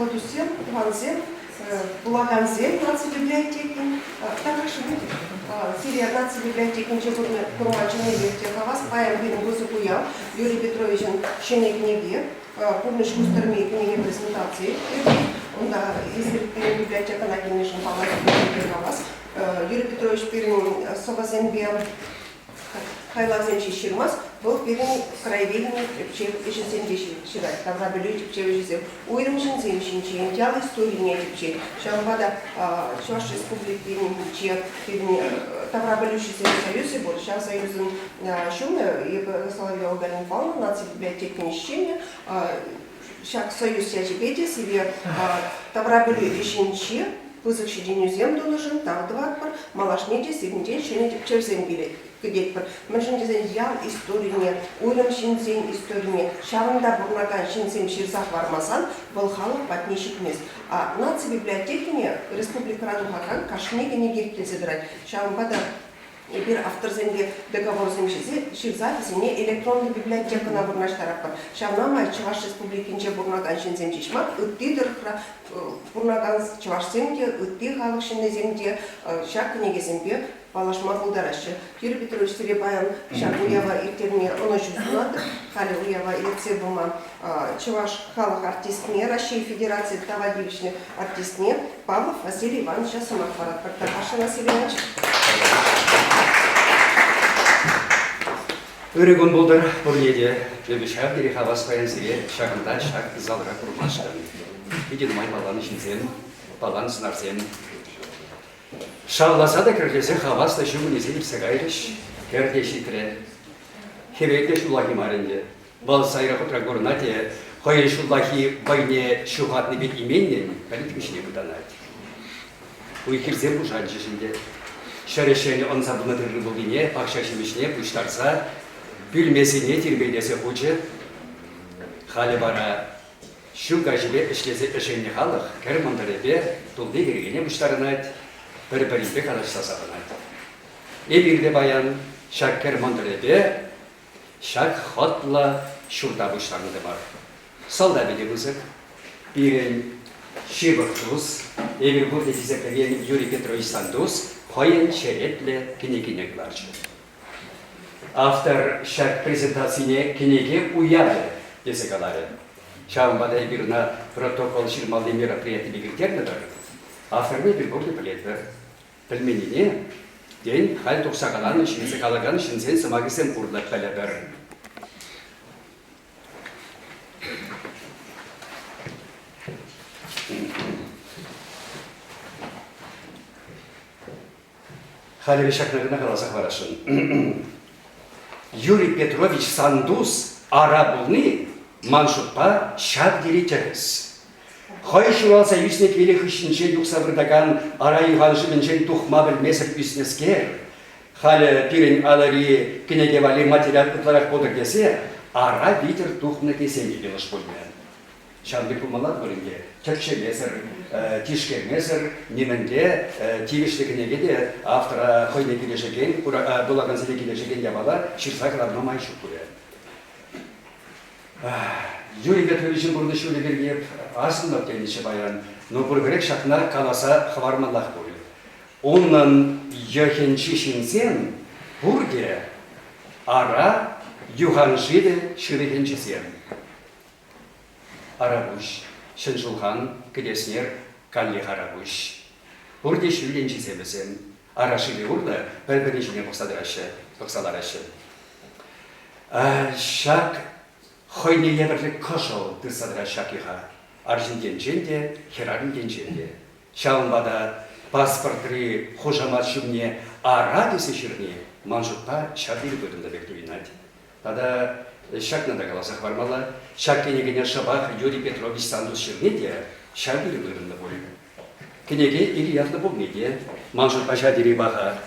Хаклӑ туссем, тӑвансем, вулакансем наци библиотекин тархасшӑн сире наци библиотекинче курма чӗннипех те хавас. Паян пирӗн пысӑк уяв Юрий Петровичӑн ҫӗнӗ кӗнеки «Пурнӑҫ кустӑрми» кӗнеке презентацийӗ иртет. Унта эсир пирӗн библиотекӑна килнӗшӗн паллах хавас. Юрий Петрович пирӗн сӑвӑсемпе хайлавсем ҫеҫ ҫырмасть, вӑл пирӗн краеведени тӗпчев ӗҫӗсем те ҫырать, таврапӗлӳ тӗпчев ӗҫӗсем, уйрӑм ҫынсем ҫинчен, ял историне тӗпчет. Ҫавӑнпа та Чӑваш Республикинче пирӗн таврапӗлӳҫӗсен союзӗ пур. Ҫав союзӑн ҫумӗ эпӗ Соловьева Галина Павловна наци библиотекин ӗҫченӗ. Ҫак союз ячӗпе те сире таврапӗлӳ ӗҫӗнче пысӑк ҫитӗнӳсем тунӑшӑн тав тӑватпӑр, малашне те сирӗнтен ҫӗнӗ тӗпчевсем кӗтетпӗр. Мӗншӗн тесен ял историне, уйрӑм ҫынсен историне ҫавӑнта пурӑнакан ҫынсем ҫырса хӑвармасан вӑл халӑх патне ҫитмест. А наци библиотекине республикӑра тухакан кашни кӗнекех килсе тӑрать. Ҫавӑнпа та Эпир авторсемпе договорсем ҫырса вӗсене электронлӑ библиотекӑна вырнаҫтаратпӑр. Ҫавна май Чӑваш Республикинче пурӑнакан ҫынсем ҫеҫ мар, ытти тӑрӑхра пурӑнакан чӑвашсем те, ытти халӑх ҫыннисем те ҫак кӗнекесемпе паллашма пултараҫҫӗ. Юрий Петрович, сире паян ҫак уява ирттерме ӑнӑҫу сунатӑп. Халӗ уява ертсе пыма Чӑваш халӑх артистне, Раҫҫей Федерацийӗн тава тивӗҫнӗ артистне Павлов Василий Ивановича сӑмах паратпӑр. Тархасшӑн, Василий Иванович. Ырӑ кун пултӑр пурне те. Эпӗ ҫав тери хавас паян сире ҫакӑнта, ҫак залра курмашкӑн. Питӗ нумай палланӑ ҫынсем, палланӑ сӑнарсем. Шавласа та кӗрлесе хаваслӑ ҫу кунӗсем иртсе кайрӗҫ. Кӗр те ҫитрӗ. Хӗвел те ҫуллахи мар ӗнтӗ. Вӑл сайра хутра курӑнать те хӑйӗн ҫуллахи вӑйне ҫухатнипе именнӗн пӗлӗт хыҫне пытанать. Уй-хирсем пушанчӗҫ ӗнтӗ. Ҫӗрӗ-ҫӗнӗ ӑнса пынӑ тырри пулнине пахча ҫимӗҫне пуҫтарса пӳлмесене тирпейлесе хучӗ. Халӗ вара ҫу каҫипе ӗҫлесе ӗшеннӗ халӑх кӗр мӑнтӑрӗпе тулли кӗрекене пуҫтарӑнать, пӗр-пӗринпе калаҫса савӑнать. Эпир те паян ҫак кӗр мӑнтӑрӗпе Ҫак хӑтлӑ ҫурта пуҫтарӑнтӑмӑр. Сӑлтавӗ те пысӑк. Пирӗн ҫывӑх тус, эпир пурте хисеплекен Юрий Петрович Сантус хӑйӗн черетлӗ кӗнекине кӑларчӗ. Автор ҫак презентацине кӗнеке уявӗ тесе каларӗ. Ҫавӑнпа та эпир ӑна протокол ҫырмалли мероприяти пек ирттернӗ-тӗр. Авторне эпир пурте пӗлетпӗр. Пӗлменнине, тен, халь тухса каланӑ ҫынсем калакан ҫынсен сӑмахӗсем урлӑ пӗлӗпӗр. Халӗ ҫакна кӑна каласа хӑварасшӑн. Юрий Петрович Сантус ара пулни, ман шутпа, ҫав тери тӗрӗс. Хӑй ҫуралса ӳснӗ килӗ хыҫӗнче юхса выртакан ара юханшывӗнчен тухма пӗлмесӗр ӳснӗскер, халӗ пирӗн алӑри кӗнеке валли материал ытларах пултӑр тесе ара витӗр тухнӑ тесен те йӑнӑш пулмӗ. Ҫавӑн пек пулмалла пуль ӗнтӗ. Тӗпчемесӗр, тишкермесӗр нимӗнле тивӗҫлӗ кӗнеке те автора хӑйне килӗшекен, вулакансене килӗшекен япала ҫырса кӑларма май ҫук пулӗ. Юрий Петровичӑн пурнӑҫ ҫулӗ пирки асӑннӑ тенӗччӗ паян, но пурпӗрех ҫакна каласа хӑвармаллах пуль. Унӑн йӑхӗнчи ҫынсем пурте ара юханшывӗ ҫывӑхӗнчисем. Арапуҫ, Ҫӗн Шулхан, Кӗтеснер, каллех Арапуҫ. Пурте ҫӳлленчисем вӗсем. Ара шывӗ урлӑ пӗр-пӗрин ҫине пӑхса тӑраҫҫӗ, пӑхса лараҫҫӗ. Ҫак хӑйне евӗрлӗ кӑшӑл тытса тӑрать ҫак йӑха. Арҫын енчен те, хӗрарӑм енчен те. Ҫавӑнпа та паспортри хушамат ҫумне ара тесе ҫырни ман шутпа ҫав тери вырӑнлӑ пек туйӑнать. Тата ҫакна та каласа хӑвармалла, ҫак кӗнекене шӑпах Юрий Петрович Сантус ҫырни те ҫав тери вырӑнлӑ пуль. Кӗнеке ир ятлӑ пулни те ман шутпа ҫав тери паха.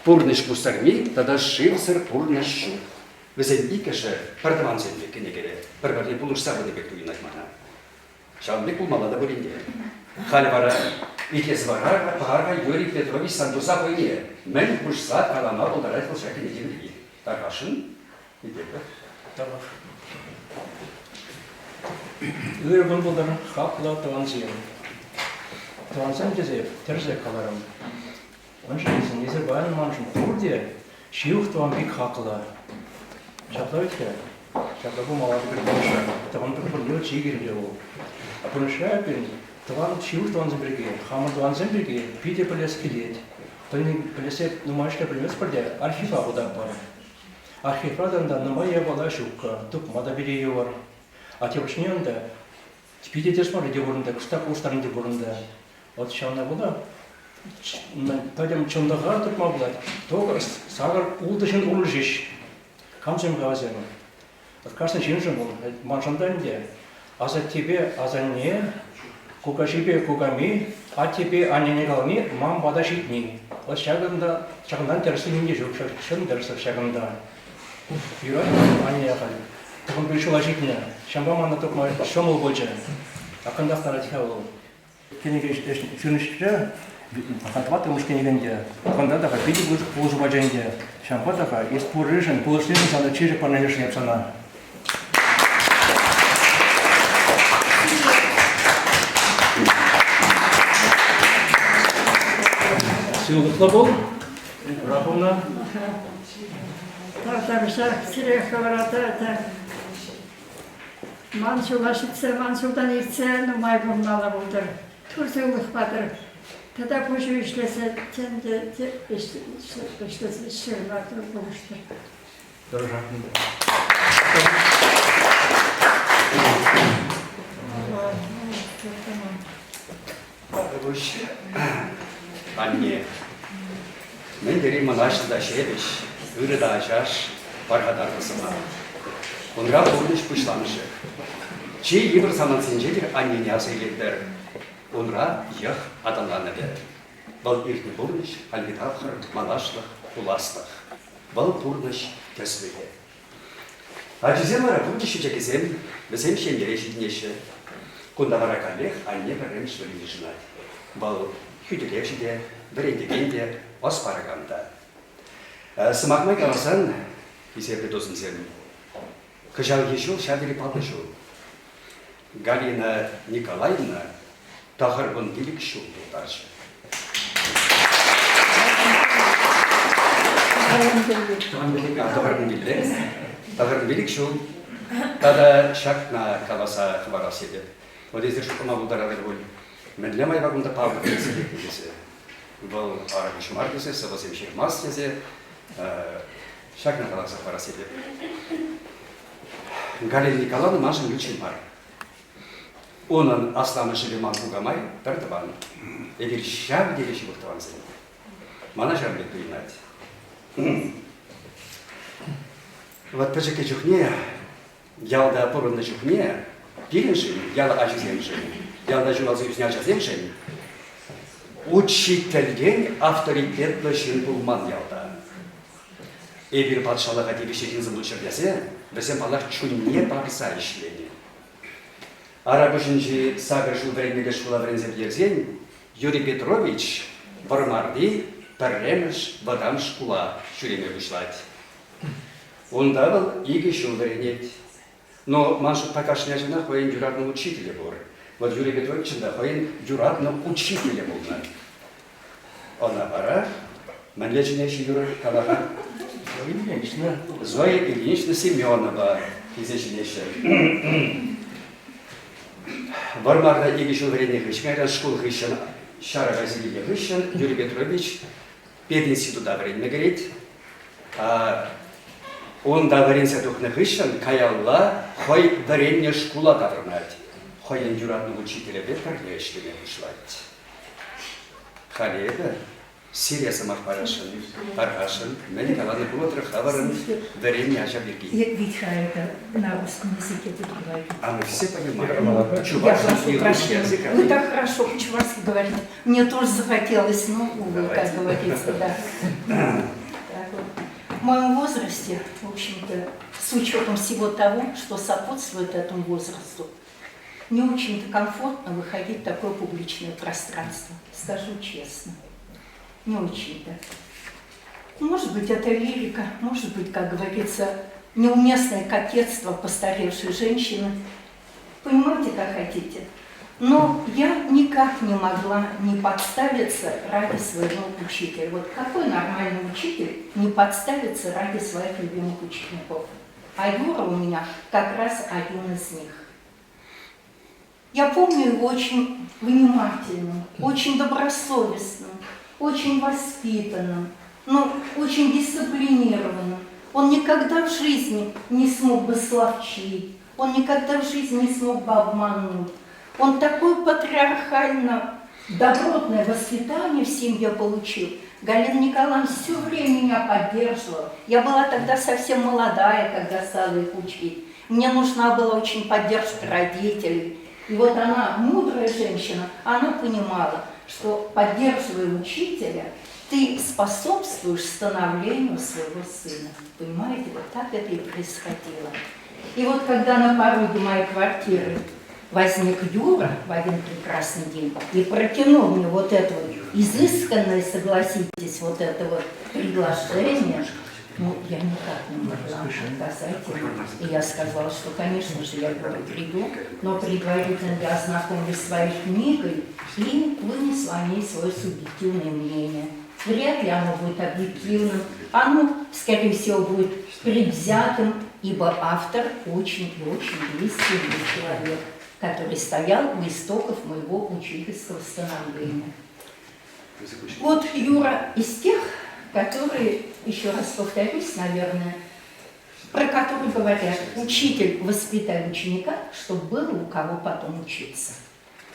Пурнӑҫ кустӑрми тата шывсӑр пурнӑҫ ҫук. Вӗсем иккӗшӗ пӗр тӑвансем пек кӗнекере пӗр-пӗрне пулӑшса пынӑ пек туйӑнать мана. Ҫавӑн пек пулмалла та пулин те. Халь вара итлесе пӑхар-ха Юрий Петрович Сантуса хӑйне мӗн хушса калама пултарать вӑл ҫак кӗнеке пирки. Тархасшӑн, итлетпӗр. Тавах. Ырӑ кун пултӑр, хаклӑ тӑвансем. Тӑвансем тесе тӗрӗсех каларӑм. Мӗншӗн тесен эсир паян маншӑн пурте ҫывӑх тӑван пек хаклӑ. Ҫапла вӗт-ха. Ҫапла пулмалла пирӗн пурнӑҫра. Тӑван пурне чи кирлӗ вӑл. А пурнӑҫра пирӗн тӑван ҫывӑх тӑвансем пирки, хамӑр тӑвансем пирки питӗ пӗлес килет. Пӗлесе нумай ӗҫле пӗлместпӗр те архива путатпӑр. Архивра та унта нумай япала ҫуккӑ, тупма та питӗ йывӑр. А тепӗр унта питӗ тӗс мар те пурӑнтӑ, кӑштах улӑштарни те пурӑнтӑ. Вот ҫавна пула пӗтӗм чӑнлӑха тупма пулать. Только сакӑр ултӑ ҫын урлӑ ҫеҫ. Камсем-ха вӗсем? Кашни ҫыншӑн вӑл маншӑн та ӗнтӗ асаттепе асанне, кукаҫипе куками, аттепе аннене калани ман пата ҫитни. Вот ҫакӑнта, ҫакӑнтан тӗрӗсли ним те ҫук, чӑн тӗрӗслӗх ҫакӑнта. Юрать, анне халь тӑхӑн ҫула ҫитнӗ, ҫавӑнпа мана тупма ҫӑмӑл пулчӗ. Акӑнтах ларать-ха вӑл. Кӗнеке ҫырнӑ тӑваттӑмӗш кӗнеке ӗнтӗ. Кунта та питӗ пысӑк пулӑшу пачӗ ӗнтӗ. Ҫавӑнпа та эс пурришӗн, пулӑшнишӗн сана чирӗк парнелешӗн эп сана. Сывлӑхлӑ пул, Раховна. Тавтапуҫах сире хӑвӑра та Ман ҫула ҫитсе, ман ҫултан иртсе нумай пурӑнмалла пултӑр. Тур сывлӑх патӑр. Тата пуҫу ӗҫлесе тем те ӗҫлесе ҫырма пулӑштӑр. Анне, мӗн тери мӑнаҫлӑ та ҫепӗҫ, ырӑ та ачаш, пархатарлӑ сӑмах. Унра пурнӑҫ пуҫламӑшӗ. Чи йывӑр самантсенче те аннене аса илетпӗр. Унра йӑх аталанӑвӗ. Вӑл иртнӗ пурнӑҫ, хальхи тапхӑр, малашлӑх, пуласлӑх. Вӑл пурнӑҫ тӗслӗхӗ. Ачисем вара пурте чечекӗсем, вӗсем ҫемьере ҫитӗнеҫҫӗ. Кунта вара каллех анне пӗрремӗш вырӑн йышӑнать. Вӑл хӳтӗлевҫӗ те, вӗрентекен те, ӑс паракан та. Сӑмах май каласан, хисеплӗ тусӑмсем, кӑҫалхи ҫул ҫав тери паллӑ ҫул. Галина Николаевна 95 ҫул тултарчӗ. Тӑхӑрӑн пилӗк ҫул. Тата ҫакна каласа хӑварас тетӗп. Вот эсир шутлама пултаратӑр пуль. Мӗнле майпа кунта Павлов килсе лекнӗ тесе. Вӑл арӑмӗ мар тесе, сӑвӑсем ҫырмасть тесе ҫакна каласа хӑварас тетӗп. Галина Николаевна маншӑн ют ҫын мар. Унӑн асламӑшӗпе ман кукамай пӗр тӑван. Эпир ҫав тери ҫывӑх тӑвансем. Мана ҫавӑн пек туйӑнать. Вот пӗчӗккӗ чухне, ялта пурӑннӑ чухне пирӗншӗн, ял ачисемшӗн, ялта ҫуралса ӳснӗ ачасемшӗн учительтен авторитетлӑ ҫын пулман ялта. Эпир патшалӑха тивӗҫлӗ ҫынсем пулччӑр тесе вӗсем, паллах, чунне парса ӗҫленӗ. Арапуҫӗнчи сакӑр ҫул вӗренмелле шкула вӗренсе пӗтерсен Юрий Петрович Вӑрмарти пӗрремӗш вӑтам шкула ҫӳреме пуҫлать. Унта вӑл икӗ ҫул вӗренет. Но ман шутпа кашни ачана хӑйӗн юратнӑ учителӗ пур. Вот Юрий Петровичӑн та хӑйӗн юратнӑ учителӗ пулнӑ. Ӑна вара мӗнле чӗнеҫҫӗ юрӑ калаха? Зоя Ильинична. Зоя Ильинична Семенова тесе чӗнеҫҫӗ. Вӑрмарта икӗ ҫул вӗреннӗ хыҫҫӑн, кайран шкул хыҫҫӑн ҫара кайса килнӗ хыҫҫӑн Юрий Петрович пединститута вӗренме кӗрет. Унта вӗренсе тухнӑ хыҫҫӑн каялла хӑй вӗреннӗ шкула таврӑнать. Хӑйӗн юратнӑ учителӗпе пӗрле ӗҫлеме пуҫлать. Халӗ эпӗ сире сӑмах парасшӑн, тархасшӑн, мӗн каланӑ пулӑтӑр хӑвӑрӑн вӗреннӗ ача пирки. Ведь это на русском языке буду говорить. А мы все понимаем. Чувашский Я и русский язык. Вы так хорошо по-чувашски говорите. Мне тоже захотелось, но, увы, как говорится, да. Так вот. В моем возрасте, в общем-то, с учетом всего того, что сопутствует этому возрасту, не очень-то комфортно выходить в такое публичное пространство, скажу честно. Не очень-то. Может быть, это лирика, может быть, как говорится, неуместное кокетство постаревшей женщины. Понимаете, как хотите. Но я никак не могла не подставиться ради своего учителя. Вот какой нормальный учитель не подставится ради своих любимых учеников? А Юра у меня как раз один из них. Я помню его очень внимательным, очень добросовестным, очень воспитанным, но очень дисциплинированным. Он никогда в жизни не смог бы словчить, он никогда в жизни не смог бы обмануть. Он такое патриархально добротное воспитание в семье получил. Галина Николаевна все время меня поддерживала. Я была тогда совсем молодая, когда стала их учить. Мне нужна была очень поддержка родителей. И вот она, мудрая женщина, она понимала, что поддерживая учителя, ты способствуешь становлению своего сына. Понимаете, вот так это и происходило. И вот когда на пороге моей квартиры возник Юра в один прекрасный день и протянул мне вот это вот изысканное, согласитесь, вот это вот приглашение, ну, я никак не могла отказать ему. И я сказала, что, конечно же, я говорю, приду, но предварительно я ознакомлюсь с своей книгой и вынесу о ней свое субъективное мнение. Вряд ли оно будет объективным, оно, скорее всего, будет предвзятым, ибо автор очень и очень близкий мне человек, который стоял у истоков моего учительского становления. Вот Юра из тех, которые, еще раз повторюсь, наверное, про которые говорят, учитель, воспитай ученика, чтобы было у кого потом учиться.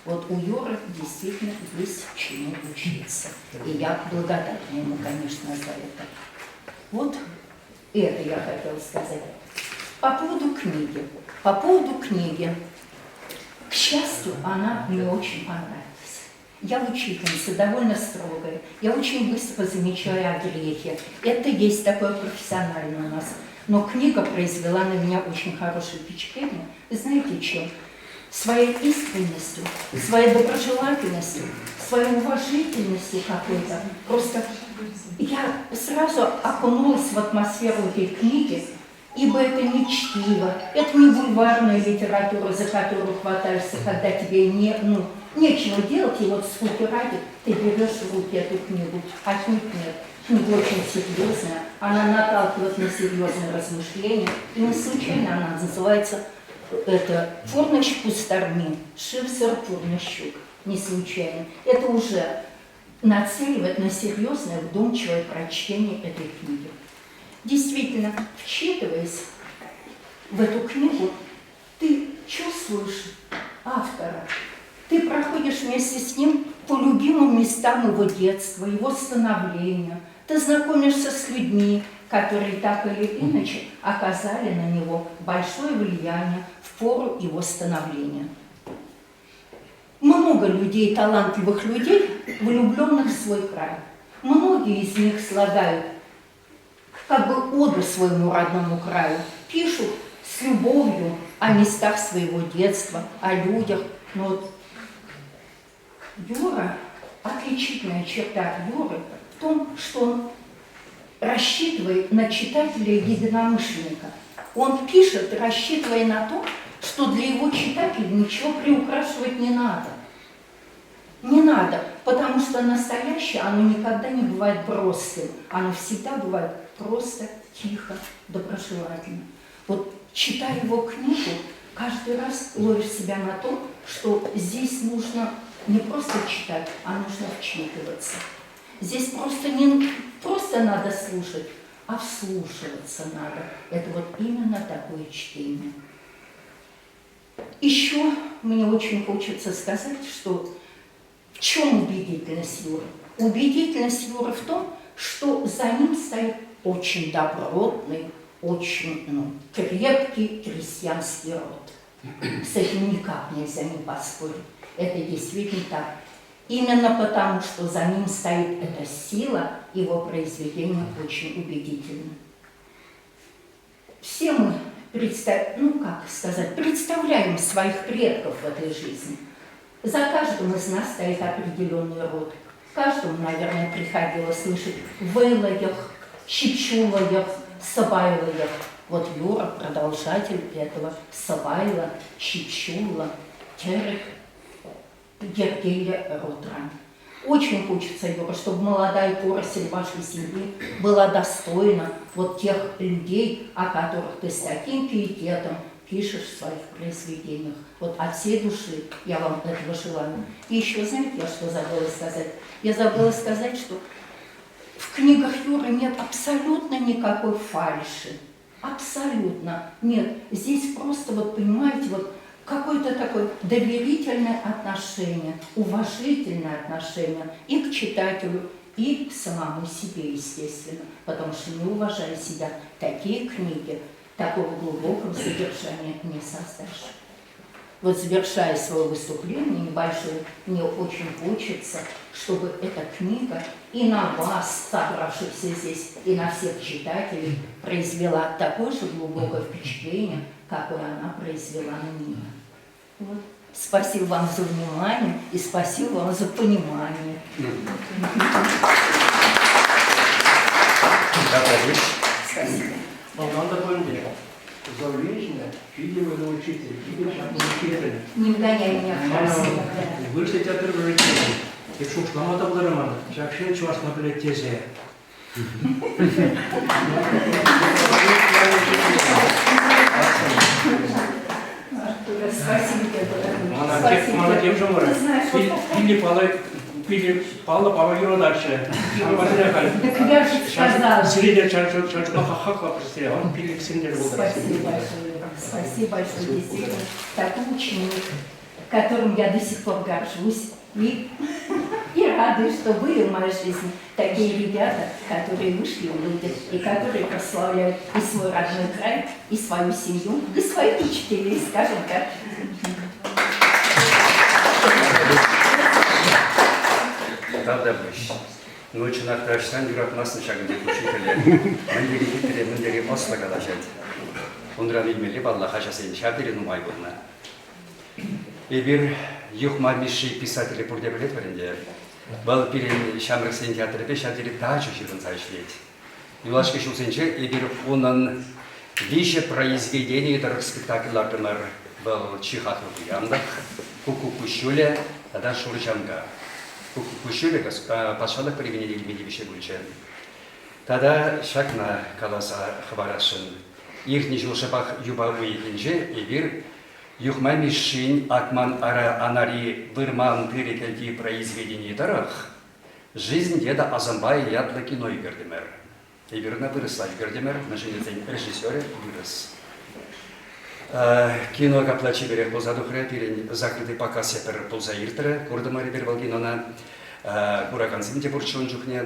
Вот у Юры действительно есть чему учиться. И я благодарна ему, конечно, за это. Вот это я хотела сказать. По поводу книги. По поводу книги. К счастью, она мне очень понравилась. Я учительница, довольно строгая. Я очень быстро замечаю огрехи. Это есть такое профессиональное у нас. Но книга произвела на меня очень хорошее впечатление. Знаете чем? Своей искренностью, своей доброжелательностью, своей уважительностью какой-то. Просто я сразу окунулась в атмосферу этой книги, ибо это не чтиво, это не бульварная литература, за которую хватаешься, когда тебе не, ну, нечего делать, и вот скуки ради ты берешь в руки эту книгу. Отнюдь нет. Книга очень серьезная, она наталкивает на серьезные размышления, и не случайно она называется это «Пурныч пустарми», Шивсер Пурнощук, не случайно. Это уже нацеливает на серьезное, вдумчивое прочтение этой книги. Действительно, вчитываясь в эту книгу, ты чувствуешь автора, ты проходишь вместе с ним по любимым местам его детства, его становления. Ты знакомишься с людьми, которые так или иначе оказали на него большое влияние в пору его становления. Много людей, талантливых людей, влюбленных в свой край. Многие из них слагают как бы оду своему родному краю, пишут с любовью о местах своего детства, о людях. Но вот Юра, отличительная черта Юры в том, что он рассчитывает на читателя-единомышленника. Он пишет, рассчитывая на то, что для его читателей ничего приукрашивать не надо. Не надо, потому что настоящее, оно никогда не бывает броским. Оно всегда бывает просто, тихо, доброжелательно. Вот читая его книгу, каждый раз ловишь себя на том, что здесь нужно не просто читать, а нужно вчитываться. Здесь просто не просто надо слушать, а вслушиваться надо. Это вот именно такое чтение. Еще мне очень хочется сказать, что в чем убедительность Юры? Убедительность Юры в том, что за ним стоит очень добротный, очень ну, крепкий крестьянский род. С этим никак нельзя не поспорить. Это действительно так. Именно потому, что за ним стоит эта сила, его произведение очень убедительно. Все мы ну, как сказать, представляем своих предков в этой жизни. За каждым из нас стоит определенный род. Каждому, наверное, приходилось слышать «вылаях», «чичулаях», «сабайлаях». Вот Юра продолжатель этого сӑпайлӑ, ҫип-ҫуллӑ, тӗрӗк йӗркеллӗ родран. Очень хочется, Юра, чтобы молодая поросль вашей семьи была достойна вот тех людей, о которых ты с таким пиететом пишешь в своих произведениях. Вот от всей души я вам этого желаю. И еще, знаете, я что забыла сказать? Я забыла сказать, что в книгах Юры нет абсолютно никакой фальши. Абсолютно нет. Здесь просто, вот понимаете, вот какое-то такое доверительное отношение, уважительное отношение и к читателю, и к самому себе, естественно. Потому что не уважая себя, такие книги такого глубокого содержания не создашь. Вот завершая свое выступление небольшое, мне очень хочется, чтобы эта книга и на вас, собравшихся здесь, и на всех читателей произвела такое же глубокое впечатление, какое она произвела на меня. Вот. Спасибо вам за внимание и спасибо вам за понимание. Спасибо. Ӑнлантӑр пуль ӗнтӗ. Зауличная, питӗ вӑйлӑ учитель, питӗ чаплӑ учитель. Не вгоняй меня в красный. Вырӑс театр вӗрентекен. Эп шухӑшлама та пултарайман. Ҫак ҫын чӑвашла пӗлет тесе. Спасибо тебе, Мана Спасибо. мана тем жумӑр. Ты знаешь, вот Пилли паллӑ пилли паллӑ пава юрататчӗ. Ҫавӑнпа халь. Так я же сказала. Сире те чарчуна хакла пӗлсе, он пиллӗксем те пултарать. Спасибо большое. Спасибо большое, действительно. Такой ученик, которым я до сих пор горжусь. И, и радуюсь, что были в моей жизни такие ребята, которые вышли в люди и которые прославляют и свой родной край, и свою семью, и своих учителей, скажем так. Тавтапуҫ. Ну, чӑнах та ӑҫтан юратмастӑн ҫакӑн пек учителе. Мӗн тери хитре, мӗн тери ӑслӑ калаҫать. Унран илмелли, паллах, ачасен ҫав тери нумай пулнӑ. Эпир Юхма Мишши писателе пурте пӗлетпӗр ӗнтӗ. Вӑл пирӗн ҫамрӑксен театрӗпе ҫав тери тачӑ ҫыхӑнса ӗҫлет. Юлашки ҫулсенче эпир унӑн виҫӗ произведенийӗ тӑрӑх спектакль лартрӑмӑр. Вӑл чи хаклӑ пуянлӑх, Куккук куҫҫулӗ тата Шур ҫамка. Куккук куҫҫулӗ патшалӑх премине илме тивӗҫлӗ пулчӗ. Тата ҫакна каласа хӑварасшӑн. Иртнӗ ҫул шӑпах юпа уйӑхӗнче эпир Юхма Мишшин Акман ара анари вырман тырӑ кӗлти произведени тӑрӑх «Жизнь деда Асамбая» ятлӑ кино ӳкертӗмӗр. Эпир ӑна вырӑсла ӳкертӗмӗр, мӗншӗн тесен режиссерӗ вырӑс. Кино капла чиперех пулса тухрӗ, пирӗн закрытый показ пӗр пулса иртрӗ, куртӑмӑр эпир вӑл кинона. Куракансем те пурччӗ ун чухне.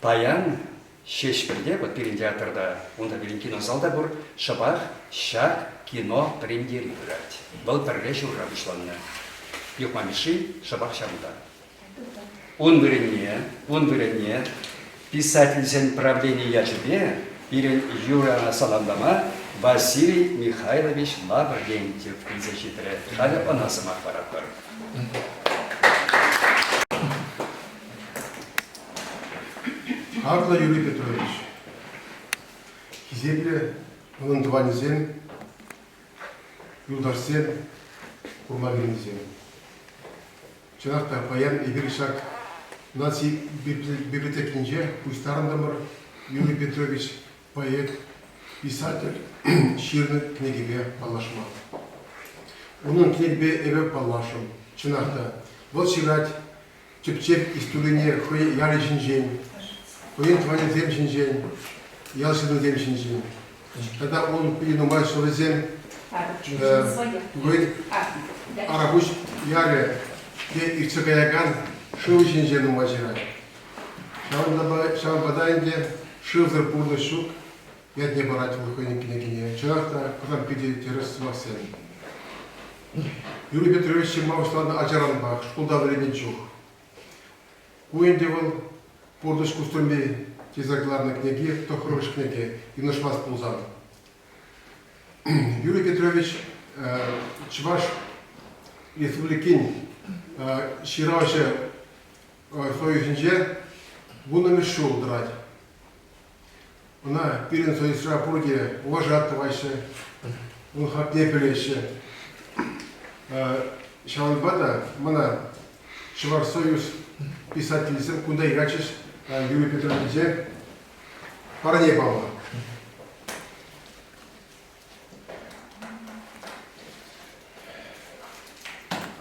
Паян Ҫеҫпӗлте, вот пирӗн театрта, унта пирӗн кинозал та пур, шӑпах ҫак кино премьери пырать. Вӑл пӗрре ҫурра пуҫланнӑ. Юхма Мишши шӑпах ҫавӑнта. Ун вырӑнне, ун вырӑнне писательсен правлени ячӗпе пирӗн Юрана саламлама Василий Михайлович Лаврентьев килсе ҫитрӗ. Халӗ ӑна сӑмах паратпӑр. Хаклӑ Юрий Петрович, хисеплӗ унӑн тӑванӗсем, юлташсем, курма килнисем. Чӑнах та, паян эпир ҫак наци библиотекинче пуҫтарӑнтӑмӑр Юрий Петрович поэт, писатель ҫырнӑ кӗнекепе паллашма. Унӑн кӗнекипе эпӗ паллашрӑм. Чӑнах та, вӑл ҫырать тӗпчев историне хӑй ялӗ ҫинчен, хӑйӗн тӑванӗсем ҫинчен, ял ҫыннисем ҫинчен. Тата ун питӗ нумай сӑвӑсем хӑйӗн Арапуҫ ялӗ те иртсе каякан шыв ҫинче нумай ҫырать. Ҫавӑнпа та ӗнтӗ шывсӑр пурнӑҫ ҫук ятне парать вӑл хӑйӗн кӗнекине. Чӑнах та, кӑсам питӗ тӗрӗс сӑмахсем. Юрий Петрович ҫырма пуҫланӑ ачаранпах, шкулта вӗреннӗ чух. Ку ӗнтӗ вӑл Пурнӑҫ кустӑрми тесе кӑларнӑ кӗнеки, тӑххӑрмӗш кӗнеке, йӑнӑшмасть пулсан. Юрий Петрович Чӑваш Республикин ҫыравҫӑ союзӗнче вуннӑмӗш ҫул тӑрать. Ӑна пирӗн союзра пурте уважать тӑваҫҫӗ, ун хакне пӗлеҫҫӗ. Ҫавӑнпа та мана Чӑваш союз писателӗсем кунта ячӗҫ Юрий Петровиче парне пама.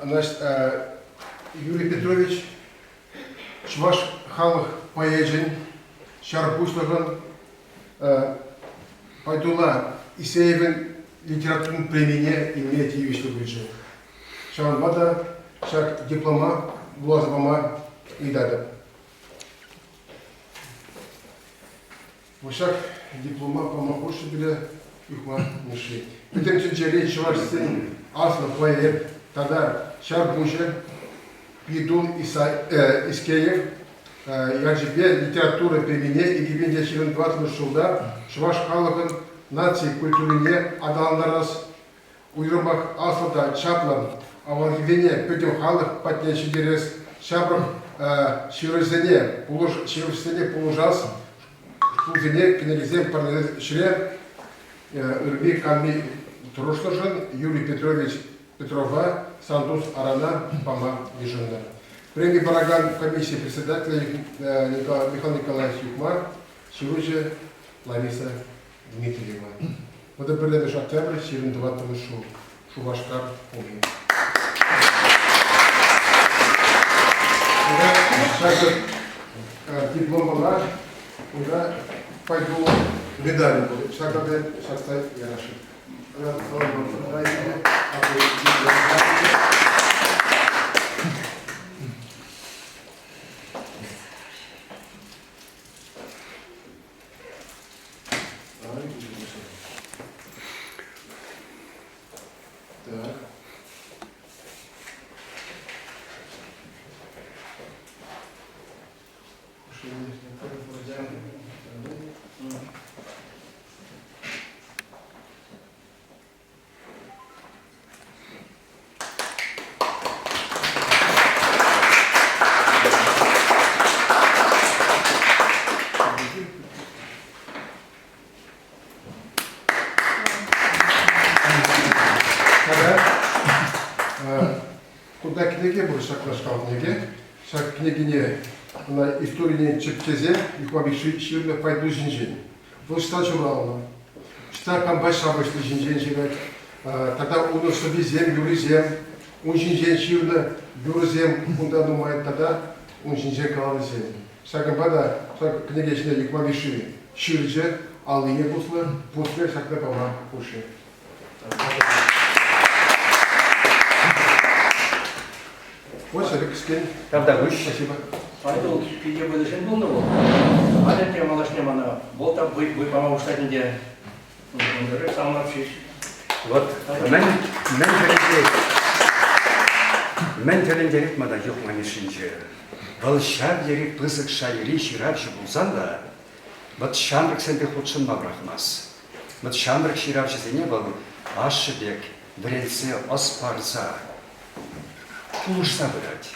Значит, Юрий Петрович чӑваш халӑх поэчӗн, ҫар пуҫлӑхӑн Пайдулла Исеевӗн литературин премине илме тивӗҫлӗ пулчӗ. Ҫавӑнпа та ҫак диплома вуласа пама ыйтатӑп. Ҫак диплома пама хушши пире Юхма Мишши. Пӗтӗм тӗнчери чӑвашсен аслӑ поэт тата ҫар пуҫӗ Питул Искеев ячӗпе литература премине 2024 ҫулта чӑваш халӑхӗн наци культурине аталантарас, уйрӑмах аслӑ та чаплӑ авалхисене пӗтӗм халӑх патне ҫитерес, ҫамрӑк ҫыравҫӑсене пулӑшас, шкулсене кӗнекесем парнелес ӗҫре ырми-канми тӑрӑшнӑшӑн Юрий Петрович Петрова Сантус Арана пама йышӑннӑ. Преми паракан комисси председателӗ Михаил Николаевич Юхма, ҫыруҫӑ Лариса Дмитриева. Вӑтӑр пӗрремӗш октябрь 24-мӗш ҫул. Шупашкар хули. Ҫакӑ дипломпала унта пайдуллӑ медаль пур. Ҫакӑ ҫакса ярасшӑн. Так. Тата кунта кӗнеке пур ҫакнашкал кӗнеке. Ҫак кӗнекене ӑна историне чӗпчесе Юхма Мишши ҫырнӑ Пайтул ҫинчен. Вӑл ӑҫта ҫуралнӑ, ӑҫта кампа ҫапӑҫни ҫинчен ҫырать. Тата унӑн сӑввисем, юррисем, ун ҫинчен ҫырнӑ юрӑсем кунта нумай тата ун ҫинчен каланисем. Ҫакӑнпа та ҫак кӗнеке ҫине Юхма Мишши ҫырчӗ, аллине пуснӑ, пусрӗ, ҫакна пама хушрӗ. Вот ҫакӑ кӗскен. Тавтапуҫ. Спасибо. Павел питӗ вӑйлӑ ҫын пулнӑ вӑл. Халӗ те малашне мана вӑл та вӑй пама пуҫлать ӗнтӗ. Вот мӗн мӗн тӗлӗнтерет мӗн тӗлӗнтерет мана Юхма Мишшинче. Вӑл ҫав тери пысӑк шайри ҫыравҫӑ пулсан та вӑт ҫамрӑксемпе хутшӑнма пӑрахмасть. Вӑт ҫамрӑк ҫыравҫӑсене вӑл ашшӗ пек вӗрентсе ӑс парса пулӑшса пырать.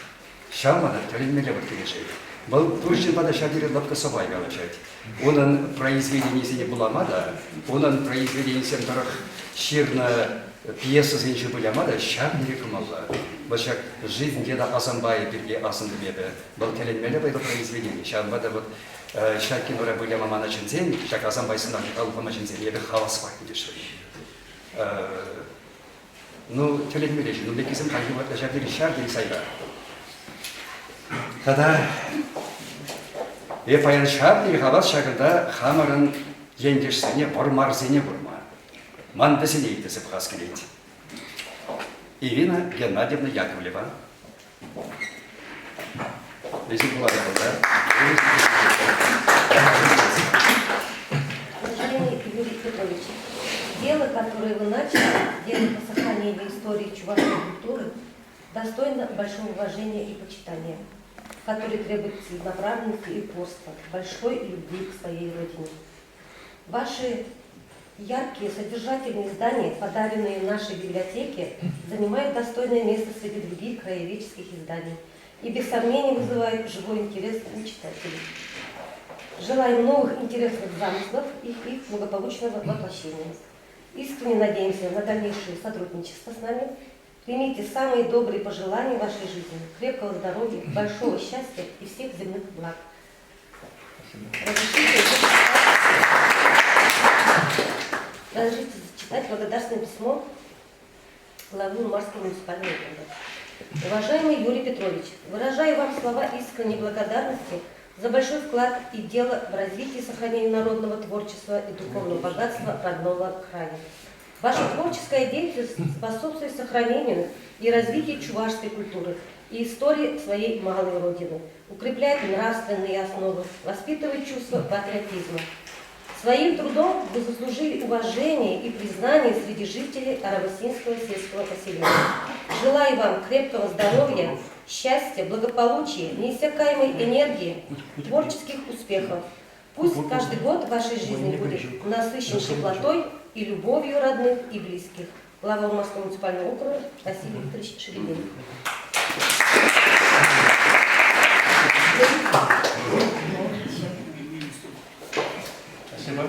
Ҫав мана тӗлӗнмелле вӑл килӗшет. Вӑл пур ҫынпа та ҫав тери лӑпкӑ сӑпай калаҫать. Унӑн произведенийӗсене вулама та, унӑн произведенийӗсем тӑрӑх ҫырнӑ пьесӑсенче выляма та ҫав тери кӑмӑллӑ. Вӑл ҫак «Жизнь деда Асамбая» пирки асӑнтӑм эпӗ. Вӑл тӗлӗнмелле вӑйлӑ произведени. Ҫавӑнпа та вот ҫак кинора выляма мана чӗнсен, ҫак Асамбай сӑнарне калӑплама чӗнсен, эпӗ хаваспах килӗшрӗм. Ну, тӗлӗнмелле ҫын. Ун пеккисем хальхи вӑхӑтра ҫав тери ҫав тери сайра. Тата эп паян ҫав тери хавас ҫакӑнта хамӑрӑн ентешсене, вӑрмарсене курма. Ман вӗсене итлесе пӑхас килет. Ирина Геннадьевна Яковлева. Эсир пулатӑр кунта. Уважаемый Юрий Петрович, дело, которое вы начали, дело по сохранению истории чувашской культуры, достойно большого уважения и почитания, которое требует целенаправленности и упорства, большой любви к своей родине. Ваши яркие, содержательные издания, подаренные нашей библиотеке, занимают достойное место среди других краеведческих изданий и без сомнения вызывают живой интерес у читателей. Желаем новых интересных замыслов и их благополучного воплощения. Искренне надеемся на дальнейшее сотрудничество с нами. Примите самые добрые пожелания вашей жизни, крепкого здоровья, большого счастья и всех земных благ. Разрешите зачитать благодарственное письмо главы Урмарского муниципального округа. Уважаемый Юрий Петрович, выражаю вам слова искренней благодарности за большой вклад и дело в развитии и сохранении народного творчества и духовного богатства родного края. Ваша творческая деятельность способствует сохранению и развитию чувашской культуры и истории своей малой родины, укрепляет нравственные основы, воспитывает чувство патриотизма. Своим трудом вы заслужили уважение и признание среди жителей Аравасинского сельского поселения. Желаю вам крепкого здоровья, счастья, благополучия, неиссякаемой энергии, творческих успехов. Пусть каждый год в вашей жизни будет насыщен теплотой и любовью родных и близких. Глава Урмарского муниципального округа Василий Викторович Шерегин. Спасибо.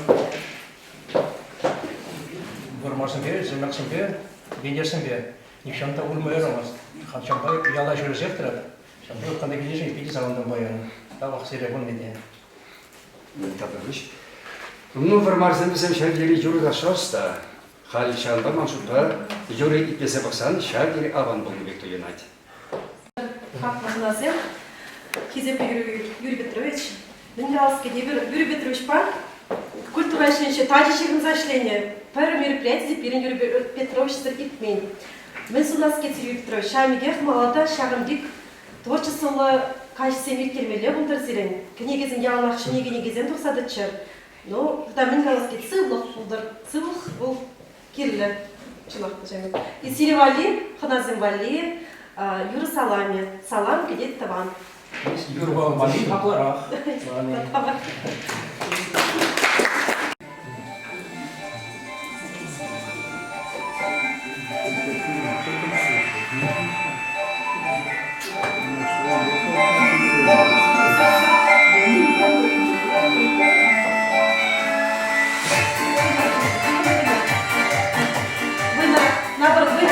Вӑрмансемпе, земляксемпе, ентешсемпе нихҫан та урма ярамасть. Ҫавӑнпа яла ҫӳресех тӑрать. Ҫавӑнпа кунта килнишӗн питӗ савӑнтӑм паян. Тавах сире пурне те. Тавтапуҫ. Ну, вӑрмарсем вӗсем ҫав тери юрӑ ташша ӑста. Халь ҫавӑнпа ман шутпа юрӑ итлесе пӑхсан ҫав тери аван пулнӑ пек туйӑнать. Хаклӑ хӑнасем, хисеплӗ Юрий Петрович, мӗн калас эпир Юрий Петровичпа культура ӗҫӗнче тачӑ ҫыхӑнса ӗҫленӗ пӗр мероприяти те пирӗн Юрий Петровичсӑр иртмен. Мӗн сунас килет Юрий Петрович, ҫавӑн пекех малалла ҫакӑн пек творчествӑллӑ каҫсем ирттермелле пултӑр сирӗн. Кӗнекесем яланах ҫӗнӗ кӗнекесем тухса тӑччӑр. Ну, тата мӗн калас килет, сывлӑх пултӑр. Сывлӑх вӑл кирлӗ. Чӑнах та И сире валли, хӑнасем валли юрӑ саламӗ. Салам кӗтет тӑван. Юрӑпа валли хаклӑрах. Вы на, наоборот, вы на.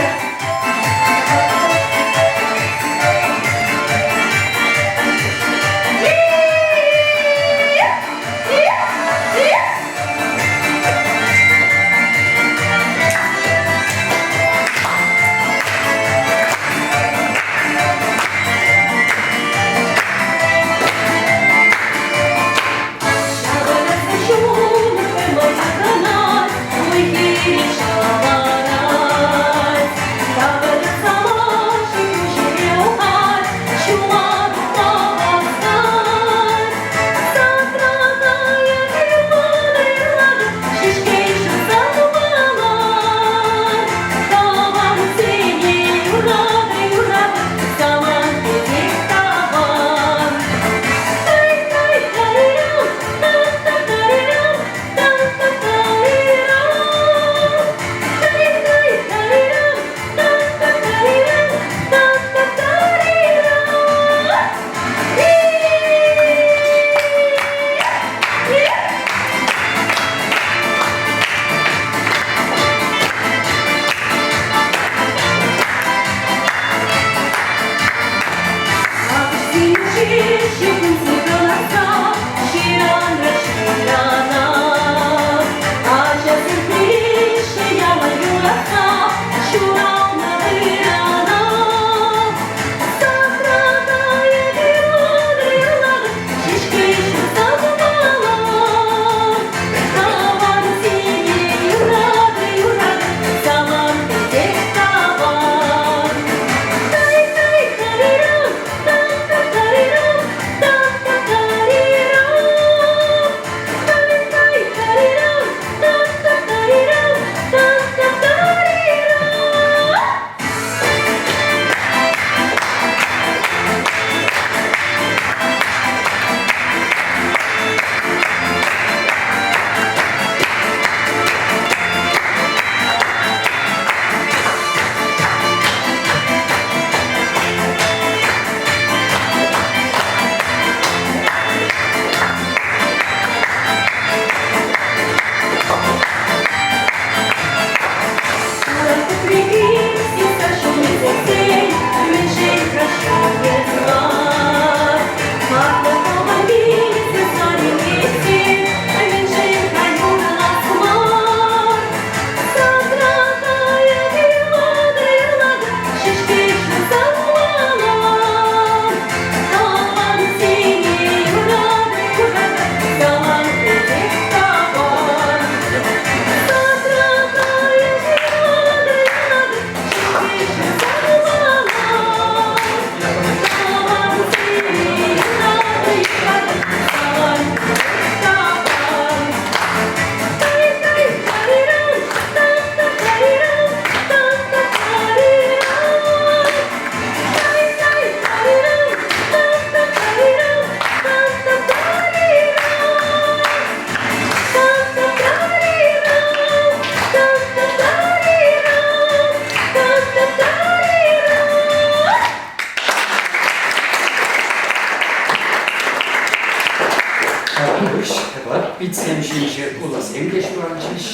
Кулӑсем те ҫуралчӗҫ.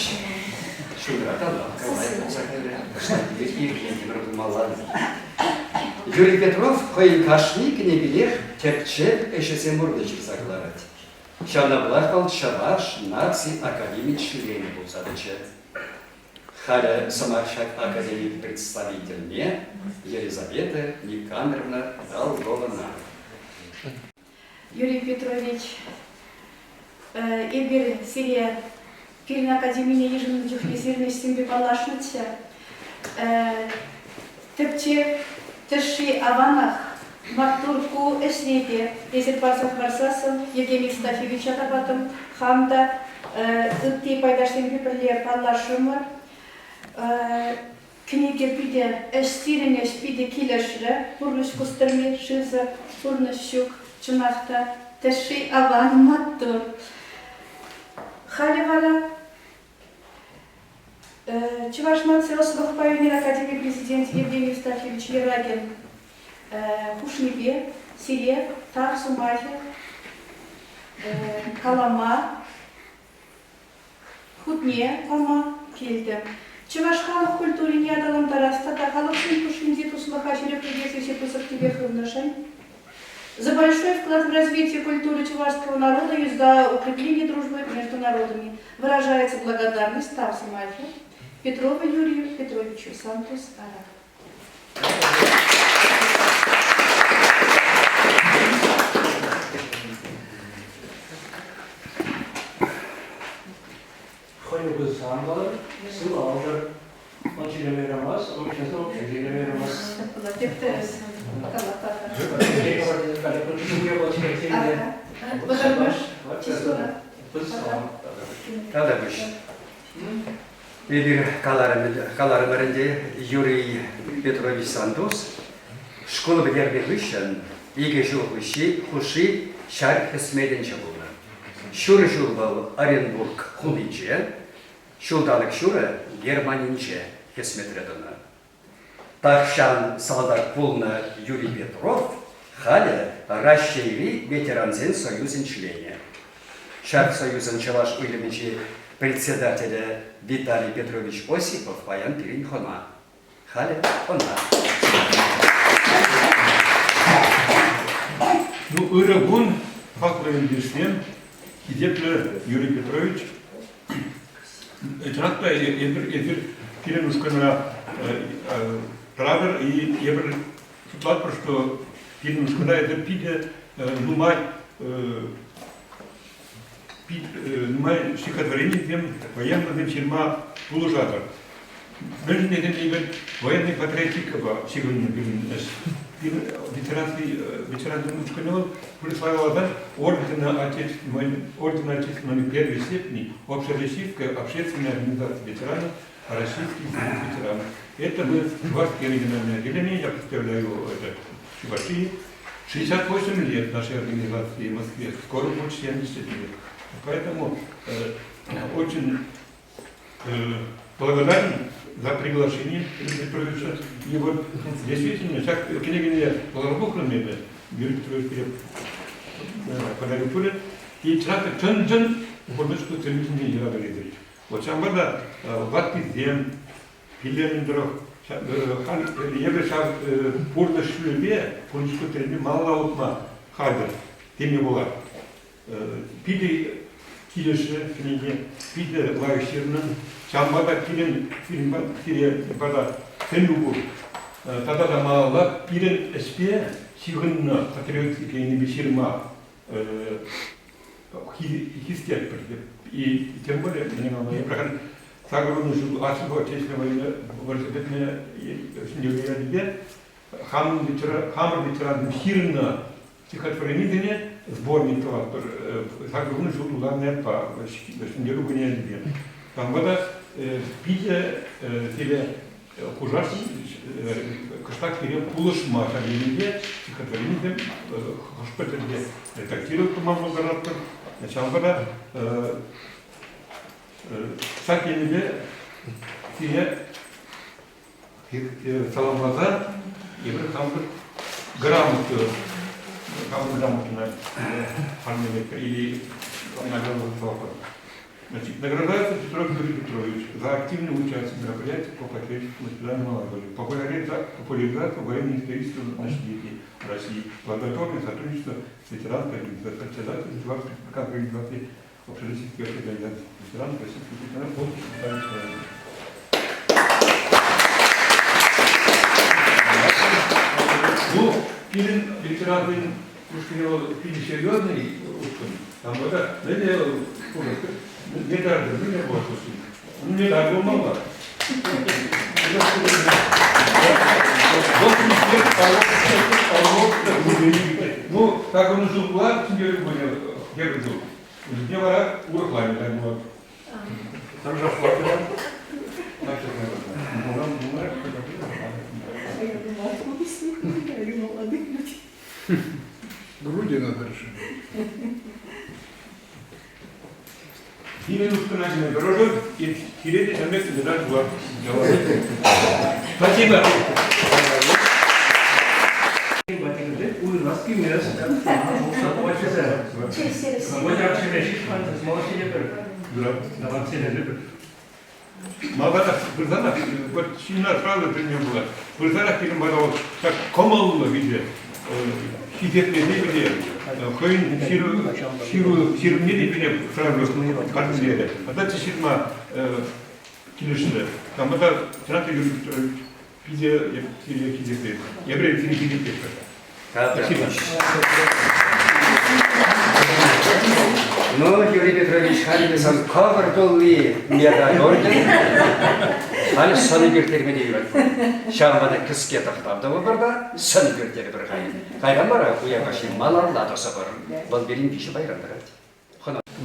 Чунра та лӑпкӑ лайӑх пулса кайрӗ. Ирхине пулмалла. Юрий Петров хӑйӗн кашни кӗнекинех тӗпчев ӗҫӗсем урлӑ ҫырса кӑларать. Ҫавна пулах вӑл Чӑваш наци академин членӗ пулса тӑчӗ. Халӗ сӑмах ҫак академи представительне Елизавета Никандровна Долговӑна. Юрий Петрович, эпир сире пирӗн академине йышӑннӑ чухне сирӗн ӗҫсемпе паллашнӑччӗ. Тӗпчев тӗшши аванах. Маттур ку ӗҫре те эсир парса хӑварсассӑн Евгений Евстафьевича та патӑм, хам та ытти пайташсемпе пӗрле паллашрӑмӑр. Кӗнеке питӗ ӗҫ, сирӗн ӗҫ питӗ килӗшрӗ. Пурнӑҫ кустӑрми, шывсӑр пурнӑҫ ҫук. Чӑнах та, тӗшши аван, маттур. Халӗ вара Чӑваш наци ӑслӑхпа ӳнер академи президенчӗ Евгений Евстафьевич Ерагин хушнипе сире тав сӑмахӗ калама хутне пама килтӗм. Чӑваш халӑх культурине аталантарас тата халӑхсен хушшинчи туслӑха ҫирӗплетес ӗҫе пысӑк тӳпе хывнӑшӑн За большой вклад в развитие культуры чувашского народа и за укрепление дружбы между народами выражается благодарность тав сӑмахӗ Петрову Юрию Петровичу Сантус Арак. Хӑйӗн пырсан вӑл сывалтӑр. Он ҫӳреме юрамасть, он часу ҫӳреме юрамасть. Тӗп-тӗрӗс. Тата пуҫ. Эпир каларӑмӑр ӗнтӗ, Юрий Петрович Сантус шкул пӗтернӗ хыҫҫӑн икӗ ҫул хушши ҫар хӗсметӗнче пулнӑ. Ҫур ҫул вӑл Оренбург хулинче, ҫулталӑк ҫурӑ Германинче хӗсметре тӑнӑ. Тахҫан салтак пулнӑ Юрий Петров халӗ Раҫҫейри ветерансен союзӗн членӗ. Ҫак союзӑн чӑваш уйрӑмӗнчи председателӗ Виталий Петрович Осипов паян пирӗн хӑна. Халӗ ӑна. Ну, ырӑ кун, хаклӑ ентешсем, хисеплӗ Юрий Петрович. Чӑнах та эпир, эсир пирӗн ушкӑнра тӑратӑр и эпир шутлатпӑр, что пирӗн ушкӑнра эсир питӗ нумай нумай стихотворенисем, поэмӑсем ҫырма пулӑшатӑр. Мӗншӗн тесен эпир военный патриотикӑпа ҫыхӑннӑ пирӗн ӗҫ. Пирӗн ветерансен ветерансен ушкӑнӗ вӑл присваиваласан ордена Отечественной, ордена Отечественной первой степени Общероссийская общественная организация ветеранов Российский союз ветеранов. Это мы Чувашское региональное отделение, я представляю это Чувашии. 68 лет нашей организации в Москве, скоро будет 70 лет. Поэтому очень благодарен за приглашение Юрия Петровича. И вот действительно, ҫак кӗнекене кӑларса эпӗ, Юрий Петрович пире подарил пулӗ. И чӑнах та чӑн-чӑн пурнӑҫ телевидение юратать пӗлетӗр. Вот ҫавӑнпа та ваттисем пилленӗ тӑрӑх халь эпӗ ҫав пурнӑҫ ҫулӗпе, пурнӑҫ культурипе малалла утма хатӗр теме пулать. Питӗ килӗшрӗ кӗнеке, питӗ лайӑх ҫырнӑ. Ҫавӑнпа та пирӗн сире пата сӗнӳ пур. Тата та малалла пирӗн ӗҫпе ҫыхӑннӑ патриотика енӗпе ҫырма хистетпӗр. И тем более, эпир халь 80 ҫул Аслӑ Отечественнӑй война вӑрҫӑ пӗтнӗ ҫӗнтерӳ ячӗпе хамӑр ветерансем ҫырнӑ стихотворенисене сборник тӑватпӑр. 80 ҫул тултарнӑ ятпа Ҫӗнтерӳ кунӗ ячӗпе. Ҫавӑнпа та питӗ сире хушасшӑн кӑштах пире пулӑшма ҫав енӗпе стихотворенисем хӑш-пӗр тӗлте редактировать тума пултаратпӑр. Ҫавӑнпа та ҫак енӗпе сире саламласа эпир хамӑр грамота хамӑр грамотӑна парнелетпӗр или награда тӑватпӑр. Значит, награждается Петров Юрий Петрович за активное участие в мероприятиях по патриотическому воспитанию молодежи, популяризацию военно-исторического наследия России, плодотворное сотрудничество с ветеранской организацией, председатель Чувашской организации Общероссийской организации ветеранов Российской Федерации, Ну, пирӗн ветерансен ушкӑнӗ вӑл питӗ серьезный ушкӑн. Там это, мӗнле медаль, мӗнле пулать Медаль пулмалла. Ну, так он жил была, первый жил. Мне вара урӑхла медаль пулать. Там же флаг. А я думала, откуда с них медали молодых людей? Груди надо решить. Пирӗн ушкӑна тӑрӑшӑр, киле те ҫамрӑк медаль пулать. Спасибо. Уйрӑлас килмест. Малтанах пырсанах, вот ҫынна сразу пӗлме пулать. Пырсанах пирӗн пата вӑл ҫак кӑмӑллӑ питӗ, хисеплесе пире, хӑйӗн ҫыру ҫырӑвне те пире сразу парнелерӗ. Тата ҫырма килӗшрӗ. Кама та Сенатор Юрий Петрович питӗ сире хисеплет. Эпир сире хисеплетпӗр. Спасибо. Ну, Юрий Петрович, халӗ сан кӑкӑр тулли медаль орден. Халӗ сӑн ӳкерттерме те юрать. Ҫавӑнпа та кӗске тӑхтав тӑвӑпӑр та сӑн ӳкерттерӗпӗр халь. Кайран вара уява малалла тӑсӑпӑр. Вӑл пирӗн виҫӗ пайран тӑрать.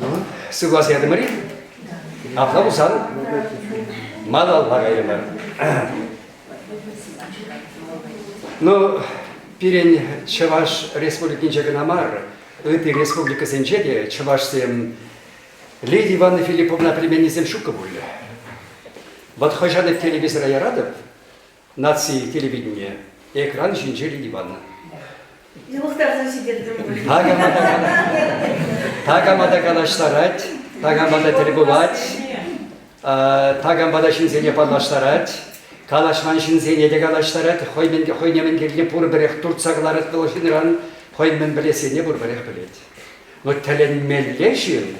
Ну, сывласа ятӑмӑр-и? Апла пулсан малалла кайрӑмӑр. Ну, пирӗн Чӑваш Республикинче кӑна мар, ытти республикӑсенче те чӑвашсем Лидия Ивановна Филипповна племеннисем ҫуккӑ пуль. Вот хӑҫан эп телевизора яратӑп, наци телевидение, экран ҫинче Лидия Ивановна. Йӑлӑхтарса ҫитертӗм пуль. Такама та, такама та калаҫтарать, такама та тӗл пулать, такампа та ҫынсене паллаштарать, калаҫман ҫынсене те калаҫтарать, хӑй мӗн, хӑйне мӗн кирлине пурпӗрех туртса кӑларать вӑл ҫынран, хӑй мӗн пӗлессине пурпӗрех пӗлет. Но тӗлӗнмелле ҫын,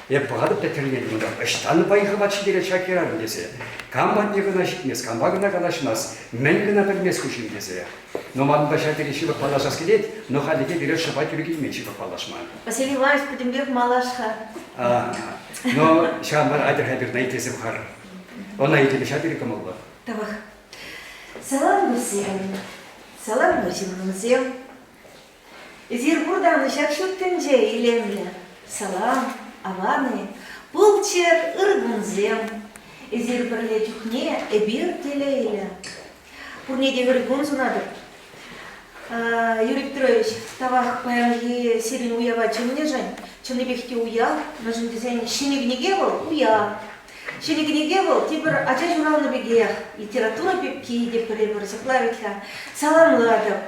эп пӑхатӑп та тӗлӗнетӗп унта, ӑҫтан вӑй-хӑват ҫитерет ҫак хӗрарӑм тесе. Кам патне кӑна ҫитмест, кампа кӑна калаҫмасть, мӗн кӑна пӗлмест ку ҫын тесе. Но манпа ҫав тери ҫывӑх паллашас килет, но хальлӗхе пире шӑпа тӳр килмен ҫывӑх паллашма. Василий Иванович пӗтӗмпех малаш-ха. Но ҫавӑнпа атьӑр-ха пирна итлесе пӑхар. Ӑна итлеме ҫав тери кӑмӑллӑ. Тавах. Салам, туссем. Салам, ҫыннӑмсем. Эсир пуртан ҫак ҫут тӗнче илемлӗ. Салам, аван-и, пулччӑр ыр кунсем. Эсир пӗрле чухне эпир телейлӗ. Пурне те ыр кун сунатӑп. Юрий Петрович, тавах паянхи сирӗн уява чӗннӗшӗн. Чӑннипех те уяв, мӗншӗн тесен ҫӗнӗ кӗнеке вӑл уяв. Ҫӗнӗ кӗнеке вӑл тепӗр ача ҫуралнӑ пекех, литература пепки те пӗр-пӗр ҫапла вӗт-ха. Саламлатӑп.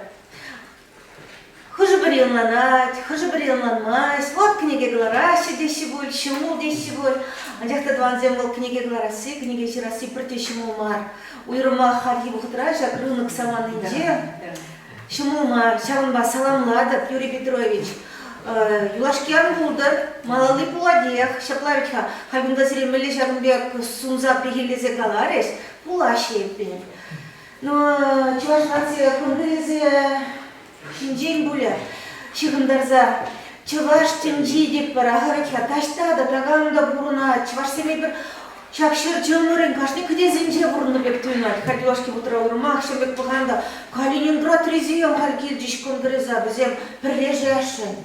Хӑшӗ-пӗри ӑнланать, хӑшӗ-пӗри ӑнланмасть. Вот кӗнеке кӑлараҫҫӗ теҫҫӗ пуль, ҫӑмӑл теҫҫӗ пуль. Анчах та тӑвансем вӑл кӗнеке кӑларасси, кӗнеке ҫырасси пӗртте ҫӑмӑл мар. Уйрӑмах хальхи вӑхӑтра ҫак рынок саманинче ҫӑмӑл мар. Ҫавӑнпа саламлатӑп, Юрий Петрович. Юлашки ан пултӑр, малалли пулатех. Ҫапла вӗт-ха, халь кунта сире мӗнле ҫакӑн пек сунса пехиллесе каларӗҫ, пулаҫҫӗ эппин. Ну, Чӑваш наци конгресӗ ҫинчен пулӗ ҫыхӑнтарса чӑваш тӗнчи тетпӗр. Ахӑрать-ха, таҫта та такам та пурӑнать. Чӑвашсем эпир ҫак ҫӗр чӑмӑрӗн кашни кӗтесӗнче пурӑннӑ пек туйӑнать. Халь юлашки вӑхӑтра уйрӑмах ҫын пек пӑхан та Калининградрисем халь килчӗҫ конгреса, вӗсем пӗрлешесшӗн.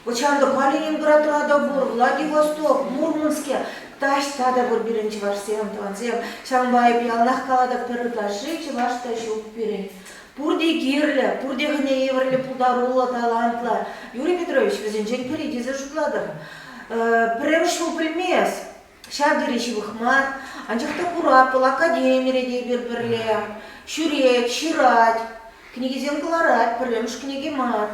Вот ҫавӑнта Калининградра та пур, Владивосток, Мурманске, таҫта та пур пирӗн чӑвашсем, тӑвансем. Ҫавӑнпа эп яланах калатӑп, пӗр ытлашши чӑваш та ҫук пирӗн. Пурте кирлӗ, пурте хӑйне евӗрлӗ пултаруллӑ, талантлӑ. Юрий Петрович вӗсенчен пӗри тесе шутлатӑп. Пӗрремӗш ҫул пӗлмест, ҫав тери ҫывӑх мар, анчах та куратпӑр, академире те эпир пӗрле. Ҫӳрет, ҫырать, кӗнекесем кӑларать, пӗрремӗш кӗнеке мар.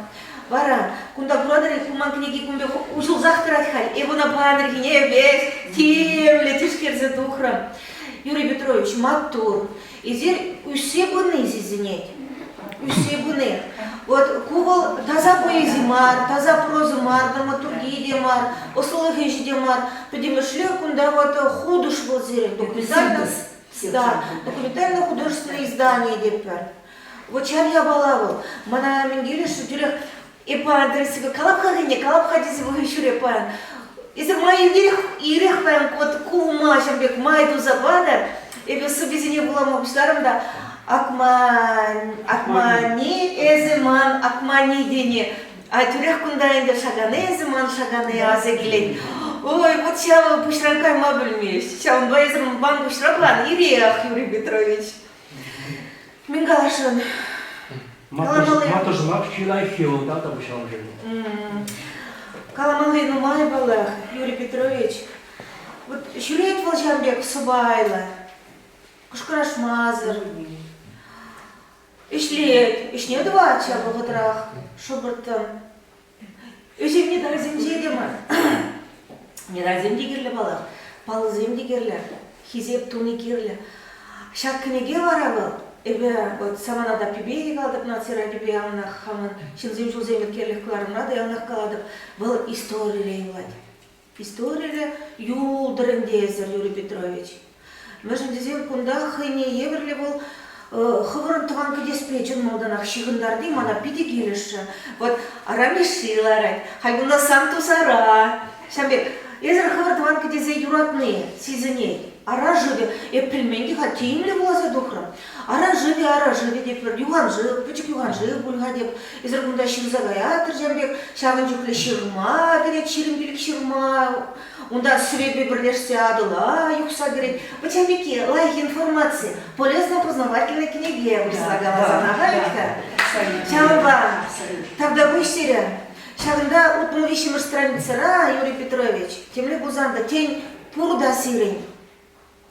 Вара кунта куратӑр-и, ку ман кӗнеки кун пек уҫӑлсах тӑрать халь. Эп ӑна паянхине веҫ. Темле тишкерсе тухрӑм. Юрий Петрович, маттур. Эсир ӳссе пыни сисӗнет. Ӳссе пыни. Вот ку вӑл таса поэзи мар, таса проза мар, драматурги те мар, ӑслӑлӑх ӗҫӗ те мар. Пӗтӗмӗшле кунта вот хутӑш вӑл сирӗн. Документально, да, документально-художественное издание тетпӗр. Вот ҫав япала вӑл. Мана мӗн килӗшрӗ, тӳрех эпӗ адресӗпе калап-ха хӑйне, калап-ха тесе вӑхӑт ҫӳреп паян. Эсир май ирех, ирех паян вот кулма ҫав пек май туса патӑр. Эпӗ сӑввисене вулама пуҫларӑм та Акман, Акмани эсӗ ман Акмани тени. А тӳрех кунта ӗнтӗ шаканы эсӗ ман шаканы аса килет. Ой, вот ҫав пуҫран кайма пӗлмест. Ҫавӑнпа эсӗ ман пуҫра пулан ирех, Юрий Петрович. Мӗн каласшӑн? Матӑшӑнах чи лайӑххи вӑл та пуҫламӑшӗн. Каламалли нумай паллах, Юрий Петрович. Вот ҫӳрет вӑл ҫав пек сӑпайлӑ, кӑшкӑрашмасӑр. Ӗҫлет, ӗҫне тӑвать ҫав вӑхӑтрах шӑпӑрттӑн. Ӗҫӗ медальсенче те мар. Медальсем те кирлӗ паллах, паллӑсем те кирлӗ, хисеп туни кирлӗ. Ҫак кӗнеке вара вӑл, эпӗ вот самана таппипе те калатӑп, наци радиопе яланах хамӑн ҫынсем ҫулсем еткерлӗх кӑларӑмра та яланах калатӑп, вӑл историре юлать. Историре юлтӑр ӗнтӗ эсӗр, Юрий Петрович. Мӗншӗн тесен кунта хӑйне евӗрлӗ вӑл хӑвӑрӑн тӑван кӗтеспе чӑн малтанах ҫыхӑнтарни мана питӗ килӗшрӗ. Вот Арамиши ларать, халь кунта Сантусара. Ҫавӑн пек эсӗр хӑвӑр тӑван кӗтесе юратни сисӗнет. Ара шывӗ, эп пӗлмен те-ха, тимлӗ вуласа тухрӑм. Ара шывӗ, ара шывӗ тетпӗр, юханшыв, пӗчӗк юханшыв пуль-ха теп. Эсир кунта ҫырса каятӑр ҫавӑн пек, ҫавӑн чухлӗ ҫырма кӗрет, 25 ҫырма. Унта сӗрепе пӗрлешсе Атӑла юхса кӗрет. Вот ҫавӑн пекки лайӑх информаци, полезно-познавательная кӗнеке вырӑсла каласан, аха вӗт-ха? Ҫавӑнпа тавтапуҫ сире. Ҫакӑнта 63-мӗш страницӑра, Юрий Петрович, темле пулсан та, тен, пур та сирӗн.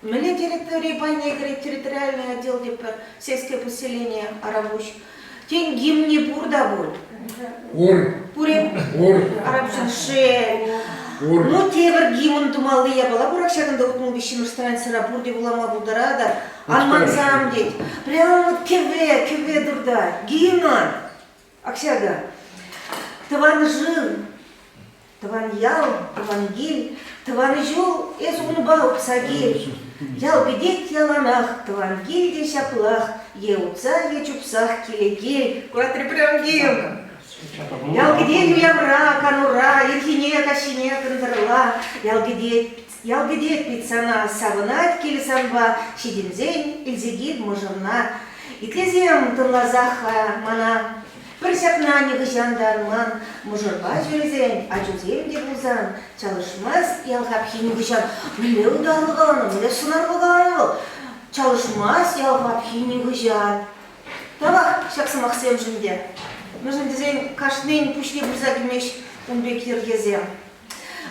Мӗнле территори пайне кӗрет территориальный отдел тетпӗр, сельское поселение Арапуҫ. Тен, гимне пур та пуль. Пур. Пур-и? Пур. Арапуҫӑн шел. Пур. Ну, тепӗр гимн тумалли япала пурах ҫакӑнта 63-мӗш страницӑра пурте вулама пултаратӑр. Ан мансам тет. Прямо вот кӗве, кӗве туртать. Гимн. Ак ҫакӑ. Тӑван шыв, Тӑван ял, тӑван кил, тӑван ҫул эс унпа утса кил. Ял кӗтет яланах, тӑван кил те ҫаплах, е утса, е чупсах киле кил. Куратри прям кил. Ял кӗтет уявра, канура, ирхине, каҫхине, кӑнтӑрла. Ял кӗтет, ял кӗтет пит сана, савӑнать кил санпа, ҫитӗнсен илсе кил мӑшӑрна. Итлесем тӑнласах-ха мана. Пӗр ҫакна нихӑҫан та ан ман, мӑшӑрпа ҫӳресен, ачусем те пулсан, чалӑшмасть ял хапхи нихӑҫан. Мӗнле ытарлӑ каланӑ, мӗнле сӑнарлӑ каланӑ вӑл? Чалӑшмасть ял хапхи нихӑҫан. Тавах ҫак сӑмахсемшӗн те. Мӗншӗн тесен кашнин пуҫне пырса кӗмест ун пек йӗркесем.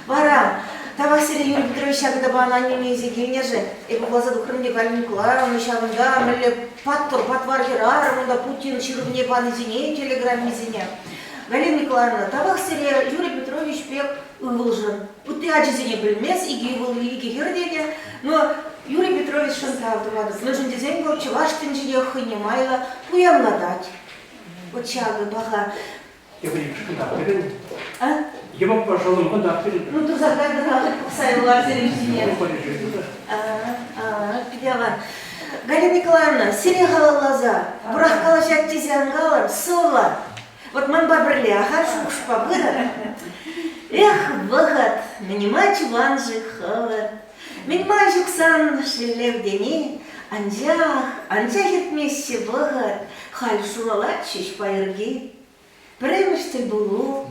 Вара, тавах сире, Юрий Петрович, ҫакӑ та пан аннене илсе килнӗшӗн. Эпӗ вуласа тухрӑм те Галина Николаевна ҫавӑнта мӗнле паттӑр, патвар хӗрарӑм унта Путин ҫырӑвне панисене, телеграммисене. Галина Николаевна, тавах сире Юрий Петрович пек ывӑлшӑн. Ытти ачисене пӗлмест, икӗ ывӑл, икӗ хӗр тенӗ. Но Юрий Петровичшӑн тав тӑватӑп. Мӗншӗн тесен вӑл чӑваш тӗнчине хӑйне майлӑ пуянлатать. Вот ҫакӑ паха. Эпир кунтах пирӗн. А? Йӑмӑкпа шӑллӑм кунтах пирӗн. Ну, туса кайтӑр пӑхса юлар сирӗн ҫине. Питӗ аван. Галина Николаевна, сире халалласа вӑрах калаҫать тесе ан калӑр, сывлӑ. Вот манпа пӗрле ахаль шухӑшпа пырӑр. Эх, вӑхӑт, мӗн-ма чӑван-ши хӑвӑр? Мӗн-ма ҫуксан шеллев тени, анчах, анчах иртмест-ши вӑхӑт, халь шуралать ҫеҫ пайӑрки. Пӗрремӗш тӗлпулу,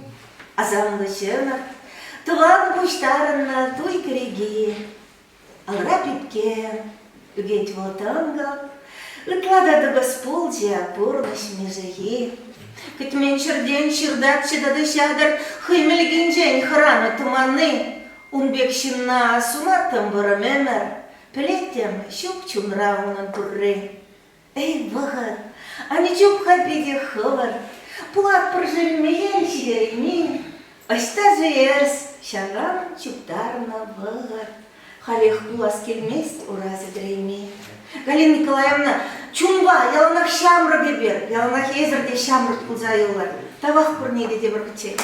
асамлӑ ҫӑнӑх, тӑван пуҫтарӑннӑ туй кӗреки. Алра пепке, ӳкет вӑл тӑнкӑл, ытла та тӑкӑс пулчӗ пурнӑҫ мешехи. Кӗтмен ҫӗртен ҫыртатчӗ тата ҫатӑр хӑй мӗлкинчен хӑранӑ тӑманни. Ун пек ҫынна сунаттӑм вӑрӑм ӗмӗр, пӗлеттӗм, ҫук чунра унӑн турри. Эй, вӑхӑт, ан чуп-ха питӗ хӑвӑрт, пулатпӑр-ши мехел ҫитерейми, ӑҫта-ши эс, ҫарран чуптарнӑ вӑхӑт? Халех пулас килмест ура сӗтӗрейми. Галина Николаевна, чунпа яланах ҫамрӑк эпир, яланах эсӗр те ҫамрӑк пулса юлӑр. Тавах пурне те тепӗр хутчен.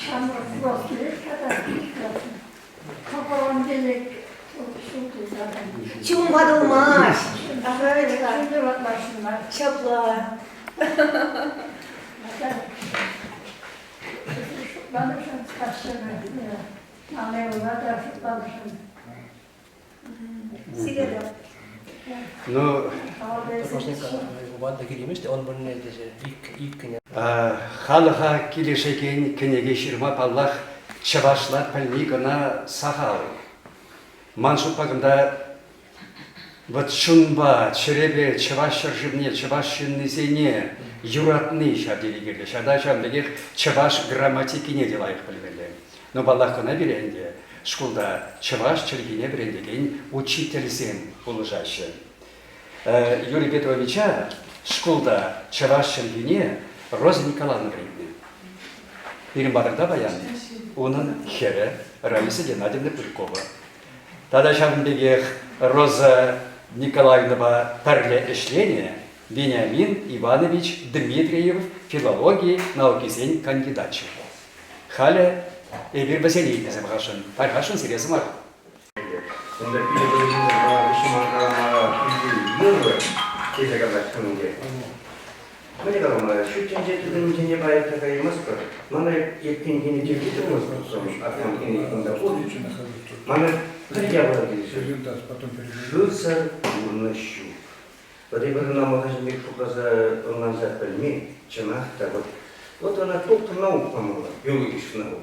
Ҫамрӑк пулас килет тата. Кӑкӑрӑн пилӗк ҫул туса. Чун ватӑлмасть. Ҫапла. Шутланӑшӑн спасибо. Мана та шутланӑшӑн. Сире те. Ну, Ватӑ килмест, он вырӑнне тесе иккӗне. Халӑха килӗшекен кӗнеке ҫырма, паллах, чӑвашла пӗлни кӑна сахал. Ман шутпа кунта вӑт чунпа, чӗрепе чӑваш ҫӗршывне, чӑваш ҫыннисене юратни ҫав тери кирлӗ. Ҫата ҫавӑн пекех чӑваш грамматикине те лайӑх пӗлмелле. Ну, паллах, кӑна пире ӗнтӗ шкулта чӑваш чӗлхине вӗрентекен учительсем пулӑшаҫҫӗ. Юрий Петровича шкулта чӑваш чӗлхине Роза Николаевна вӗрентнӗ. Пирӗн патӑрта паян унӑн хӗрӗ Раиса Геннадьевна Пыркова. Тата ҫавӑн пекех Роза Николаевнӑпа пӗрле ӗҫленӗ Вениамин Иванович Дмитриев филологи наукисен кандидачӗ. Халӗ эпир вӗсене итлесе пӑхасшӑн. Тархасшӑн сире сӑмах. Унта питӗ вӑйлӑ калама питӗ йывӑр тесе калать ӗнтӗ. Мӗне калама, ҫут тӗнче тытӑмӗнчене паять та каймастпӑр. Мана иртнинхине тирки тӑмастӑн, арканхине кунта пур. Мана пӗр япала килӗшет. Шывсӑр пурнӑҫ ҫук. Вот эпир ӑна малтанхи пек шутласа ӑнланса пӗлмен, чӑнах та вот вот ӑна тухтӑр наук памалла, биологический наук.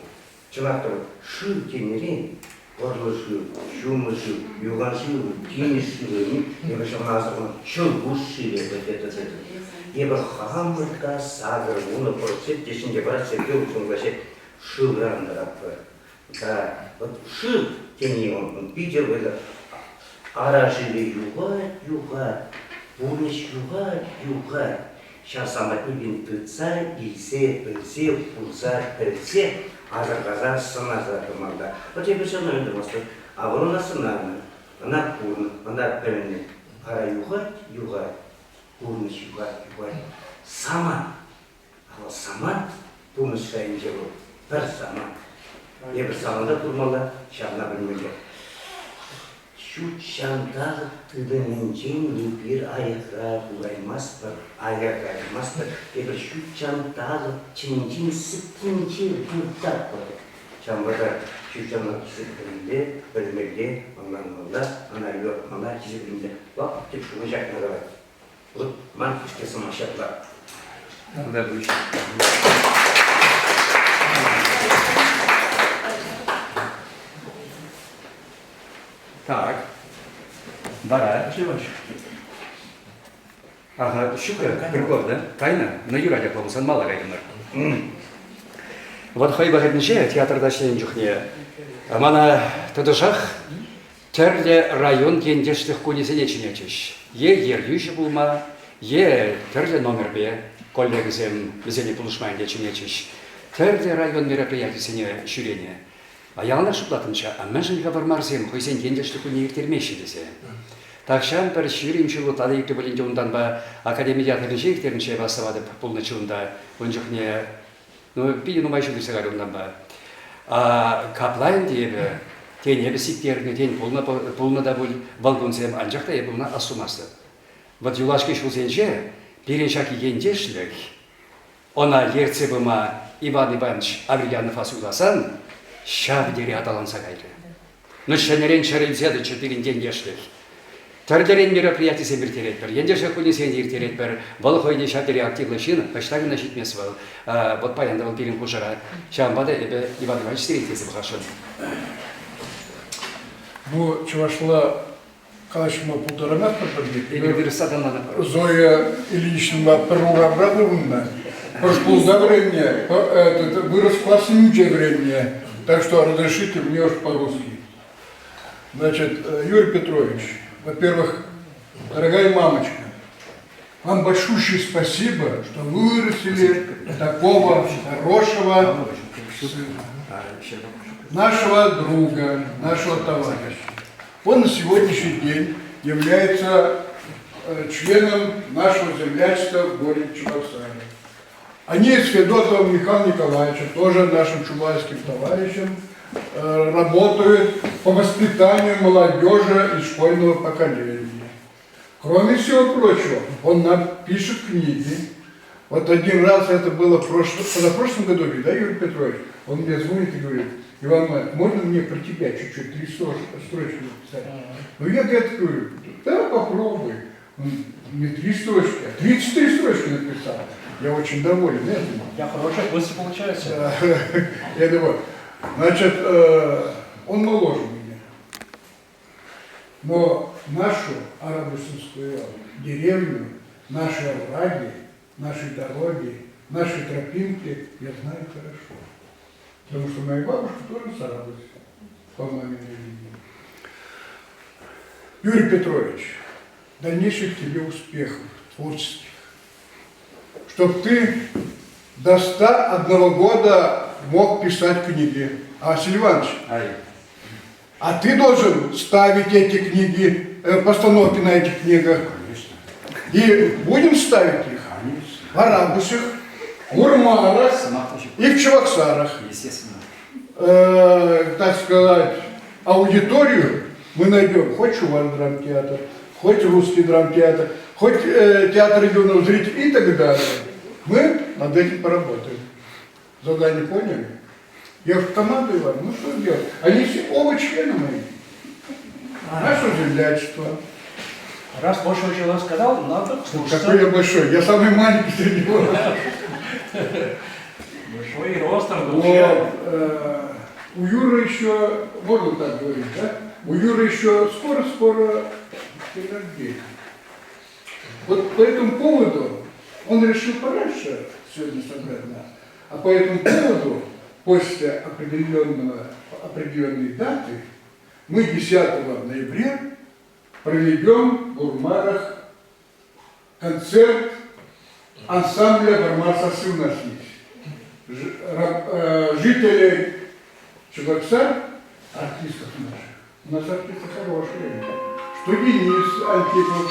Чӑнах та вот шыв тенӗрен пӑрлӑ шыв, ҫумӑр шыв, юхан шыв, тинӗс шывӗ, эпир ҫавна асӑрханӑ ҫӑлкуҫ шывӗ вот это это. Эпир хамӑр та 80% те ҫинче парать Сергей Луксунга шывран тӑратпӑр. Да, вот шыв тени он питӗ вӑйлӑ. Ара шывӗ юхать, юхать, пурнӑҫ юхать, юхать. Ҫав самантне тытса, илсе, пӗлсе, курса, пӗлсе, асӑрхаса, сӑнаса тӑмалла. Вот эпир ҫавна ӗнтӗ А вӑл ӑна сӑнанӑ, ӑна курнӑ, ӑна пӗлнӗ. Ара юхать, юхать, пурнӑҫ юхать, юхать. Самант. А вӑл самант пурнӑҫ шайӗнче вӑл пӗр самант. Эпир саманта курмалла, ҫавна пӗлмелле. Ҫут ҫанталӑк тытӑмӗнчен эпир аякра пулаймастпӑр, аякаймастпӑр. Эпир ҫут ҫанталӑк чӗнчин сӗткенче выртатпӑр. Ҫавӑнпа та ҫут ҫанталӑк хисеплемелле, пӗлмелле, ӑнланмалла, ӑна юратмалла, хисеплемелле. Вак тӗп шухӑш ҫакна калать. Вот ман кӗске сӑмах ҫапла. Тавтапуҫ. Так. Вара. Ага, ҫук, Пырков, да? Кайнӑ? Ну, юрать, апла пулсан мала кайрӑмӑр. Вот хӑй вӑхӑтӗнче театрта ӗҫленӗ чухне мана тӑтӑшах тӗрлӗ район ентешлӗх кунӗсене чӗнетчӗҫ. Е ертӳҫӗ пулма, е тӗрлӗ номерпе коллегӑсем вӗсене пулӑшма ӗнтӗ чӗнетчӗҫ. Тӗрлӗ район мероприятисене ҫӳренӗ. Яланах шутлаттӑмччӗ, а мӗншӗн-ха вӑрмарсем хӑйсен ентешлӗх кунне ирттермеҫҫӗ тесе. Тахҫан пӗр 20 ҫул ытла та иртнӗ пулин те унтанпа академи театрӗнче ирттернӗччӗ эпӗ астӑватӑп пулнӑччӗ унта. Ун чухне ну, питӗ нумай ҫул иртсе кайрӗ унтанпа. А, капла ӗнтӗ эпӗ, тен, эпӗ сиктернӗ, тен, пулнӑ, пулнӑ та пуль вӑл кунсем, анчах та эпӗ ӑна астумастӑп. Вӑт юлашки ҫулсенче пирӗн ҫак ентешлӗх Ӑна ертсе пыма Иван Иванович Аверьянова суйласан ҫав тери аталанса кайрӗ. Ну, ҫӗнӗрен чӗрӗлсе тӑчӗ пирӗн ентешлӗх. Тӗрлӗрен мероприятисем ирттеретпӗр, ентеше кунӗсене ирттеретпӗр. Вӑл хӑй те ҫав тери активлӑ ҫын, ӑҫта кӑна ҫитмест вӑл. Вот паян та вӑл пирӗн хушӑра. Ҫавӑнпа та эпӗ Иван Иванович сире итлесе пӑхасшӑн. Ну, чӑвашла калаҫма пултарамастпӑр пӗр пек. Эпир вырӑсла тӑнланӑпӑр. Зоя Ильиничнӑпа пӗр урамра пурӑннӑ, пӗр шкулта вӗреннӗ, вырӑс классӗнче вӗреннӗ. Так что разрешите мне уж по-русски. Значит, Юрий Петрович, во-первых, дорогая мамочка, Вам большущее спасибо, что вы вырастили такого хорошего сына, нашего друга, нашего товарища. Он на сегодняшний день является членом нашего землячества в городе Чебоксары. Они с Федотовым Михаилом Николаевичем, тоже нашим чувашским товарищем, работают по воспитанию молодежи и школьного поколения. Кроме всего прочего, он нам пишет книги. Вот один раз, это было в прошлом, позапрошлом году, да, Юрий Петрович, он мне звонит и говорит, Иван Иванович, можно мне про тебя чуть-чуть три строчки написать? Ну, я говорит, говорю, да, попробуй. Он не три строчки, а 33 строчки написал. Я очень доволен этим. Я хорошая мысль получается. Да. Я думаю, значит, он моложе меня. Но нашу Арабусинскую деревню, наши овраги, наши дороги, наши тропинки я знаю хорошо. Потому что моя бабушка тоже с Арабуси, по маминой линии. Юрий Петрович, дальнейших тебе успехов творческих. Чтоб ты до 101 года мог писать книги. А, Василий Иванович, а ты должен ставить эти книги, постановки на этих книгах. Конечно. И будем ставить их Конечно. в Арабусах, в Урмарах и в Чебоксарах. Естественно. Так сказать, аудиторию мы найдем хоть Чуваш драмтеатр, хоть русский драмтеатр, хоть театр юного зрителя и так далее. Мы над этим поработаем. Задание поняли? Я в команду, Иван, ну что делать? Они все оба члены мои. Наше землячество. Раз большой человек сказал, надо слушаться. Какой я большой? Я самый маленький среди вас. Большой и ростом, Вот, у Юры еще, можно так говорить, да? У Юры еще скоро-скоро день рождения. Вот по этому поводу он решил пораньше сегодня собрать нас. А по этому поводу, после определенной даты, мы 10 ноября проведем в Урмарах концерт ансамбля «Вармар Сасы» у нас есть. Жители Чебоксар, артистов наших, у нас артисты хорошие. Что Денис Антипов,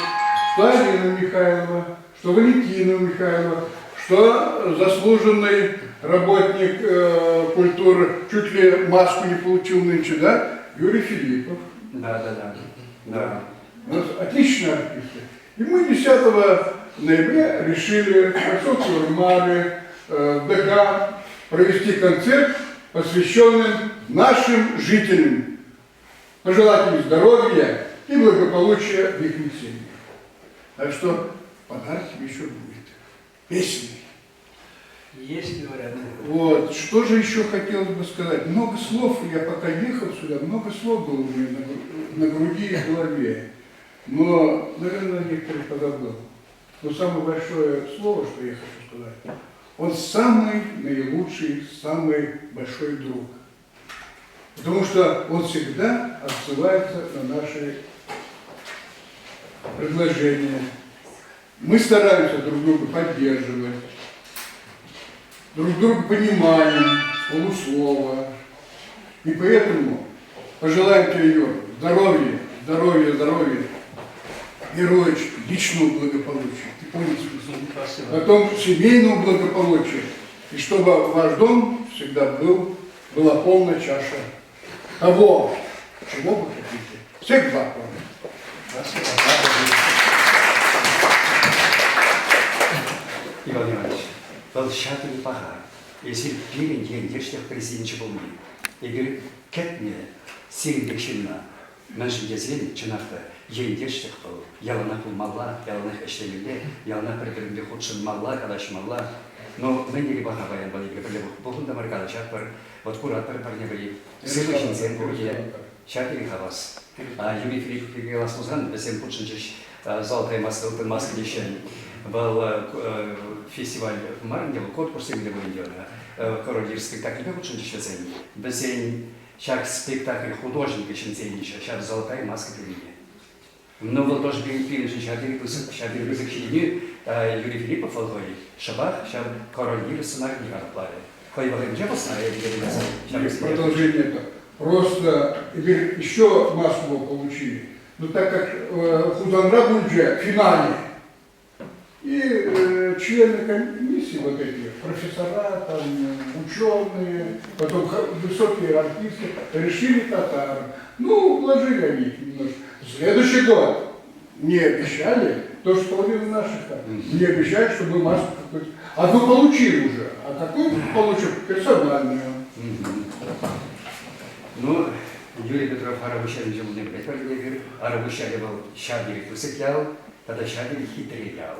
что Алина Михайлова, что Валентина Михайлова, что заслуженный работник культуры, чуть ли маску не получил нынче, да, Юрий Филиппов. Да, да, да. Да. У нас отличные артисты. И мы 10 ноября решили в поселке Урмары, в ДК провести концерт, посвященный нашим жителям. Пожелать им здоровья и благополучия в их семьях. Так что подарок тебе еще будет. Песни. Есть варианты. Вот. Что же еще хотелось бы сказать? Много слов, я пока ехал сюда, много слов было у меня на груди и в голове. Но, наверное, некоторые позабыл. Но самое большое слово, что я хочу сказать, он самый наилучший, самый большой друг. Потому что он всегда отзывается на наши предложения. Мы стараемся друг друга поддерживать, друг друга понимаем с полуслова. И поэтому пожелаем тебе, Юр, здоровья, здоровья, здоровья, первую очередь, личного благополучия. Ты понял смысл? Спасибо. Потом семейного благополучия. И чтобы ваш дом всегда была полная чаша того, чего вы хотите. Всех благ вам. Спасибо. Иван Иванович, вӑл ҫав тери паха. Эсир пирӗн ентешлӗх президенчӗ пулни. Эпир кӗтнӗ сирӗн пек ҫынна. Мӗншӗн тесен, чӑнах та, ентешлӗх вӑл яланах пулмалла, яланах ӗҫлемелле, яланах пӗр-пӗринпе хутшӑнмалла, калаҫмалла. Но мӗн тери паха паян вӑл эпир пӗрле пухӑнтӑмӑр, калаҫатпӑр, вот куратпӑр пӗрне-пӗри. Сывӑ ҫынсем пурте ҫав тери хавас. Юрий Филиппов пирки калас пулсан, вӗсем хутшӑнчӗҫ Золотая маска, ылтӑн маска теҫҫӗ. Вӑл фестиваль мар ӗнтӗ, вӑл конкурссем те пулин те ӑна. Король спектакльпе хутшӑнчӗҫ вӗсем. Вӗсен ҫак спектакль художникӗ ҫӗнсе илнӗ ҫав «Золотая маска» пӳлӗмне. Но вӑл тоже пирӗншӗн ҫав тери пысӑк, ҫав тери пысӑк ҫитӗнӳ. Юрий Филиппов вӑл хӑй шӑпах ҫав король сӑнарне калӑпларӗ. Хӑй вӑхӑтӗнче вӑл сӑнара йӗркелесе Продолжение это. Просто теперь еще массово получили. Но так как Хузанра пулчӗ в финале, и члены комиссии вот эти, профессора, там, ученые, потом высокие артисты, решили татар. Ну, уложили они их немножко. Следующий год не обещали, то, что половина наших там, не обещали, что мы маску какую-то... Одну получили уже, а какую получим? Персональную. Ну, Юрий Петров Арапуҫ ялӗнче пулни пӗлетпӗр эпир. Арапуҫ ялӗ вӑл ҫав тери пысӑк ял тата ҫав тери хитре ял.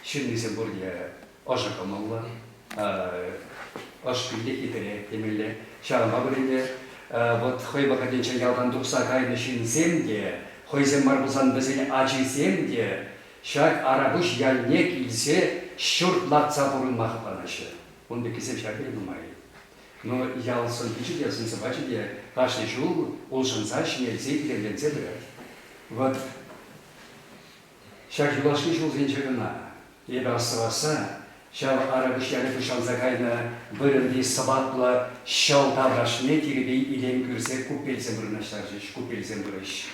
Ҫыннисем пурте ӑшӑ кӑмӑллӑ, ӑш пиллӗ хитре темелле. Ҫавӑнпа пулин те вот хӑй вӑхӑтӗнче ялтан тухса кайнӑ ҫынсем те, хӑйсем мар пулсан вӗсен ачисем те ҫак Арапуҫ ялне килсе ҫурт лартса пурӑнма хӑтланаҫҫӗ. Ун пеккисем ҫав тери нумай. Но ял сӑн-пичӗ те, сӑн-сӑпачӗ те кашни ҫул улшӑнса, ҫӗнелсе, илемленсе пырать. Вот ҫак юлашки ҫулсенче кӑна эпӗ астӑвасса ҫав Арапуҫ ялӗ пуҫланса кайнӑ вырӑнти сӑваплӑ ҫӑл таврашне тирпей-илем кӳрсе купельсем вырнаҫтарчӗҫ, купельсем турӗҫ.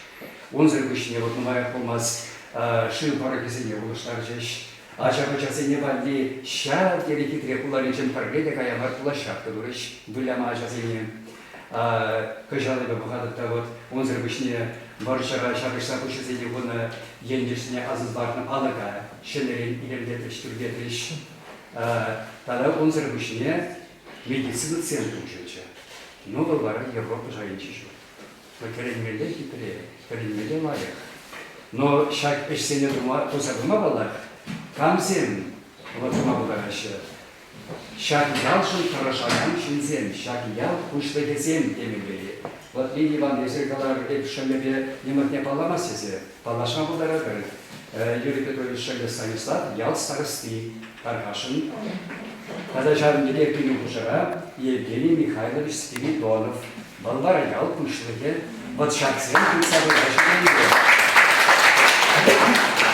Унсӑр пуҫне вот нумаях пулмасть шыв пӑрӑхӗсене улӑштарчӗҫ. Ача-пӑчасене валли ҫав тери хитре хуларинчен пӗрре те кая мар площадка турӗҫ выляма ачасене. Кӑҫал эпӗ пӑхатӑп та вот унсӑр пуҫне вӑрҫӑра ҫапӑҫса пуҫӗсене хунӑ ентешсене асӑнса лартнӑ палӑка ҫӗнӗрен илемлетрӗҫ, тӳрлетрӗҫ. Тата унсӑр пуҫне медицина центрӗ уҫӑлчӗ. Ну, вӑл вара Европа шайӗнчи ҫурт. Тӗлӗнмелле хитре, тӗлӗнмелле лайӑх. Но ҫак ӗҫсене тума, туса пыма паллах, камсем тума пултараҫҫӗ? Ҫак ялшӑн тӑрӑшакан ҫынсем, ҫак ял пуҫлӑхӗсем темелле-и? Вот Лидия Ивановна, эсир каларӑр, эп шӑллӗпе йӑмӑкне палламасть тесе. Паллашма пултаратӑр. Юрий Петрович шӑллӗ Станислав ял старости тархасшӑн. Тата ҫавӑн пекех пирӗн хушӑра Евгений Михайлович Спиридонов, вӑл вара ял пуҫлӑхӗ. Вӑт ҫаксем тытса пыраҫҫӗ ӗнтӗ.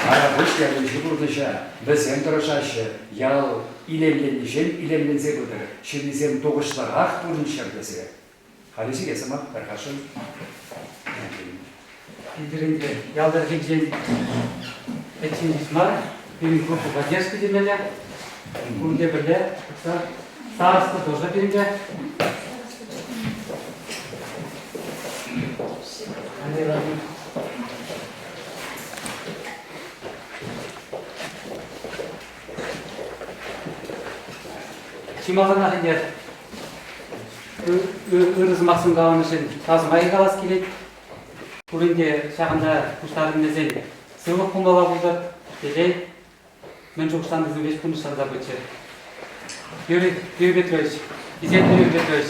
Арапуҫ ялӗнчи пурнӑҫа вӗсем тӑрӑшаҫҫӗ, ял илемленнӗҫем илемленсе пытӑр, ҫыннисем тухӑҫлӑрах пурӑнччӑр тесе. Халӗ сире сӑмах тархасшӑн. Эпир ӗнтӗ ял тӑрӑхӗнчен пӗччен ҫеҫ мар, пирӗн группа поддержки темелле. Пурте пӗрле староста тоже пирӗнпе. Андрей Владимирович. Чи малтанах ӗнтӗ ырӑ сӑмахсем каланӑшӑн тав сӑмахӗ калас килет. Пурин те ҫакӑнта пуҫтарӑннисен сывлӑх пулмалла пултӑр, телей. Мӗн шухӑшланисем веҫ пурнӑҫланса пычӗ. Юрий, Юрий Петрович, хисеплӗ Юрий Петрович,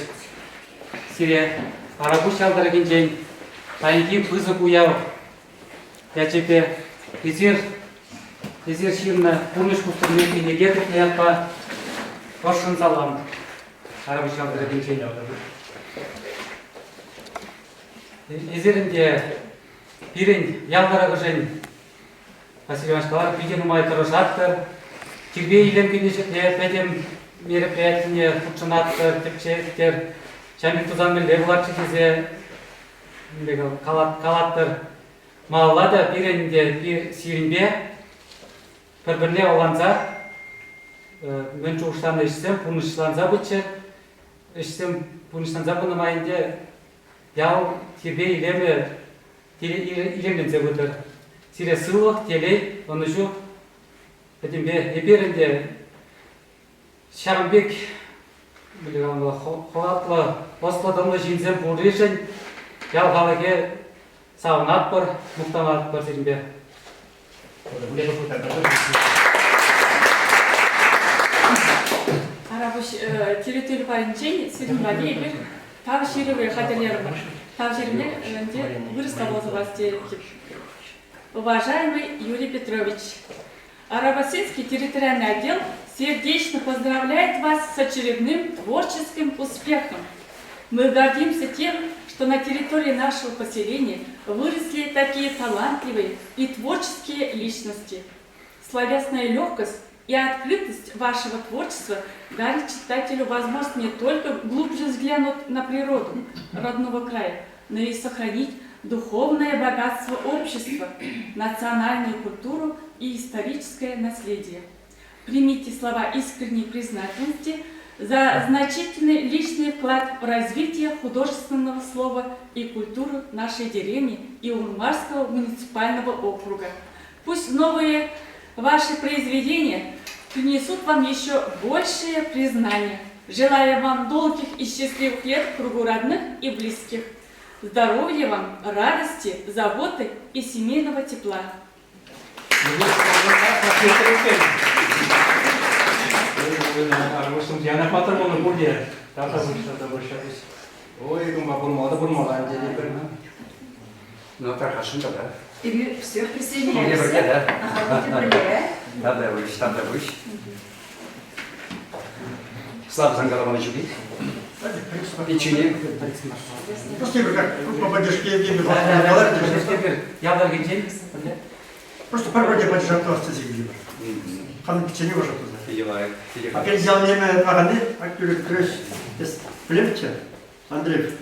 сире Арапуҫ ял тӑрӑхӗнчен паянхи пысӑк уяв ячӗпе эсир эсир ҫырнӑ Пурнӑҫ кустӑрми кӗнеке тухнӑ ятпа ӑшшӑн салам. Арапуҫ ял тӑрӑхӗнчен. Эсир ӗнтӗ пирӗн ял тӑрӑхӗшӗн Василий Иванович каларӗ, питӗ нумай тӑрӑшатӑр. Тирпей-илем кӳнӗ ҫӗрте пӗтӗм мероприятине хутшӑнатӑр, тӗпчетӗр. Ҫавӑн пек тусан мӗнле пулатчӗ тесе калатӑр. Малалла та пирӗн те сирӗнпе пӗр-пӗрне ӑнланса мӗн шухӑшланӑ ӗҫсем пурнӑҫланса пыччӑр. Ӗҫсем пурнӑҫланса пынӑ май ӗнтӗ ял тирпей-илемӗ илемленсе пытӑр. Сире сывлӑх, телей, ӑнӑҫу пӗтӗмпе. Эпир ӗнтӗ ҫавӑн пек хӑватлӑ, ӑслӑ-тӑнлӑ ҫынсем пурришӗн ял халӑхӗ савӑнатпӑр, мухтанатпӑр сирӗнпе. Арапуҫ территори пайӗнчен сирӗн валли эпир тав ҫырӑвӗ хатӗрлерӗмӗр. Тав ҫырӑвне ӗнтӗ вырӑсла вуласа парас тетӗп. Уважаемый Юрий Петрович, Арабасинский территориальный отдел сердечно поздравляет вас с очередным творческим успехом. Мы гордимся тем, что на территории нашего поселения выросли такие талантливые и творческие личности. Словесная легкость и открытость вашего творчества дарит читателю возможность не только глубже взглянуть на природу родного края, но и сохранить духовное богатство общества, национальную культуру и историческое наследие. Примите слова искренней признательности за значительный личный вклад в развитие художественного слова и культуры нашей деревни и Урмарского муниципального округа. Пусть новые ваши произведения принесут вам еще большее признание. Желаю вам долгих и счастливых лет в кругу родных и близких. Здоровья вам, радости, заботы и семейного тепла. Ну, тархасшӑн тата. Эпир всех присоединяемся. да? Тавтапуҫ, тавтапуҫ. Слава Зангаловна ҫук-и? Печенье. Просто как группа поддержки Евгения Ял тӑрӑхӗнчен. Просто пӗр-пӗрне поддержать тесе килӗпӗр. Хамӑн печенье уже туса. Питӗ А перед ялнеме паганы, актюры крыш, племче, Андрей.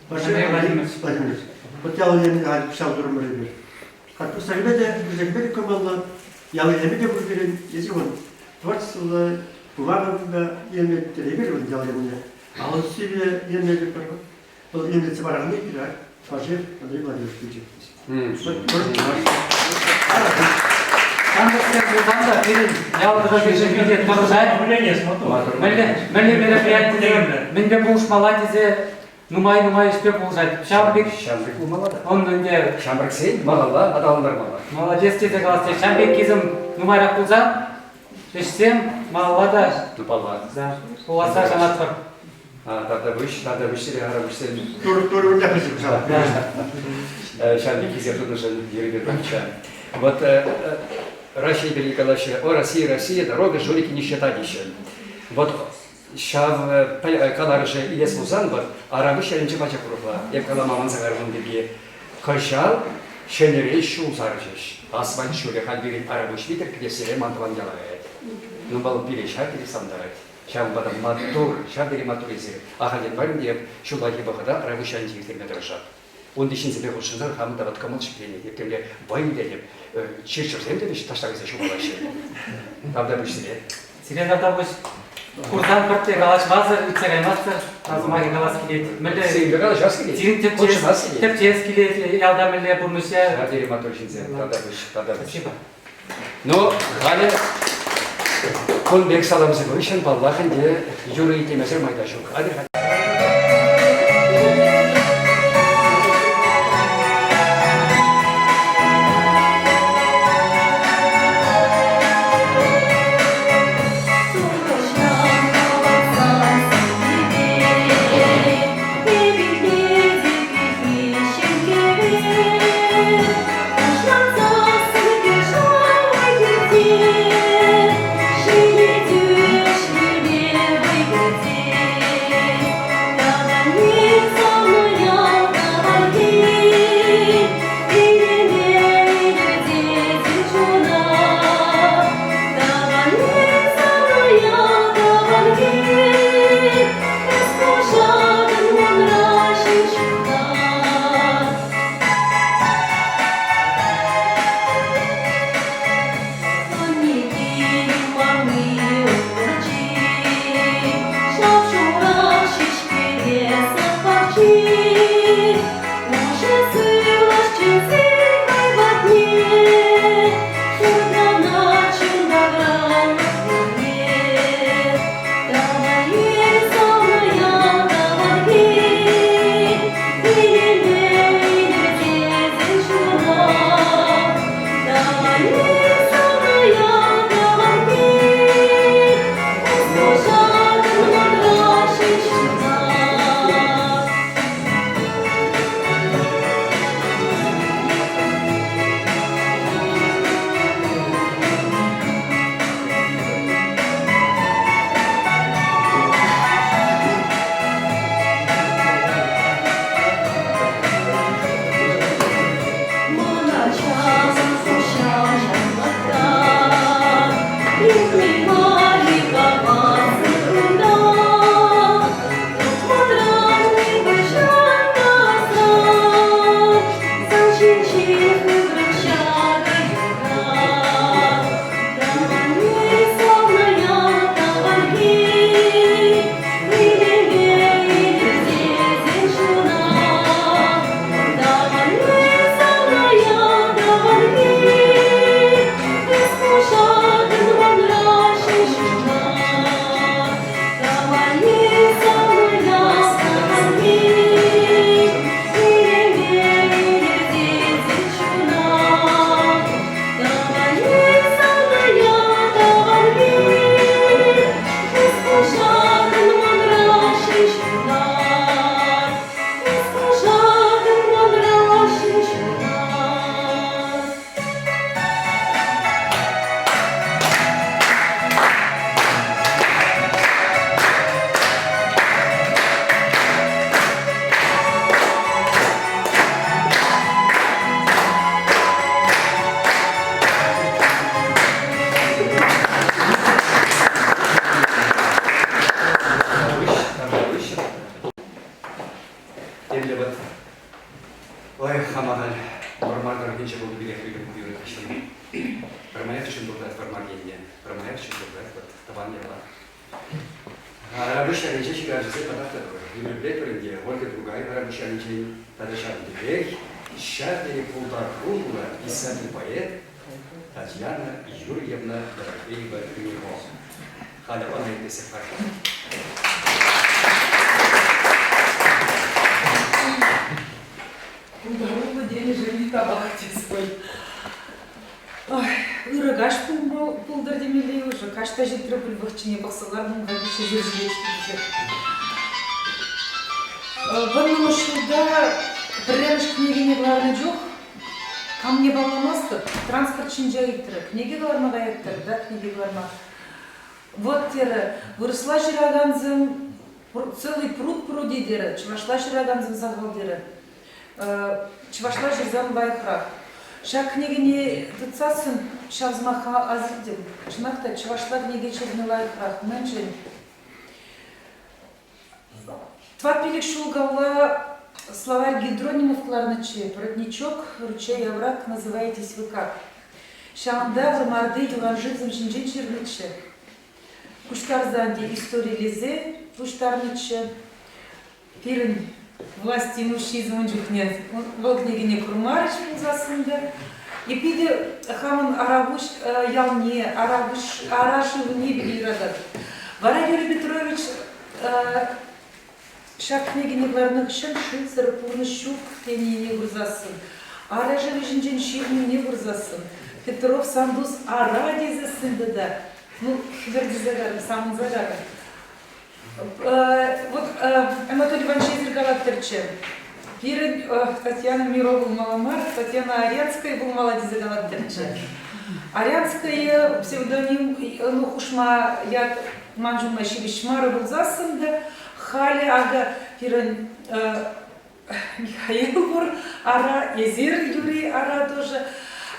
Андрей Владимирович. Владимирович. Вот ял илемне халь ҫав турӑмӑр эпир. Карпусарӗпе те, вӗсемпе те кӑмӑллӑ, ял илемӗ те пур пирӗн. Эсир вон творчествӑллӑ пулатӑр та илемлеттер. Эпир вон ял илемне алӑ сивӗ илемлетӗпӗр. Вӑл илемлетсе параканни пире Фажев Андрей Владимирович пулчӗ. Ҫамрӑксем пулсан та пирӗн ял тӑрӑхӗнче питӗ тӑрӑшать. Мӗнле мероприятисем, мӗнпе пулӑшмалла тесе нумай-нумай ӗҫпе пулӑшать. Ҫавӑн пек Ҫамрӑк пулмалла та. Он ӗнтӗ Ҫамрӑксен малалла аталантармалла. Молодец тесе калас тет. Ҫавӑн пеккисем нумайрах пулсан ӗҫсем малалла та Тупалла. Да, пуласса шанатпӑр. Тавтапуҫ, тавтапуҫ сире Арапуҫсем. Тур, тур, урнях Ҫавӑн пек хисеп тунӑшӑн Юрий Петровича. Вот Раҫҫей пирки калаҫҫӗ. О, Россия, Россия, дорога жулики нищета теҫҫӗ. Вот ҫав каларӑшӗ илес пулсан, вот Арапуҫ ялӗнче пачах урӑхла. Эп калама манса кайрӑм ун пирки. Кӑҫал ҫӗнӗрен ҫул сарчӗҫ. Асфальт ҫулӗ халь пирӗн Арапуҫ витӗр кӗтесселе ман тӑван яла каять. Ну, вӑл пире ҫав тери савӑнтарать. Ҫавӑнпа та маттур, ҫав тери маттур эсир. Ахальтен мар ӗнтӗ эп ҫуллахи вӑхӑта Арапуҫ ялӗнче ирттерме тӑрӑшап. Унти ҫынсемпе хутшӑнсан хамӑн та вӑт кӑмӑл ҫӗкленет. Эп темле вӑй илетӗп. Чир-чӗрсем те таҫта кайса ҫухалаҫҫӗ. Тавтапуҫ сире. Сире тавтапуҫ. Курсан пӗртте калаҫмасӑр, иртсе каймастӑр. Сӑмахӗ калас килет. Мӗнле Сирӗнпе калаҫас килет. Сирӗн Хутшӑнас килет. тӗпчес килет ялта мӗнле пурнӑҫа. Ҫав тери маттур ҫынсем. Тавтапуҫ, тавтапуҫ. Спасибо. Ну, халӗ кун пек саламсем хыҫҫӑн, паллах ӗнтӗ, юрӑ итлемесӗр май та ҫук. Атьӑр-ха. Темле вӑт ой, хама халь Вӑрмар тӑрӑхӗнче пулнӑ пекех юратаҫҫӗ. Пӗрмаях чун туртать Вӑрмар енне, пӗрмаях чун туртать вӑт тӑван яла. Арапуҫ ялӗнче ҫыравҫӑсем татах та пур. Юрий ӗнтӗ Ольга Другай Арапуҫ ялӗнчен тата ҫавӑн пекех ҫав тери пултаруллӑ писатель-поэт Татьяна Юрьевна Дорофеева-Миро. Халӗ ӑна итлесе пар. Пултаруллӑ тенӗшӗн табак тес пуль. Ой, ырӑ каҫ пултӑр темелле уже. Каҫ та ҫитрӗ пуль вӑхӑтчине пӑхса лартӑм-ха виҫҫӗ ҫӳрсе. Вӑрнӑмӑш ҫулта пӗрремӗш кӗнекене кӑларнӑ чух камне палламастӑп, транспорт ҫинче ыйтрӗ. Кӗнеке кӑларма каятӑр, да, кӗнеке кӑларма. Вот терӗ, вырӑсла ҫыракансем целый пруд пруди терӗ, чӑвашла ҫыракансем сахал терӗ. Чӑвашла ҫырсан лайӑхрах. Ҫак кӗнекене тытсассӑн ҫав сӑмаха ас илтӗм. Чӑнах та, чӑвашла кӗнеке ҫырни лайӑхрах. Мӗншӗн? Тӑват-пилӗк ҫул калла словарь гидронимов кӑларнӑччӗ. Родничок, ручей, овраг называетесь вы как? Ҫавӑнта Вӑрмарти юханшывсем ҫинчен ҫырнӑччӗ. Пуҫтарсан те историлесе пуҫтарнӑччӗ. Пирӗн власть имущизм ун чухне вӑл кӗнекене курмарӗҫ пулсассӑн та. И питӗ хамӑн Арапуҫ ялне, Арапуҫ Ара шывне питӗ юрататӑп. Вара Юрий Петрович ҫак кӗнекене кӑларнӑ хыҫҫӑн шывсӑр пурнӑҫ ҫук тенине курсассӑн, Ара шывӗ ҫинчен ҫырнине курсассӑн, Петров Сантус Ара тесессӗн тата, ну, хӗпӗртесе карӑм, савӑнса карӑм. Вот Анатолий Иванович эсир калаттӑрччӗ. Пирӗн Татьяна Миро пулмалла мар, Татьяна Арянская пулмалла тесе калаттӑрччӗ. Арянская псевдоним, ну, хушма ят ман ҫумма ҫивӗч мар пулсассӑн та, халӗ акӑ пирӗн Михаил пур, ара, эсир, Юрий, ара тоже.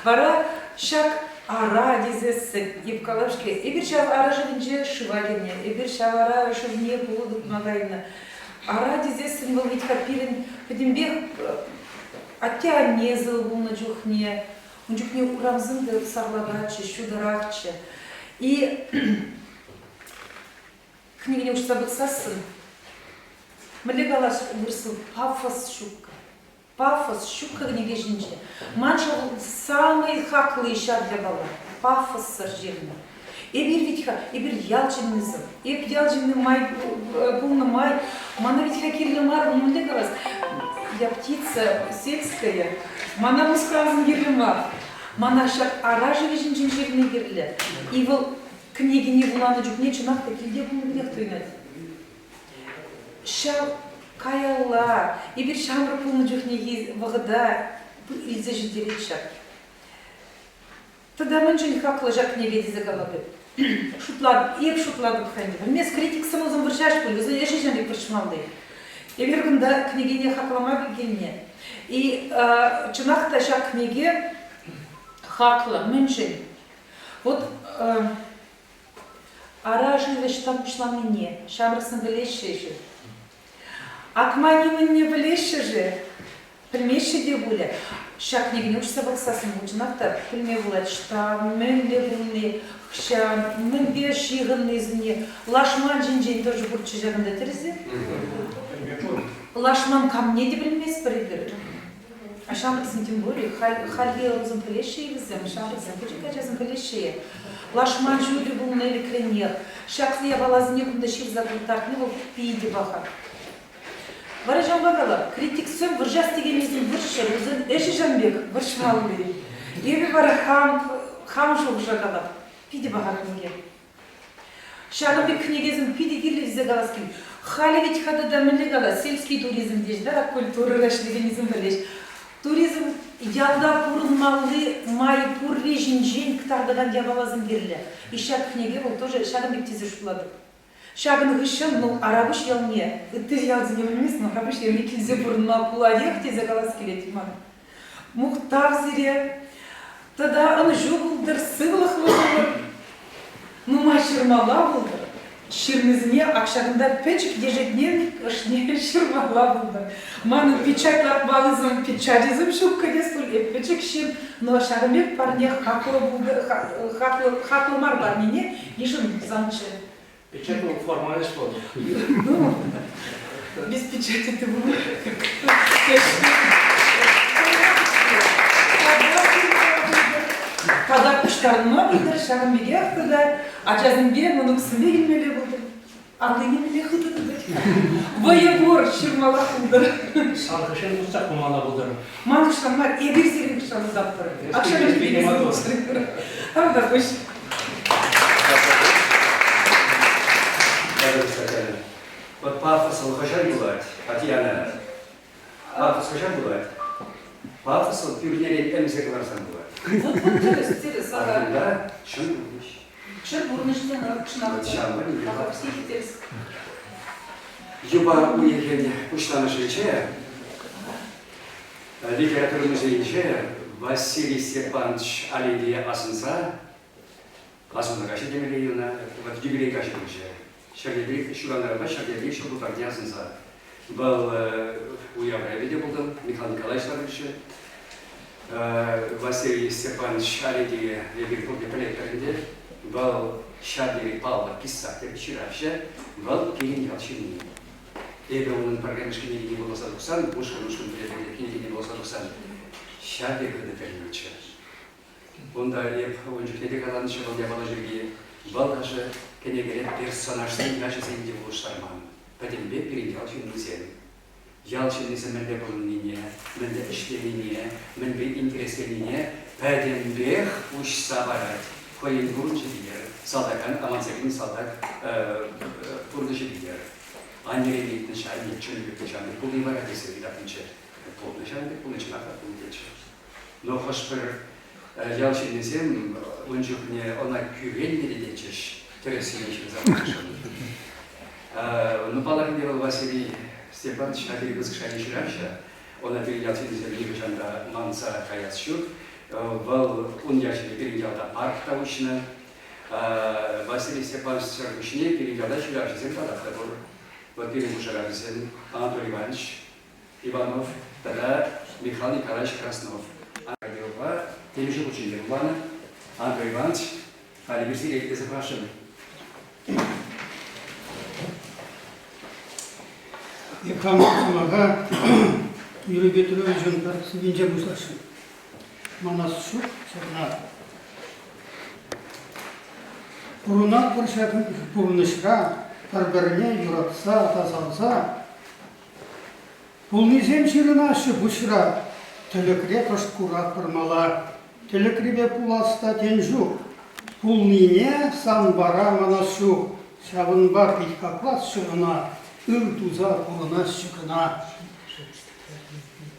Вара ҫак ара тесессӗн, эп калам-ҫке, эпир ҫав ара шывӗнче шыва кӗнӗ, эпир ҫав ара шывне пулӑ тытма кайнӑ. Ара тесессӗн вӑл вӗт-ха пирӗн пӗтӗмпех атте-анне сывӑ пулнӑ чухне, ун чухне урамсем те сарлакаччӗ, ҫутӑрахчӗ. И Кӗнекене уҫса пӑхсассӑн, мӗнле калас вырӑсла пафос ҫук. Пафос ҫук кӗнеке ҫинче. Маншӑн самый хакли ҫав япала. Пафоссӑр ҫырнӑ. Эпир ведь-ха, эпир ял ҫыннисем. Эп ял ҫынни май пулнӑ май, мана ведь-ха кирлӗ мар, мӗнле калас, я птица сельская, мана Мускавӑн кирлӗ мар. Мана ҫак ара шывӗ ҫинчен ҫырни кирлӗ. И вӑл Кӗнекене вуланӑ чухне чӑнах та килте пулнӑ пекех туйӑнать. Ҫав каялла эпир ҫамрӑк пулнӑ чухнехи вӑхӑта илсе ҫитерет ҫак. Тата мӗншӗн хаклӑ ҫак кӗнеке тесе калатӑп. Шутлатӑп, эп шутлатӑп-ха ӗнтӗ. Пӗлмес критиксем усӑн вӑрҫаҫ пуль, вӗсен ӗҫӗ ҫын пек вӑрҫмалли. Эпир кунта кӗнекене хаклама пикеннӗ. И чӑнах та ҫак кӗнеке хаклӑ. Мӗншӗн? Вот ара шыв ӑҫтан пуҫланнине ҫамрӑксем пӗлеҫҫӗ-ши? Акма нимӗнне пӗлеҫҫӗ-ши? Пӗлмеҫҫӗ те пулӗ. Ҫак кӗнекене уҫса пӑхсассӑн ку чӑнах та пӗлме пулать, ӑҫта, мӗнле пулни, хӑҫан, мӗнпе ҫыхӑннисене. Лашман ҫинчен тоже пурччӗ ҫакӑнта, тӗрӗс-и? Лашман камне те пӗлместпӗр эпир. А ҫамрӑксем тем более, хальхи ӑрусем пӗлеҫҫӗ-и вӗсем, ҫамрӑксем, пӗчӗк ачасем пӗлеҫҫӗ-и? Лашман ҫулӗ пулнӑ ӗлӗкренех. Ҫак япаласене кунта ҫырса кӑтартни вӑл питӗ паха. Вара ҫавӑнпа калап, критиксем вӑрҫас текеннисем вӑрҫчӑр, вӗсен ӗҫӗ ҫавӑн пек вӑрҫмалли. Эпӗ вара хам, хам шухӑша калап, питӗ паха кӗнеке. Ҫакӑн пек кӗнекесем питӗ кирлӗ тесе калас килет. Халӗ вӗт-ха тата мӗнле калас, сельский туризм теҫ, да, культурӑра ӗҫлекеннисем пӗлеҫ. Туризм ялта пурӑнмалли май пурри ҫинчен кӑтартакан япаласем кирлӗ. И ҫак кӗнеке вӑл тоже ҫакӑн пек тесе шутлатӑп. Ҫакӑн хыҫҫӑн, ну, Арапуҫ ялне, ытти ялсене пӗлмест, но Арапуҫ ялне килсе пурӑнма пулатех тесе калас килет ман. Мухтав сире! Тата ӑнӑҫу пултӑр, сывлӑхлӑ пулӑр, нумай ҫырмалла пултӑр. Ҫырнисене ак ҫакӑнта пӗчӗк ежедневник ӑшне ҫырмалла пултӑр. Манӑн печать лартмаллисем печачӗсем ҫук кӗтес пуль, эп пӗчӗк ҫын, но ҫакӑн пек парне хаклӑ хаклӑ хаклӑ мар парнене йышӑнсамччӗ. Печать вӑл формальность вӑл. Ну, без печати ты будешь. Тата пуҫтарӑнма пултӑр, ҫакӑн пекех тата ачасемпе, мӑнуксемпе килмелле пултӑр. Аллине мӗнле хытӑ тытать. Вӑйӑ пур, ҫырмаллах пултӑр. Сан хыҫҫӑн утсах пымалла пултӑр. Ман хыҫран мар, эпир сирӗн хыҫран утатпӑр. Акҫа Тавтапуҫ. Вот пафос вӑл хӑҫан пулать, Татьяна? Пафос хӑҫан пулать? Пафос вӑл пӳрнерен ӗмсе кӑларсан пулать. Вот, вот тӗрӗс, тӗрӗс. Ара, чӑн пурнӑҫ. Чӑн пурнӑҫ чӑнах. Ҫавӑнпа Юпа уйӑхӗн пуҫламӑшӗнче литература музейӗнче Василий Степанович Алендее асӑнса асӑннӑ каҫӗ темелле ӑна, вот юбилей каҫӗ пулчӗ. Ҫӗрлепе ҫуралнӑранпа ҫӗрлепе ҫул тутарне асӑнса. Вӑл уявра эпӗ те пултӑм, Михаил Николаевич та пулчӗ. Василий Степанович Алендее эпир пурте пӗлетпӗр ӗнтӗ. Вӑл ҫав тери паллӑ писатель, ҫыравҫӑ. Вӑл пирӗн ял ҫынни. Эпӗ унӑн пӗрремӗш кӗнекине вуласа тухсан, ушкӑн-ушкӑн пӗлетӗп кӗнекине вуласа тухсан, ҫав тери хытӑ тӗлӗннӗччӗ. Унта эп ун чухне те каланӑччӗ вӑл япала пирки. Вӑл даже кӗнекере персонажсен ячӗсене те улӑштарман. Пӗтӗмпе пирӗн ял ҫыннисем. Ял ҫыннисем мӗнле пурӑннине, мӗнле ӗҫленине, мӗнпе интересленнине пӗтӗмпех уҫса парать. Хӑйӗн пурнӑҫӗ витӗр, салтакан аманса килнӗ салтак пурнӑҫӗ витӗр. Аннерен ыйтнӑччӗ, анне чӑннипех те ҫавӑн пек пулни вара тесе ыйтаттӑмччӗ. Пулнӑ ҫавӑн пек пулнӑ, чӑнах та пулнӑ тетчӗ. Но хӑш-пӗр ял ҫыннисем ун чухне ӑна кӳреннӗ те тетчӗҫ, тӗрӗссине ҫырса панӑшӑн. Ну, паллах ӗнтӗ вӑл Василий Степанович ҫав тери пысӑк шайри ҫыравҫӑ. Ӑна пирӗн ял ҫыннисем нихӑҫан та манса каяс ҫук. Вӑл ун ячӗпе пирӗн ялта парк та уҫнӑ. Василий Степанович пуҫне пирӗн ялта ҫыравҫӑсем татах та пур. Вӑл пирӗн хушӑра вӗсем Анатолий Иванович Иванов тата Михаил Николаевич Краснов. Радиопа темиҫе хутчен те вуланӑ. Андрей Иванович, халӗ эпир сире итлесе пӑхасшӑн. Эп хам сӑмаха Юрий Петровичӑн пӗр сӑввинче пуҫласшӑн. Манас ҫук ҫакна. Пурӑнатпӑр ҫак пурнӑҫра пӗр-пӗрне юратса тасалса Пулнисем ҫырӑнаҫҫӗ пуҫра, тӗлӗкре кӑшт куратпӑр мала. Тӗлӗкрипе пулас та тен ҫук. Пулнине сан вара манас ҫук. Ҫавӑнпа пит хакласчӗ ӑна, ыр туса пурӑнасчӗ кӑна.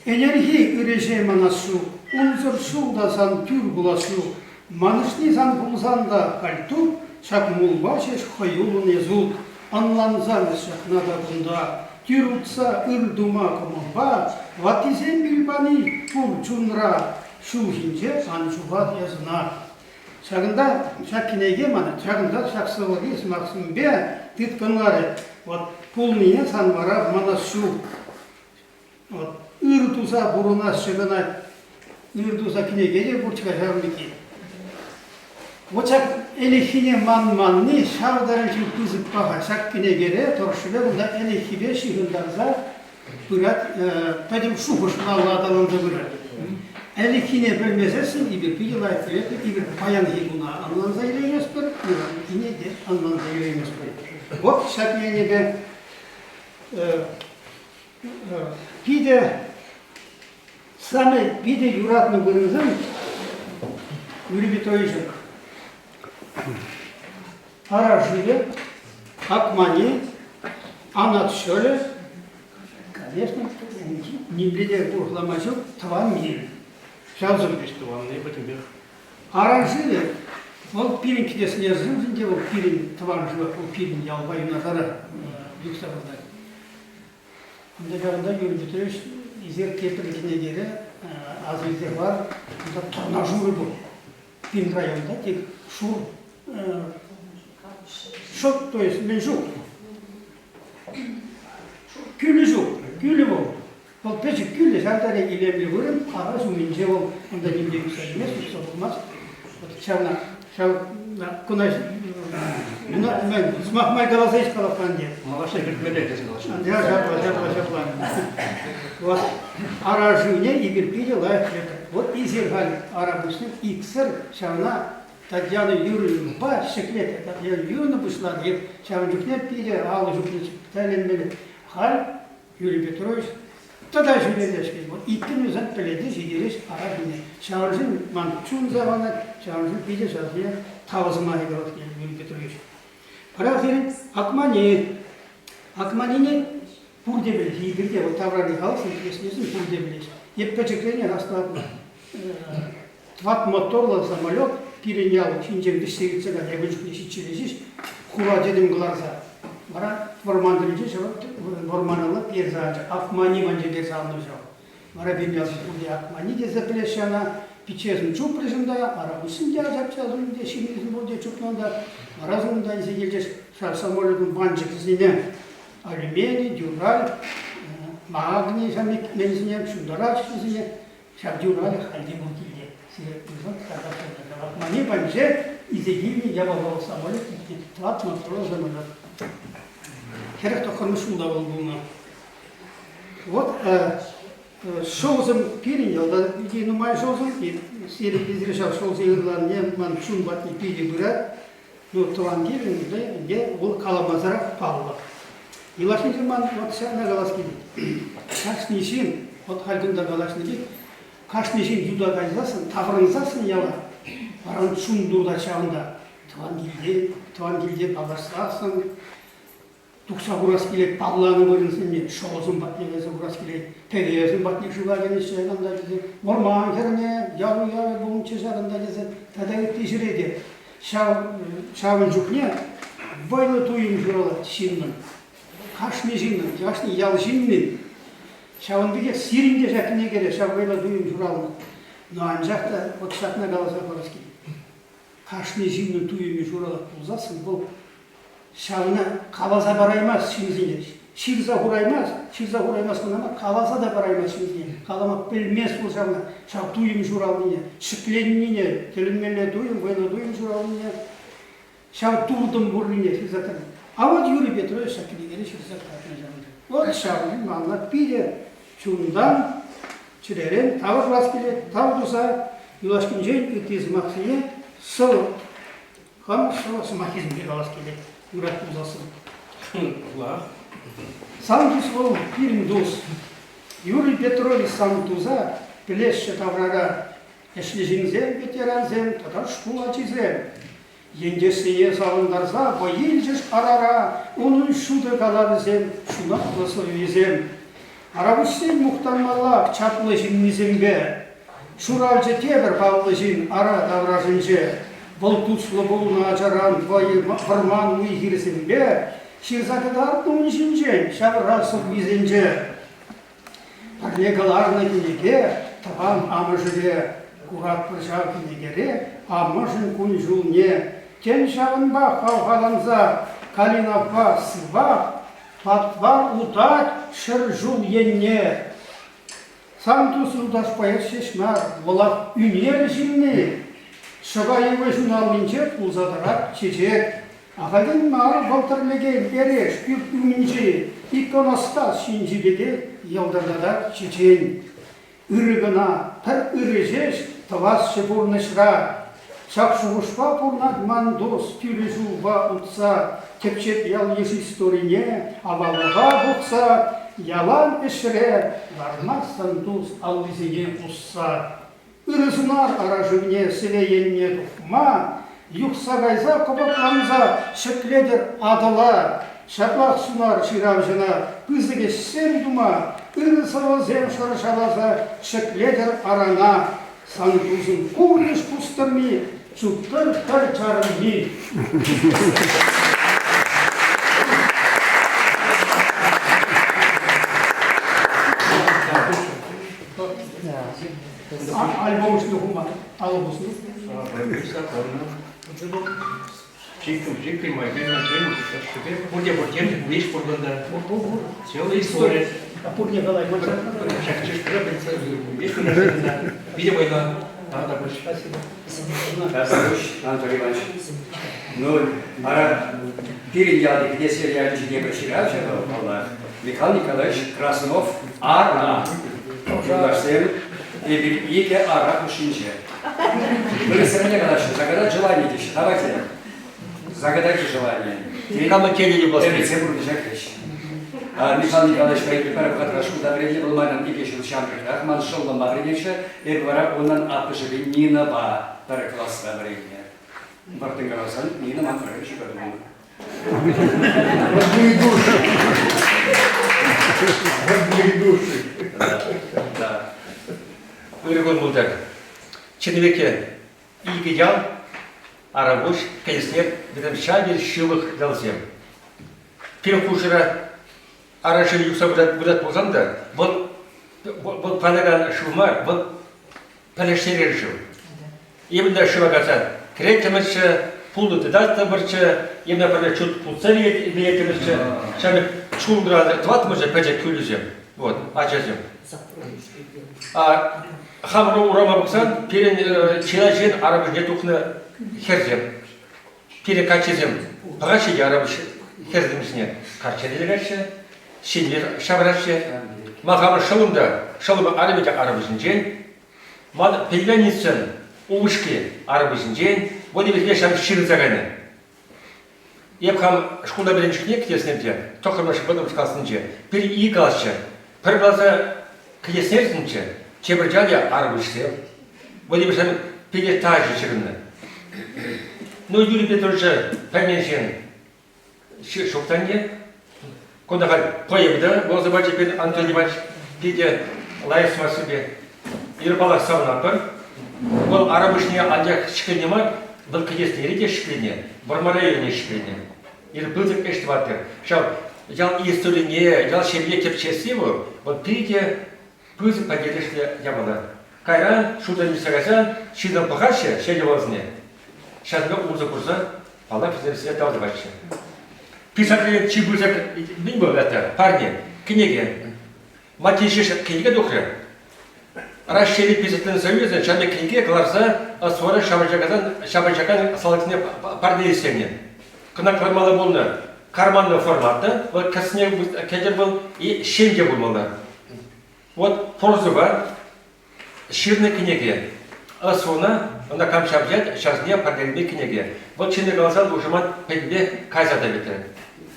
Ӗнерхи ыр ӗҫе манас ҫук, унсӑр ҫул та сан тӳр пулас ҫук. Манӑҫни сан пулсан та халь туп, ҫак мулпа ҫеҫ хӑюллӑн эс ут. Ӑнлансам эс ҫакна та кунта, тӳр утса ыр тума кӑмӑлпа, ваттисем пил пани пур чунра, ҫул ҫинче ан ҫухат эс ӑна. Ҫакӑнта ҫак кӗнеке мана ҫакӑнта ҫак сӑвӑри сӑмахсемпе тыткӑнларӗ. Вот пулнине сан вара манас ҫук. Вот ыр туса пурӑнасчӗ кӑна. Ыр туса кӗнеке те пур-ҫке ҫавӑн пекки. Вот ҫак ӗлӗкхине манманни ҫав таран пысӑк паха. Ҫак кӗнекере тӑрӑшшӗпе кунта ӗлӗкхипе ҫыхӑнтарса пырать, пӗтӗм шухӑш малалла аталанса пырать. Ӗлӗкхине пӗлмесессӗн эпир питӗ лайӑх пӗлетпӗр, эпир паянхи куна ӑнланса илейместпӗр, ыранхине те ӑнланса илейместпӗр. Вот ҫак енӗпе питӗ самый питӗ юратнӑ вырӑнсем Юрий Петровичӑн Ара шывӗ, Акмани, Анат ҫӑлӗ, конечно, нимле те урӑхлама ҫук, тӑван кил. Ҫавсем пек тӑванни пӗтӗмпех. Ара шывӗ, вӑл пирӗн кӗтеснерсемшӗн те вӑл пирӗн тӑван шыв, вӑл пирӗн ялпа юнашарах юхса выртать. Унта ҫавӑнта Юрий Петрович Изер тепӗр кӗнекере аса илсе хӑвар, унта тӑрна шурӗ пур. Пирӗн районта тек шур. Шӑп, то есть мӗн ҫук. Кӳлӗ ҫук. Кӳлӗ вӑл. Вӑл пӗчӗк кӳлӗ, ҫав тери илемлӗ вырӑн. Ара ҫумӗнче вӑл унта ним те ӳссе кӗмест, ӳссе пулмасть. Вот ҫавна, ҫав куна мӗн, сӑмах май каласа ҫеҫ калап ӗнтӗ. Малашне кӗртмелле тесе калаҫҫӗ. Ҫапла, ҫапла, ҫапла. Вот ара шывне эпир питӗ лайӑх пӗлетпӗр. Вот эсир халь ара пуҫне иксӗр ҫавна Татьяна Юрьевнӑпа ҫӗклет. Татьяна Юрьевна пуҫланӑ. Ҫавӑн чухне питӗ алӑ ҫупнӑ тӗлӗнмелле. Халь Юрий Петрович тата ҫӳлелле-ҫке. Вот иккӗн вӗсем пӗлете ҫитереҫ ара ҫине. Ҫавӑншӑн ман чун савӑнать, ҫавӑншӑн питӗ ҫавсене тав сӑмахӗ калас килет Юрий Петрович. Вара сирӗн Акмани. Акманине пурте пӗлеҫ. Эпир те вот таврари халӑх интереснесен пурте пӗлеҫ. Эп пӗчӗкренех астӑватӑп. Тӑват моторлӑ самолет пирӗн ял ҫинчен вӗҫсе иртсе кайнӑ. Эпӗ чухне ҫиччӗре ҫеҫ хура тӗтӗм кӑларса. Вара вӑрман тӗлӗнче ҫав вӑрманалла персе анчӗ. Акмани манчӗ персе аннӑ ҫав. Вара пирӗн ялти пурте Акмани тесе пӗлеҫҫӗ ӑна. Пиччесем чупрӗҫ унта, Арапуҫсем те ачапчасем те, ҫыннисем пурте чупнӑ унта. Вара унта илсе килчӗҫ ҫав самолетӑн ванчӑкӗсене. Алюмини, дюраль, магний ҫав мелсене, ҫунтараҫҫӗ вӗсене. Ҫав юралӗ халь те пур килте. Сире пырсан кӑтартса Мани панче илсе килнӗ япала самолет тӑват моторлӑ самолет. 49-мӗш ҫулта вӑл пулнӑ. Вот шӑлсем пирӗн ялта питӗ нумай шӑлсем. Сирӗн эсир ҫав шӑлсем ырланине ман чун патне питӗ пырать. Ну, тӑван килӗн ӗнтӗ вӑл каламасӑрах паллӑ. Юлашкинчен ман вот ҫакна калас килет. Кашни ҫын, вот халь кунта калаҫнӑ пек, кашни ҫын юта кайсассӑн, таврӑнсассӑн яла, вара чун туртать ҫавӑнта. Тӑван килте, тӑван килте паллашсассӑн, тухса курас килет, палланӑ вырӑнсене, шӑлсем патне кайса курас килет, пӗвесем патне шыва кӗнӗ ҫакӑнта тесе, вӑрман хӗрне, ял уявӗ пулнӑччӗ ҫакӑнта тесе тата ытти ҫӗре те. Ҫав, ҫавӑн чухне вӑйлӑ туйӑм ҫуралать ҫыннӑн. Кашни ҫыннӑн, кашни ял ҫыннин. Ҫавӑн пекех сирӗн те ҫак кӗнекере ҫав вӑйлӑ туйӑм ҫуралнӑ. Но анчах та вот ҫакна каласа парас килет. Кашни ҫыннӑн туйӑмӗ ҫуралать пулсассӑн вӑл ҫавна каласа параймасть ҫынсене. Ҫырса хураймасть, ҫырса хураймасть кӑна мар, каласа та параймасть ҫынсене. Калама пӗлмест вӑл ҫавна, ҫав туйӑм ҫуралнине, ҫӗкленнине, тӗлӗнмелле туйӑм, вӑйлӑ туйӑм ҫуралнине, ҫав туртӑм пуррине ҫырса тӑнӑ. А вот Юрий Петрович ҫак кӗнекере ҫырса кӑтартнӑ ҫавӑн. Вот ҫавӑн манна питӗ чунтан, чӗререн тав тӑвас килет, тав туса юлашкинчен ытти сӑмахсене сӑвӑ Хам сӑмаххисемпе калас килет, юрать пулсассӑн. Сан тус вӑл пирӗн тус. Юрий Петрович сан туса пӗлеҫҫӗ таврара. Ӗҫлӗ ҫынсем, ветерансем тата шкул ачисем. Ентешсене савӑнтарса вӑй илчӗҫ арара унӑн ҫутӑ калавӗсем, ҫунатлӑ сӑввисем. Арапуҫсен мухтанмаллах чаплӑ ҫыннисемпе. Шуралчӗ тепӗр паллӑ ҫын ара таврашӗнче. Вӑл туслӑ пулнӑ ачаран вӑрман уй-хирсемпе ҫырса кӑтартнӑ ун ҫинчен ҫавра сӑввисенче. Пӗрле кӑларнӑ кӗнеке тӑван амӑшӗпе куратпӑр ҫав кӗнекере амӑшӗн кун-ҫулне. Тен, ҫавӑнпа хавхаланса Калинапа сывах патвар утать ҫӗр ҫул енне. Сан тус юлташ поэт ҫеҫ мар, вӑлах ӳнер ҫынни. Ҫӑка йывӑҫ ун аллинче пулса тӑрать чечек. Ахальтен мар вӑл тӗрлекен эреш пӳрт умӗнчи иконостас ҫинчи пекех йӑлтӑртатать чечен. Ырӑ кӑна, пӗр ырӑ ҫеҫ тӑвасчӗ пурнӑҫра. Ҫак шухӑшпа пурӑнать ман тус тӳрӗ ҫулпа утса, тӗпчет ял-йыш историне аваллӑха пухса, ялан ӗҫре лармастӑн тус аллисене усса. Ырӑ сунар ара шывне Сӗве енне тухма, юхса кайса кӑпӑкланса ҫӗклетӗр Атӑла. Ҫаплах сунар ҫыравҫӑна пысӑк ӗҫсем тума, ырӑ сӑвӑсем шӑрҫаласа ҫӗклетӗр арана. Сан тусӑн пурнӑҫ кустӑрми, чуптӑр пӗр чарӑнми. Альбом ӗҫне хума алӑ пуснӑ. Чиккӗм, чиккӗм, майпен, майпен, тӑршшӗпе пурте пур, тем веҫ пур кунта. Целая история. Пурне калайман. Ҫак чышкӑра веҫ кунта. Питӗ вӑйлӑ. Тата пуҫ. Спасибо. Пуҫ, Анатолий Иванович. Ну, ара, пирӗн ялти Кӗтесер ялӗнчи тепӗр ҫыравҫӑ вӑл, паллах, Михаил Николаевич Краснов ара. Юлташсем, эпир икӗ ара хушшинче. Вырӑссемне калаҫҫӗ, загадать желание теҫҫӗ. Давайте, загадайте желание. Камӑн телейӗ пулас килет. Ӗмӗтсем пурнӑҫа кӗрӗҫ. Михаил Николаевич пӗр пӗр вӑхӑтра шкулта вӗреннӗ, вӑл манӑн икӗ ҫул ҫамрӑкрах, ман шӑллӑмпа вӗренетчӗ. Эпӗ вара унӑн аппӑшӗпе Нинӑпа пӗр класра вӗреннӗ. Вӑрттӑн каласан, Нина ман пӗрремӗш ҫӑкӑр тунӑ. Родные души. Родные души. Да. Ырӑ кун пултӑр. Чӑннипех икӗ ял, Арапуҫ, Кӗтеснер, вӗсем ҫав тери ҫывӑх ялсем. Пирӗн хушӑра ара шывӗ юхса пырать пулсан та, вӑл вӑл палякан шыв мар, вӑл пӗрлештерер шыв. Эпӗ те шыва кайса кӗреттӗмӗрччӗ, пулӑ тытаттӑмӑрччӗ, эпӗ пӗрле чут путса вилеттӗмӗрччӗ. Ҫав пек чулра тӑваттӑмӑрччӗ пӗчӗк кӳлӗсем, вот, ачасем. А хамӑр урама пӑхсан пирӗн чылай ҫын арӑмӗсене тухнӑ хӗрсем. Пирӗн каччӑсем пӑхаҫҫӗ те арӑм хӗрсем ҫине качча илеҫҫӗ, ҫемье ҫавӑраҫҫӗ. Ман хамӑр шӑллӑм та, шӑллӑм арӑмӗ те арӑмӗсенчен. Ман племянницӑн упӑшки арӑмӗсенчен вӑт эпир ҫав ҫырӑнса кайнӑ. Эп хам шкулта вӗреннӗ чухне кӗтеснерте, тӑххӑрмӗш вӑтӑрмӗш классенче, пӗр ик класчӗ. Пӗр класа кӗтеснерсенче тепӗр яле арӑмӗсем. Вӑт эпир ҫав питӗ тачӑ ҫырӑннӑ. Ну, Юрий Петровича пӗлмен ҫын ҫук та ӗнтӗ. Кунта халь поэм та вуласа пачӗ пирӗн Анатолий Иванович. Питӗ лайӑх сӑмахсемпе. Эпир паллах савӑнатпӑр. Вӑл арӑмӑшне анчах ҫӗкленӗ мар, вӑл кӗтеснере те ҫӗкленӗ, Вӑрмар районне ҫӗкленӗ. Эпир пысӑк ӗҫ тӑватпӑр. Ҫав ял историне, ял ҫемье тӗпчесси вӑл, вӑл питӗ пысӑк пӗлтерӗшлӗ япала. Кайран шута илсе кайсан ҫынна пӑхаҫҫӗ ҫӗнӗ вӑлсене. Ҫакӑнпа усӑ курса паллах вӗсем сире тав тӑваҫҫӗ. Писателе чи пысӑк мӗн вӑл это? Парне, кӗнеке. Матвей ҫеҫ кӗнеке тухрӗ. Раҫҫейри Писательсен союзӗ ҫав пек кӗнеке кӑларса СВОра ҫапӑҫакан, ҫапӑҫакан салтаксене парнелесенӗ. Кӑна кӑлармалла пулнӑ карманлӑ формата, вӑл кӗсне кӗтӗр вӑл и ҫемье пулмалла. Вот прозӑпа ҫырнӑ кӗнеке. СВОна ӑна кам ҫапӑҫать, ҫавсене парнелеме кӗнеке. Вӑл чӑнне каласан ушӑман пӗтӗмпех кайса та пӗтрӗ.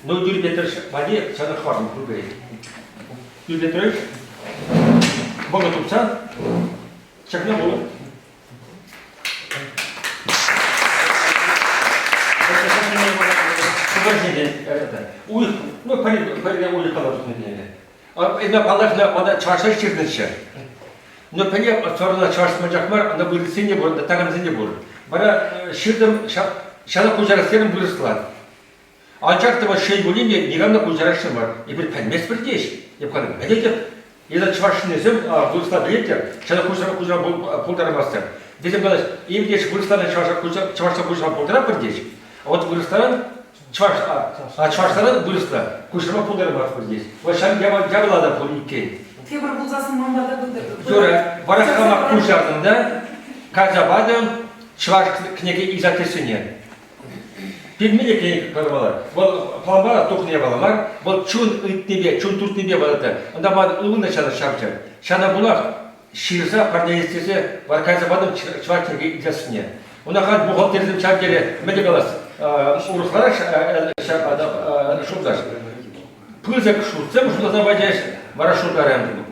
Ну, Юрий Петрович валли ҫакӑ хӑварнӑ пултӑр. Юрий Петрович, вӑхӑт тупсан ҫакна вулӑр. Уйӑх, ну, пӗр уйӑх каласа тухнӑ кӗнеке. Эпӗ паллах, мана чӑвашла ҫырнӑччӗ. Но пӗле сорна чӑваш анчах мар, ӑна вырӑссен те пур, такамсен те пур. Вара ҫыртӑм, ҫавна куҫарас терӗм вырӑсла. Анчах та шел пулин те никам та куҫарасшӑн мар. Эпир пӗлместпӗр теҫ. Эп калам, пӗлетӗп. Эсӗ чӑваш ҫыннисем вырӑсла пӗлетӗр, ҫавна куҫарма куҫарма пултараймастӑр. Вӗсем калаҫ, эпир теҫ вырӑсларан чӑвашла куҫарма пултаратпӑр теҫ. А вот вырӑсларан чӑваш, а чӑвашларан вырӑсла куҫарма пултараймастпӑр теҫ. Вот ҫав япала та пур иккен. Тепӗр пулсассӑн манпа та пытӑр. Юра, вара хама куҫартӑм та кайса патӑм чӑваш кӗнеке издательствине. Пельмени кӗнеке кӑлармалла. Вӑл планпа тухнӑ япала мар, вӑл чун ыйтнипе, чун туртнипе вара Унта ман ывӑлнӑ ҫана ҫавчӗ. Ҫана пулах ҫырса парнелес тесе вара кайса патӑм чӑваш кӗнеке издательствине. Уна халь бухгалтерсем ҫав тери мӗн те калас, урӑхларах шутлаҫ. Пысӑк шутсем шутласа пачӗҫ, вара шутларӗм.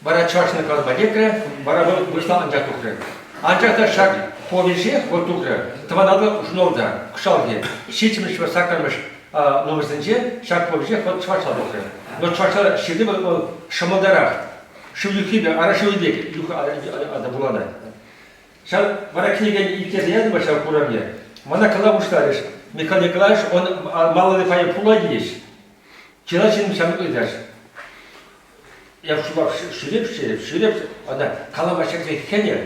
Вара чӑвашне калама лекрӗ, вара вӑл вырӑсла анчах тухрӗ. Анчах та ҫак повеҫех вӑл тухрӗ Тӑван Атӑл журналта кӑҫалхи ҫиччӗмӗш саккӑрмӗш номерсенче ҫак повеҫех вӑл чӑвашла тухрӗ. Но чӑвашла ҫырни вӑл, вӑл ҫӑмӑлтарах. Шыв юххипе, ара шывӗ пек вуланать. Ҫав вара кӗнекен итлесе ятӑмӑр ҫав куравне. Мана кала пуҫларӗҫ. Михаил Николаевич, он малалли пайӗ пулать-и? Чылай ҫын ҫавна ыйтать. Я шутлап ҫӳреп, ҫӳреп, ҫӳреп, ӑна калама ҫӗрсе хӗнӗ.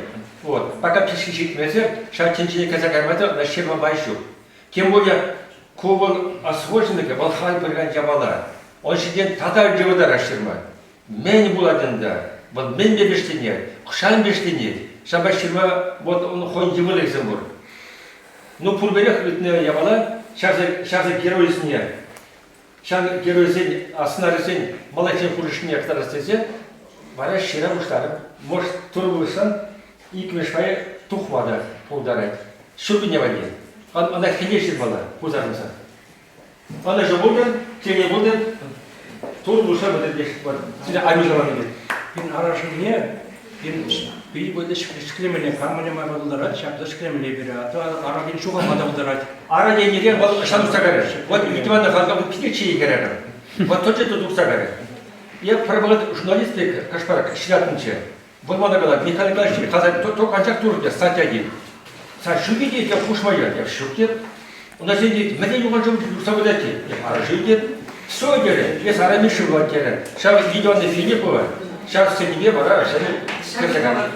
Вот. Пока пички ҫитмесӗр, ҫав тӗнчене кӗрсе кайма та ӑна ҫырма май ҫук. Тем более ку вӑл освоенный вӑл халь пыракан япала. Он ҫинчен тата йывӑртарах ҫырма. Мӗн пулать ӗнтӗ? Вӑл мӗнпе вӗҫленет? Хӑҫан вӗҫленет? Ҫавӑнпа ҫырма вот он хӑйӗн йывӑрлӑхӗсем пур. Ну, пурпӗрех ыйтнӑ япала ҫавсен геройсене, ҫав геройсен сӑнарӗсен малашне хушӑшне кӑтартас тесе вара ҫыра пуҫларӑм. Может, Турӑ пулӑшсан иккӗмӗш пайӗ тухма та пултарать. Ҫуркунне валли. Ӑна хӗлле ҫырмалла, пусармасан. Ӑнӑҫу пултӑр, телей пултӑр. Турӑ пулӑшса пытӑр теҫ. Сире аю ҫаван пек. Пин арашӑнне пин пин вӑйлӑ ҫӗклемелле, кам май пултарать, ҫапла ҫӗклемелле пире. А то ара пин ҫухалма та пултарать. Ара тенӗрен вӑл ӑҫтан тухса кайрӗ? Вот Ивана халка вот питӗ чее хӗрарӑм. Вот тӑчӗ те тухса кайрӗ. Я пӗр вӑхӑт журналист пек кӑшпарак ҫыратӑнччӗ. Вӑл мана калать, Михаил Николаевич, казать только анчах турӑ те статья тет. Сан ҫук тет, я хушма я, я ҫук тет. Унта сен тет, мӗнле юханшыв юхса пырать тет. Я аршыв тет. Все терӗ, эс арами шывлать терӗ. Ҫав Лидия Филиппова, ҫав сӗнипе вара ҫӗнӗ кӗрсе кайнӑ.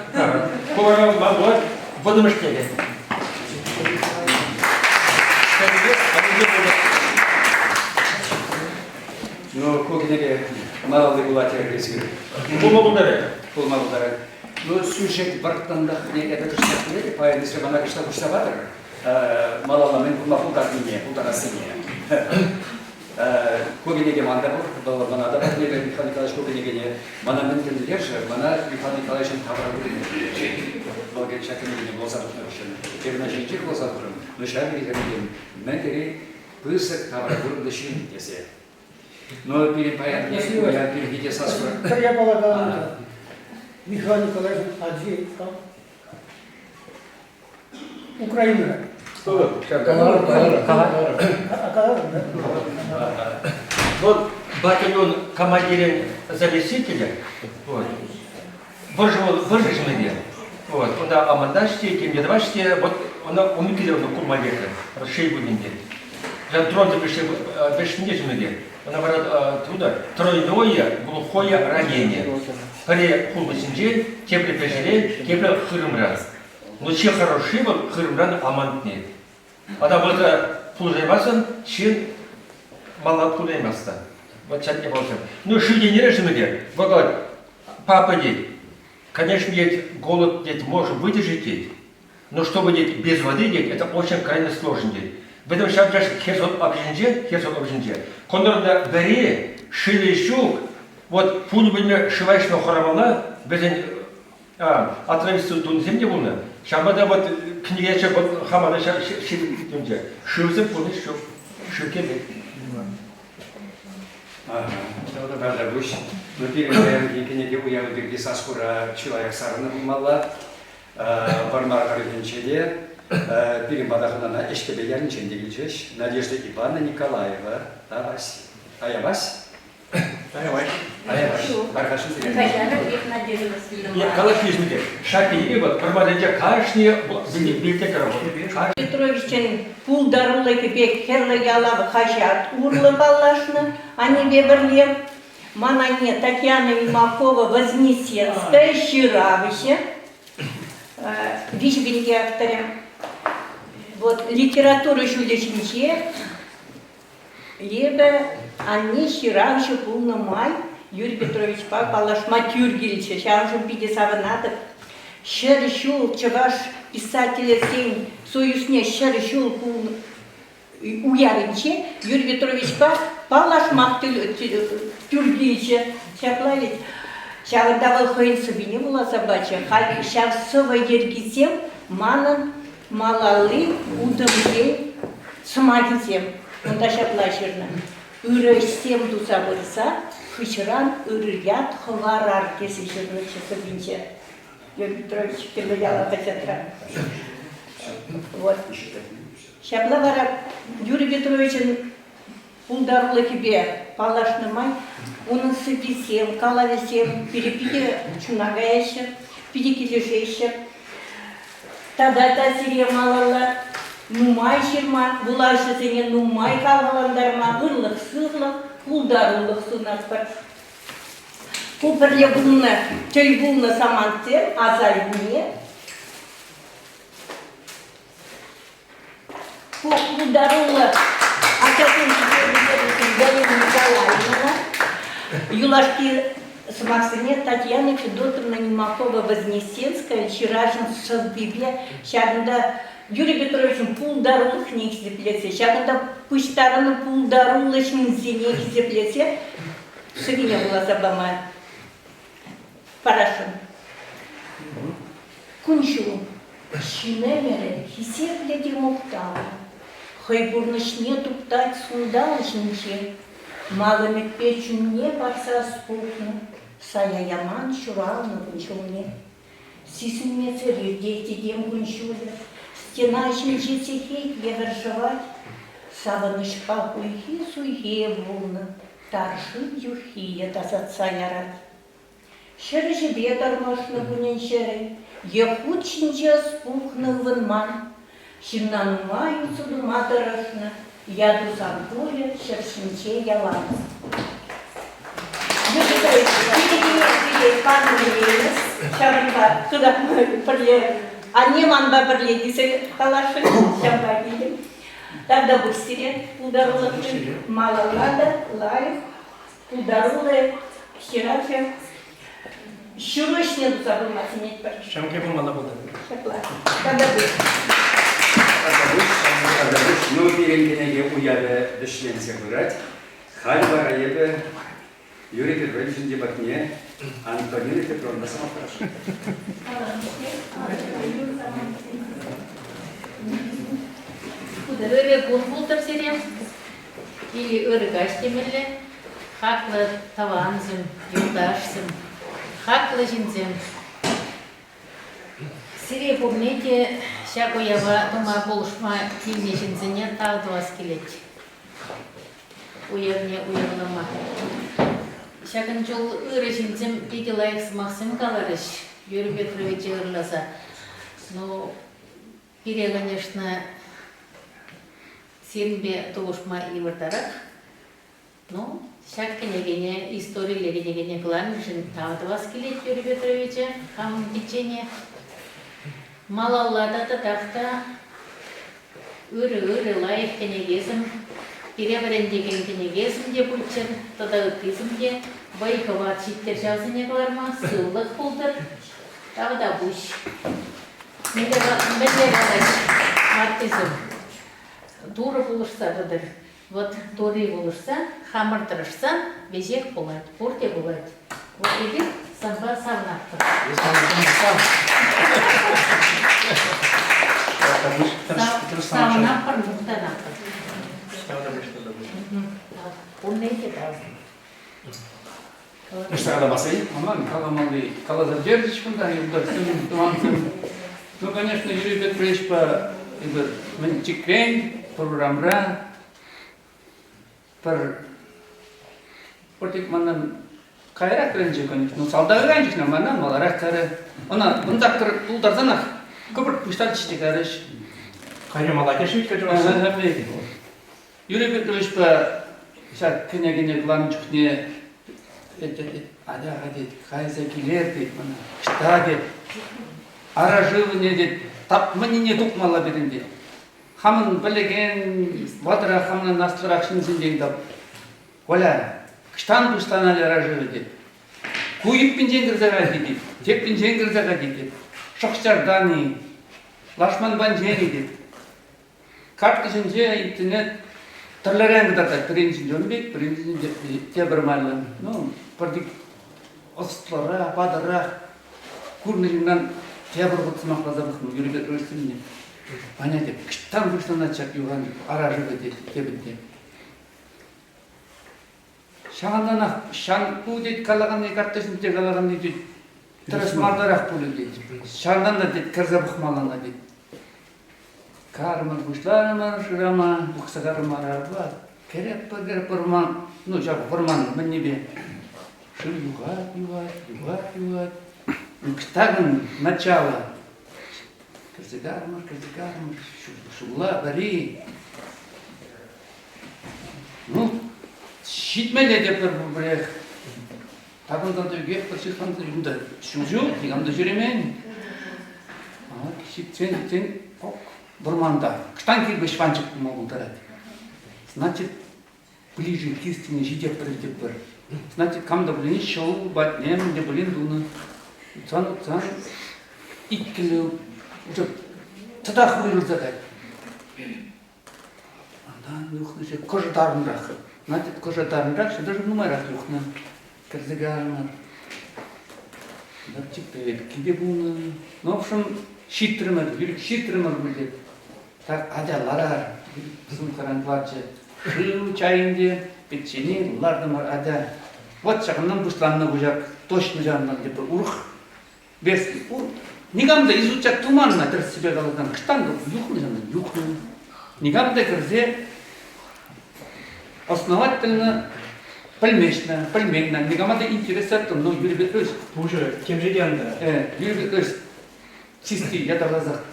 Ку вара ман пулать вӑтӑмӗш кӗнеке. Ну, ку кӗнеке малалли пулать терӗ Пулма пултарать. Пулма пултарать. Ну, сюжет вӑрттӑнлӑхне эпӗ кӑштах пӗлетӗп, паян эсир мана кӑштах уҫса патӑр. Малалла мӗн пулма пултарнине, пултарассине. Ку кӗнеке ман та пур, вӑл мана та парнелерӗ Михаил Николаевич ку кӗнекене. Мана мӗн тӗлӗнтерчӗ, мана Михаил Николаевичӑн тавракурӑмӗ килӗшет. Вӑл ҫак кӗнекене вуласа тухнӑ хыҫҫӑн эпӗ ӑна ҫинчех вуласа тухрӑм, но ҫав тери хӗрӗнтен мӗн тери пысӑк тавракурӑмлӑ ҫын тесе. Но пирӗн паянхи уяв пирки те сас пур. Пӗр япала каланӑ. Михаил Николаевич ачи Украинӑра. Вот батальон командирӗн заместителӗ, вот, вӑрҫӑ вӑрҫӑ ҫыннине. Вот, унта амантаҫ те, темле тӑваҫ те, вот ӑна умиккисем курма лекрӗ, шел пулин те. Дрон вӗҫне ҫыннине. Ӑна вара тунӑ тройное глухое ранение. Пӗри хул вӗҫӗнче, тепри пӗҫере, тепри хырӑмра. Но чи хороши вӑл хырӑмран амантни. Ӑна вӑлта пулӑшаймасан ҫын мала пулаймасть та. Вот ҫак япаласем. Ну, шыв енере шымӗте, вӑл папа тет, конечно, тет, голод тет, может выдержать тет, но чтобы тет, без воды тет, это очень крайне сложно тет. Вӗсем ҫав чаш Херсон облаҫӗнче, Херсон облаҫӗнче, кӑнтӑрта вӗри, шывӗ ҫук, вот пуль пӗлме шыва ӗҫме хӑрамалла, вӗсен отравиться тунисем те пулнӑ. Ҫавӑнпа та вот кӗнеке вот хама та ҫирӗплетнӗ. Шывсем пурнӑҫ ҫук. Шыв кирлӗ. Тавта пуҫ. Ну, пирӗн паянхи кӗнеке уявӗ пирки сас-хура чылаях сарӑлнӑ пулмалла. Вӑрмар тӑрӑхӗнче те пирӗн пата хӑнана Эҫтепе ялӗнчен те килчӗҫ. Надежда Ивановна Николаева та Аявась? Аявась. Аявась. Тархасшӑн сире. Калаҫнӑ те. Ҫак кӗнеке вот Вӑрмарӗнче кашни библиотекара пур. Петровичӑн пултарулӑхӗпе Хӗрлӗ ялав хаҫат урлӑ паллашнӑ аннепе пӗрле. Ман анне Татьяна Нимакова Вознесенская ҫыравҫӑ, виҫӗ кӗнеке авторӗ. Вот литература ҫулӗ ҫинче эпӗ анне ҫыравҫӑ пулнӑ май Юрий Петровичпа паллашма тӳр килчӗ. Ҫавӑншӑн питӗ савӑнатӑп. 100 ҫул чӑваш писателӗсен союзне 100 ҫул уявӗнче Юрий Петровичпа паллашмах тӳр килчӗ. Ҫапла ведь. Ҫавӑнта вӑл хӑйӗн сӑввине вуласа пачӗ. Халь ҫав сӑвӑ йӗркисем манӑн малалли утӑмсен сӑмахӗсем. Унта ҫапла ҫырнӑ. Ырӑ ӗҫсем туса пырса хыҫран ырӑ ят хӑварар тесе ҫырнӑччӗ сӑввинче. Юрий Петрович Хӗрлӗ ялав хаҫатра. Вот. Ҫапла вара Юрий Петровичӑн пултарулӑхӗпе паллашнӑ май унӑн сӑввисем, калавӗсем пире питӗ чуна каяҫҫӗ, питӗ килӗшеҫҫӗ. Тата та сире малалла нумай ҫырма, вулавҫӑсене нумай хавхалантарма ырлӑх-сывлӑх, пултарулӑх сунатпӑр. Ку пӗрле пулнӑ, тӗл пулнӑ самантсем аса илме. Ку пултаруллӑ ачасен Галина Николаевнӑна юлашки сӑмахсене Татьяна Федотовна Нимакова-Вознесенская ҫыравҫӑн сӑввипе ҫакӑнта Юрий Петровичӑн пултарулӑхне хисеплесе, ҫакӑнта пуҫтарӑннӑ пултаруллӑ ҫынсене хисеплесе сӑввине вуласа пама парасшӑн. Кун-ҫул ҫын ӗмӗрӗ хисеплӗ те мухтавлӑ. Хӑй пурнӑҫне туптать сунтал ҫинче. Мал ӗмӗтпе чунне парса ӑс пухнӑ, сая яман ҫуралнӑ кун-ҫулне. Сисӗнмесӗр иртет этем кун-ҫулӗ, стена ҫинче сехет евӗр шӑвать. Савӑнӑҫпа хуйхи-суйхи пулнӑ, тар шыв юххийӗ тасатса ярать. Ҫӗрӗҫӗпе тӑрмӑшнӑ кунӗн-ҫӗрӗн е хут ҫинче ӑс пухнӑ ывӑнман. Ҫынна нумай усӑ тума тӑрӑшнӑ, ятусан пулӗ ҫӗр ҫинче ялан. Ҫавӑнпа пӗрле анне манпа пӗрле тесе каласшӑн ҫавӑнпа килтӗм. Тавтапуҫ сире пултарулӑхшӑн малалла та лайӑх пултаруллӑ ҫыравҫӑ ҫыру ӗҫне туса пыма сӗнетпӗр. Ҫамки пулмалла пултӑр. Ҫапла. Тавтапуҫ. Тавтапуҫ. Ну, пирӗн кӗнеке уявӗ вӗҫленсе пырать. Халь вара эпӗ Юрий Петровичӑн дебатне Антонина Петровна сӑмах парасшӑн. Ырӑ кун пултӑр сире. Или ырӑ каҫ темелле. Хаклӑ тӑвансем, юлташсем, хаклӑ ҫынсем. Сире пурне те ҫак уява тума пулӑшма килнӗ ҫынсене тав тӑвас килет. Уявне уявлама. Ҫакӑн чул ырӑ ҫынсем питӗ лайӑх сӑмахсем каларӗҫ Юрий Петровича ырласа. Ну, пире, конечно, сирӗнпе тупӑшма йывӑртарах. Ну, ҫак кӗнекене, историлле кӗнекене кӑларнӑшӑн тав тӑвас килет Юрий Петровича, хамӑн пиччене. Малалла та татах та ырӑ-ырӑ лайӑх кӗнекесем, пире вӗрентекен кӗнекесем те пулччӑр тата ыттисем те вӑй-хӑват ҫиттӗр ҫавсене кӑларма, сывлӑх пултӑр. Тавтапуҫ. Мӗнле калаҫ ваттисем? Турӑ пулӑшса пытӑр. Вот Турри пулӑшсан, хамӑр тӑрӑшсан веҫех пулать, пурте пулать. Вот эпир санпа савӑнатпӑр. Савӑнатпӑр, мухтанатпӑр. Пурне те тав. Ӑҫта каламасси? Ман каламалли каласа пӗтерчӗҫ кунта юлташсем, тӑвансем. Ну, конечно, Юрий Петровичпа эпир мӗн чикрен программӑра пӗр пӗртик манӑн каярах вӗренчӗ, конечно. Ну, салтака кайнӑ мана маларах карӗ. Ӑна вунтаккӑр тултарсанах кӑпӑрт пуҫтарчӗҫ те карӗҫ. Кайрӗ малакеш виткӗ Юрий Петровичпа ҫак кӗнекене кӑларнӑ чухне атя-ха тет, кайса килер тет мана, ӑҫта тет, ара шывне тет, тапманнине тупмалла пирӗн тет. Хамӑн пӗлекен ватӑрах, хамӑн аслӑрах ҫынсенчен тап. Коля, кӑҫтан пуҫланать ара шывӗ тет. Ку юппинчен кӗрсе кайти тет, тепринчен кӗрсе кайти тет. Шӑхчартан-и, лашман панчен-и тет. Карттӑ ҫинче интернет тӗрлӗрен кӑтартать. Пӗрин ҫинче ун пек, пӗрин ҫинче тепӗр майлӑ. Ну, пӗртик ӑслӑрах, ватӑрах курнӑ ҫыннан тепӗр хут сӑмахласа пӑхнӑ Юрий Петрович сӗннӗ. Аня теп, кӑҫтан пуҫланать ҫак юхан ара шывӗ тет, тепӗн те. Ҫавӑнтанах ҫан ку тет калаканни картта ҫинче калаканни тет тӗрӗс мартарах пулӗ тет. Ҫавӑнтан та тет кӗрсе пӑхмалла тет. Карӑмӑр пуҫларӑмӑр шырама, пухса карӑмӑр арпа. Кӗреп-кӗреп вӑрман, ну ҫав вӑрман мӗннипе. Шыв юхать, юхать, юхать, юхать. Ӑҫтакӑн начало. Кӗрсе карӑмӑр, кӗрсе карӑмӑр, ҫулла вӗри. Ну, ҫитмелле те пӗр пӗрех. Такӑнсан та ӳкетпӗр, ҫыхланса унта ҫул ҫук, никам та ҫӳремен. Ҫитсен, ҫитсен, ок. Вӑрманта кӑштан кирпӗч ванчӑк пулма пултарать. Значит, ближе к истине ҫитетпӗр тетпӗр. Значит, кам та пулин ҫӑл патне мӗн те пулин тунӑ. Утсан, утсан иккӗллӗ уже тӑтах уйрӑлса кать. Унтан юхнӑ кӑшӑ тарӑнрах. Значит, кӑшӑ тарӑнрах, ҫӗр нумайрах юхнӑ. Кӗрсе кайрӑмӑр. Чиппе те пулнӑ. Ну, в общем, ҫитрӗмӗр, юрик ҫитрӗмӗр пуль тет. Так, атя ларар, сумкаран кӑларчӗ. Шыв чайӗнче печени лартӑмӑр, атя. Вот ҫакӑнтан пуҫланнӑ куҫак, точно ҫавӑнтан тепӗр урӑх верси. Никам та изучать туман-на тӗрӗссипе каласан, кӑштан юхнӑ ҫавӑнтан, юхнӑ. Никам та кӗрсе основательно пӗлмеҫнӗ, пӗлмен, никама та интереслет, ну, Юрий Петрович. Пушӑ, темше те анда. Юрий Петрович чисти ятарласах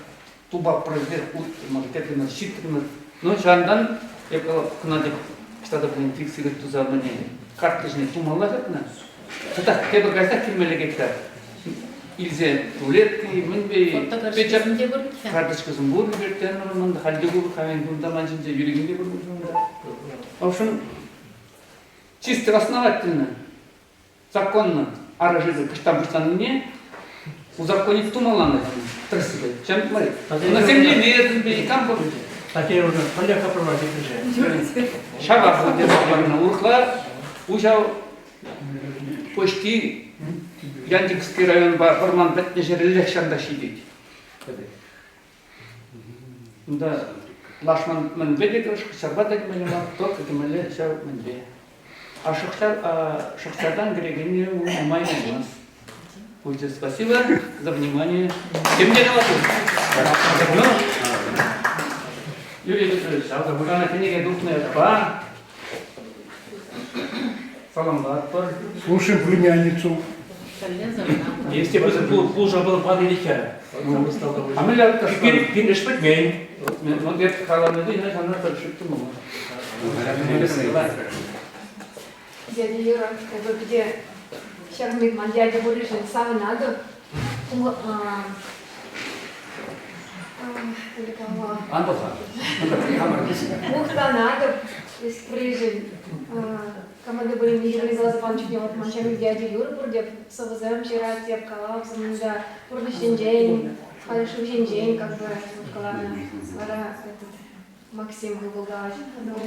тупа произвед утрӑмӑр, тӗкӗнӗр, ҫитрӗмӗр. Ну, ҫавӑнтан эп кӑна тек ӑҫта та пулин фиксировать туса мӗне карта ҫине тумалла ҫакна. Тата тепӗр кайсах килмелле кетта. Илсе рулетки, мӗнпе Фотокарточкӑсем те пур. Карточкӑсем пур вертенрӑмӑн, халь те пур, хамин кунта ман ҫинче юриген те пур унта. В общем, чисто основательно, законно арӑшӗсем кӑштан пуҫланнине узаконить тумалланӑ тӗрӗссипе. Чем мар. На земле мертвый, кам пур. Такие уже поляка проводит уже. Ҫавах урӑхла уҫав почти Янтикский районпа вӑрман пӗтнӗ ҫӗреллех ҫанта ҫитет. Унта лашман мӗнпе те шӑхчарпа та кӗмелле мар, только кӗмелле ҫав мӗнпе. А шӑхчартан кӗрекенни нумай пулмасть. Пулчӗ. Спасибо за внимание. Тем те калаҫу. Ну, Юрий Петрович, сана кӗнеке тухнӑ ятпа саламлатпӑр. Слушаем племянницу. Если пулӑша пулӑ пан илихе. А мӗнле Пин ӗҫ пӗтмен. Ну, эп каланӑ я сана тӑршиттӗм. Дядя Юра, эпӗ питӗ ҫакӑн пек ман дядя пурришӗн савӑнатӑп. Ан пӑлхан. Мухтанатӑп эс пурришӗн. Команда пулин юрласа панӑ чухне вот ман ҫамрӑк дядя Юра пур теп, сӑвӑсем ҫырать теп, калавсем та пурнӑҫ ҫинчен, халӗ шыв ҫинчен как бы каланӑ. Вара этот Максим ывӑлталать.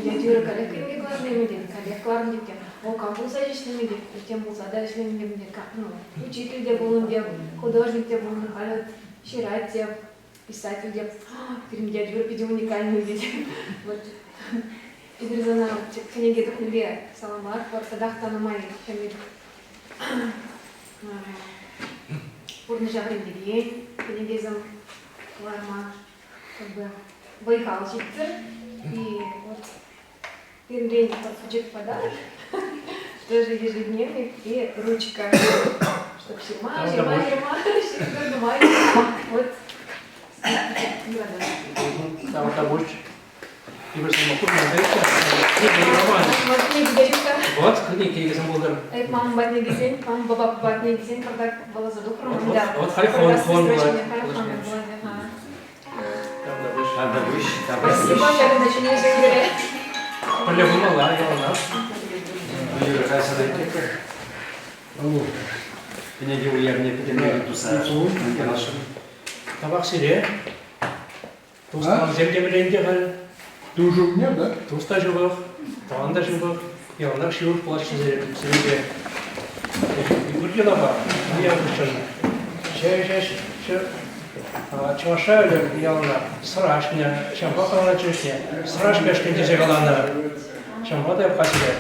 Дядя Юра каллех кӗнеке кӑларнӑ тет, каллех кӑларнӑ тет те. О, кам пулса ӗҫлеме тет, тем пулса та ӗҫлеме тет, ну, учитель те пулнӑ теп, художник те пулнӑ, халь вот ҫырать теп, писатель теп. Пирӗн дядя Юра питӗ уникальный тет. Вот. Эпир сана кӗнеке тухнипе саламлатпӑр, татах та нумай ҫемье пурнӑҫа вӗрентекен кӗнекесем кӑларма как бы вӑй-хал ҫиттӗр. И вот пирӗнрен пӗчӗк подарок, тоже ежедневник и ручка, чтоб ҫырма, ҫырма, ҫырма, ҫырма нумай. Вот. Тавтапуҫ. Вот, кӗнекесем пултӑр. Эп мамам патне килсен, мама папа патне килсен пӑртак вӑласа тухрӑм. Вот халь хон хон пулать. Спасибо, ҫакӑнта ҫӗнӗ ҫӗнтере. Пӗрле пулмалла, яланах. Юрий Хасанович. Кӗнеке уявне пӗтӗмлетӳ туса каласшӑн. Тавах сире. Тус-тӑвансем те вӗрен те халь. Ты уже у меня, да? Тус та ҫывӑх, тӑван та ҫывӑх, яланах ҫывӑх пулаҫҫӗ сирӗнпе. Пур йӑлапа, уяв хыҫҫӑн. Чӑвашра ӗлӗк яланах сӑра ӗҫнӗ, ҫавӑнпа каланӑ чӑвашне. Сӑра ӗҫмешкӗн тесе каланӑ. Ҫавӑнпа та хатӗре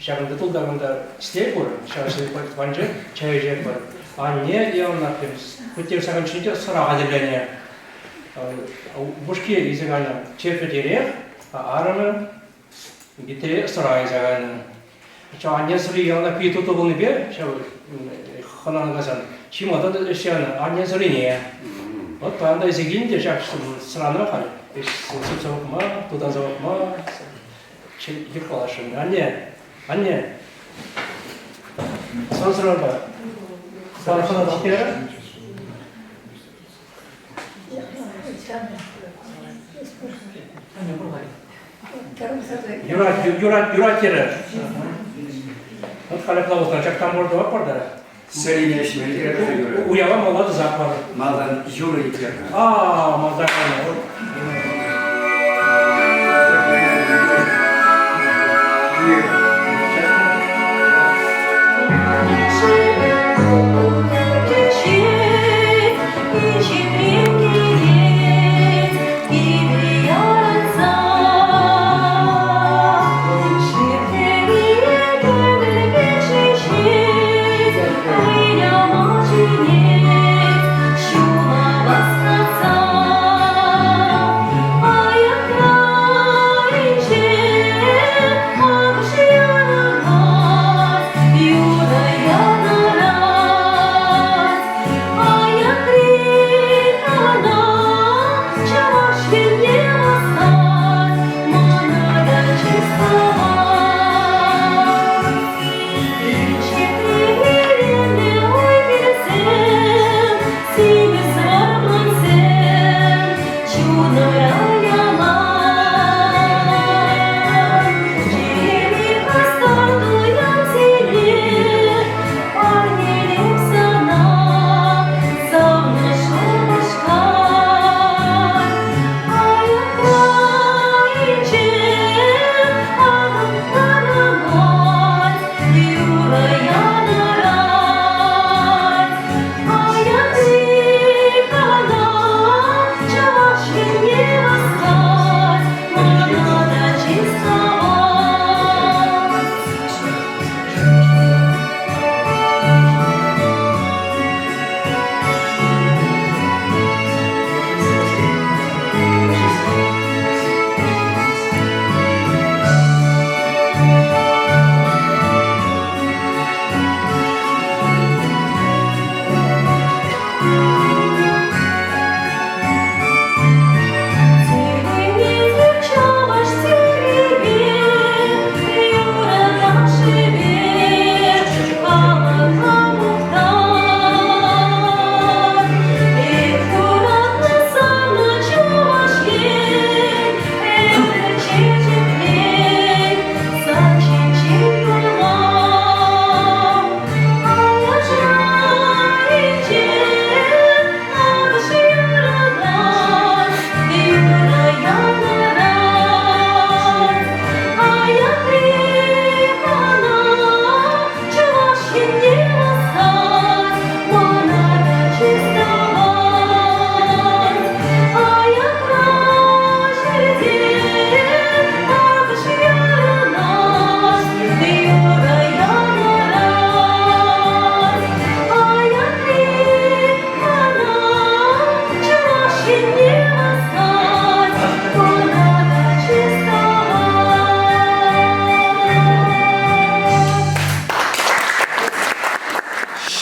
ҫакӑнта тултарнӑ сӗтел пур, ҫав сӗтел патӗнче чай ӗҫетпӗр. Анне яланах хуть те ҫакӑн ҫинче сӑра хатӗрленӗ. Упӑшки илсе кайнӑ чӗрпӗтерех, арӑмӗ витре сӑра илсе кайнӑ. Ҫав анне сӑри яланах питӗ тутлӑ пулнипе ҫав хӑнана кайсан чи малтан ӗҫ янӑ анне сӑрине. Вот паян та илсе килнӗ те ҫак сӑрана халь сыпса пӑхма, тутанса пӑхма йыхласшӑн. Анне, анне, сан сӑрапа сан хӑна тӑхтарӗ. Юрать, юрать, юрать терӗ. Вот халӗ Клаус ҫак тамбур тӑватпӑр та. Сӗрине ӗҫмелли юрӑ. Уява малта тӑсатпӑр. Малтан юрӑ итлер-ха. А, малта кайнӑ.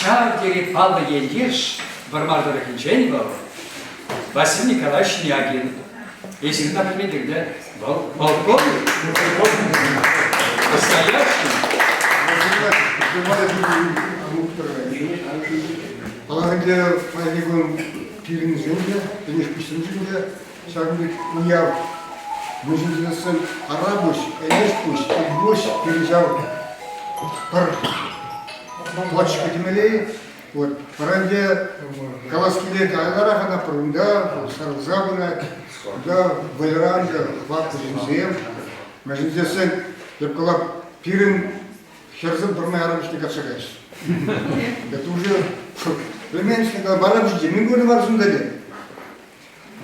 Ҫав тери паллӑ ентеш Вӑрмар тӑрӑхӗнчен вӑл Василий Николаевич Нягин. Эсир та пӗлмелле те, вӑл полковник. Настоящий. Паллах ӗнтӗ, паянхи кун пирӗншӗн те, Энӗшпуҫсемшӗн те ҫакӑн пек уяв мӗншӗн Арапуҫ, Энӗшпуҫ, Эльпуҫ пирӗн ҫав пӗр точка темелле-и? Вот. Вара ӗнтӗ калас килет, айларах ӑна пӗр унта сарӑлса пырать, унта вӑйра ӗнтӗ хӑватлӑ ҫынсем. Мӗншӗн тесен, эп калап, пирӗн хӗрсем пӗрмай арабӑшне качча каяҫҫӗ. Это уже пӗлмен барабӑшне мӗн курнӑ варсунта те.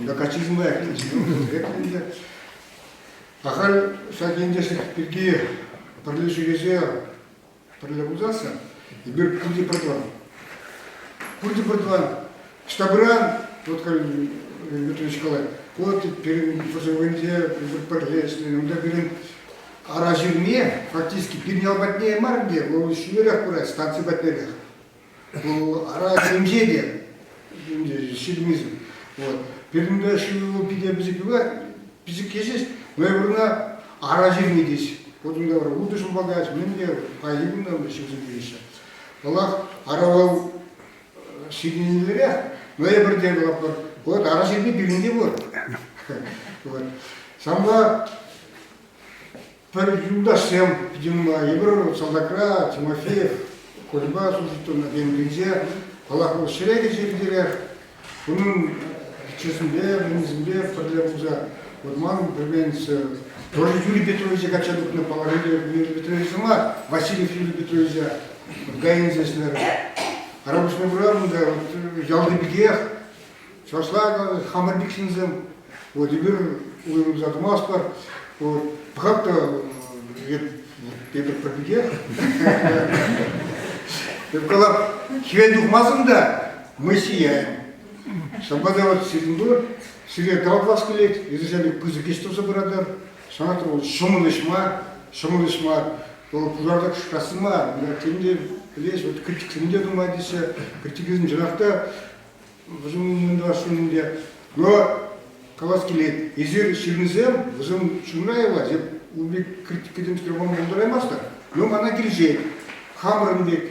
Унта каччисем лайӑх ӗнтӗ. Ахаль ҫак ентешлӗх пирки пӗрле ҫӳресе пӗрле пулсассӑн эпир пурте пӗр тӑван. Пурте пӗр тӑван. Штабра, вот как Дмитрий калать, вот пирӗн вӗсенче эпир пӗрле ӗҫленӗ. Унта пирӗн ара ҫырми фактически пирӗн ял патне мар ӗнтӗ, вӑл ҫӳлерех пырать, станци патнерех. Вӑл ара ҫемҫе те ҫырмисем. Вот. Пирӗн те шыв питӗ пӗчӗк юлать, пӗчӗкке ҫеҫ, но эпир ӑна ара ҫырми теҫ. Вот унта вара утӑ ҫулпа каять, мӗн те паянхи кун та ҫулсем килеҫҫӗ. Паллах, ара вӑл ҫитӗннӗрех, но эпир те калатпӑр, вот ара ҫырми пирӗн те пур. Вот. Ҫавӑнпа пӗр юлташсем питӗ нумай. Эпир салтакра Тимофеев Кольӑпа служить тунӑ Венгринче. Паллах, вӑл ҫӗре кӗчӗ иртерех. Унӑн пиччесемпе, мӑннисемпе пӗрле пулса вот ман племянница тоже Юрий Петровича качча тухнӑ, паллах, Юрий Петровича мар, Васильев Юрий Петровича вот Гаинзе ӗҫлерӗ. Арапуҫне кура унта вот ялти пекех чӑвашла хамӑр пек ҫынсем. Вот эпир уйрӑлса тӑмастпӑр. Вот пӑхап та эпир пӗр пекех. Эп калап, хӗвел тухмасан та мы сияем. Ҫавӑнпа та вот сирӗн пур, сире тавлас килет, эсӗ пысӑк ӗҫ туса пыратӑр. Ҫавна вӑл ҫӑмӑл ӗҫ мар, ҫӑмӑл ӗҫ мар. Вӑл пушарта кӑшкӑрасси мар. Тем те пӗлес, вот критиксем те нумай теҫҫӗ. Критиксем чӑнах та вӗсем мӗн тӑвасшӑн ӗнтӗ. Но калас килет, эсир ҫырнисем вӗсем чунра эп ун пек критика темскер пама пултараймастӑр. Но мана килӗшет. Хамӑрӑн пек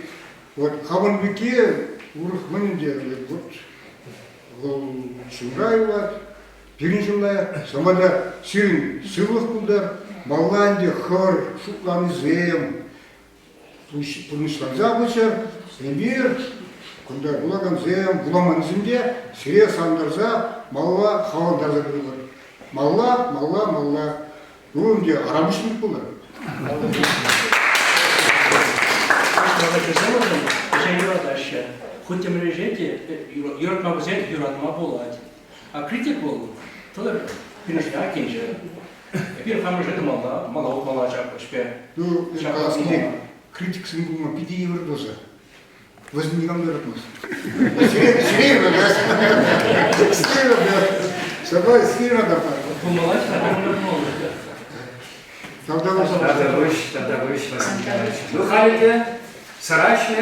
Вот хамӑн пике урӑх мӗн ӗнтӗ, вот вӑл ҫумра юлать, пирӗн ҫумра. Ҫавӑнпа та сирӗн сывлӑх пултӑр, малла ӗнтӗ хӑвӑр шутланисем пурнӑҫланса пыччӑр. Эпир кунта вулакансем, вуламансем те сире савӑнтарса малалла хавхалантарса пырӑпӑр. Малла, малла, малла. Ну, ӗнтӗ арамӑшник пулӑр. Ӗҫе юратаҫҫӗ. Хуть темле ӗҫе те юратма пӗлсен юратма пулать. А критик вӑл тӑтӑр пирӗншӗн айккинче. Эпир хамӑр ӗҫе тумалла, мала утмалла ҫак ӗҫпе. Ну, калас килет, критиксем пулма питӗ йывӑр туса. Вӗсем никам та юратмасть. Сире, сире юратать. Сире юратать. Ҫапла сире юратать. Пулмалла, пулмалла. Тавтапуҫ, тавтапуҫ, Василий Николаевич. Ну, халӗ те сӑраҫҫӗ.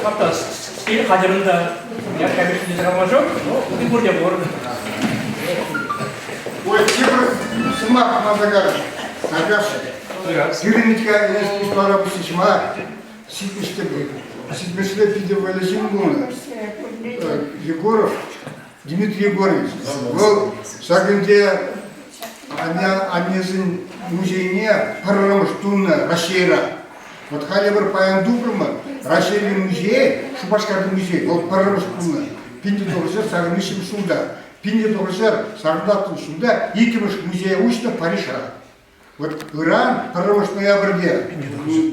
Факта, стиль хатӗрӗн та я, конечно, не ҫук, но ытти пурте пур. Ой, тепӗр сӑмах мана карӑш. Саркаш, пирӗн ӗҫ пуҫлара пуҫӗҫ мар. Ситмӗште Ситмӗшре питӗ вӑйлӑ ҫын пулнӑ. Егоров Дмитрий Егорович. Вӑл ҫак ӗнтӗ аннесен музейне пӗрремӗш тунӑ Раҫҫейра. Вот халӗ бір паян тупрӑмӑр. Раҫҫейри музей, Шупашкарти музей, вӑл пӗрремӗш пулнӑ. 1983 ҫулта. 1984 ҫулта иккӗмӗш музее уҫнӑ Парижра. Вот ыран, пӗрремӗш ноябрьте,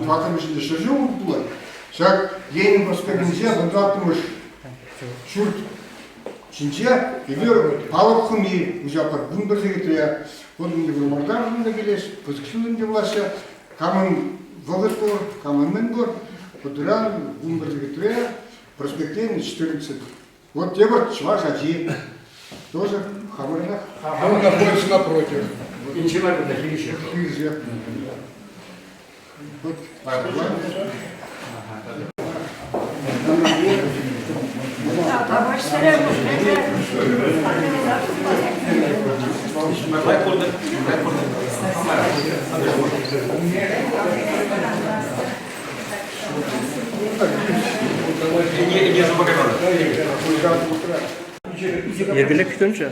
тӑваттӑмӗшӗнче ҫӗршыв пулать. Ҫак Ленин проспектӗнче вунтӑваттӑмӗш ҫурт ҫинче эпир палӑк хӑми уҫатпӑр. 11 сехетре. Вот ӗнтӗ Вӑрмарта унта килес, пысӑк ҫул ӗнтӗ пулаҫҫӗ. Камӑн вӑхӑт пур, камӑн мӗн пур. Вот ыран 11 сехетре проспектен 14. Вот тепӗр чӑваш ачи тоже хамӑрӑнах. Он находится напротив. Инҫе мар кунта хирӗҫех. Хирӗҫех. Вот. Йӗркелек тытӑнчӗ.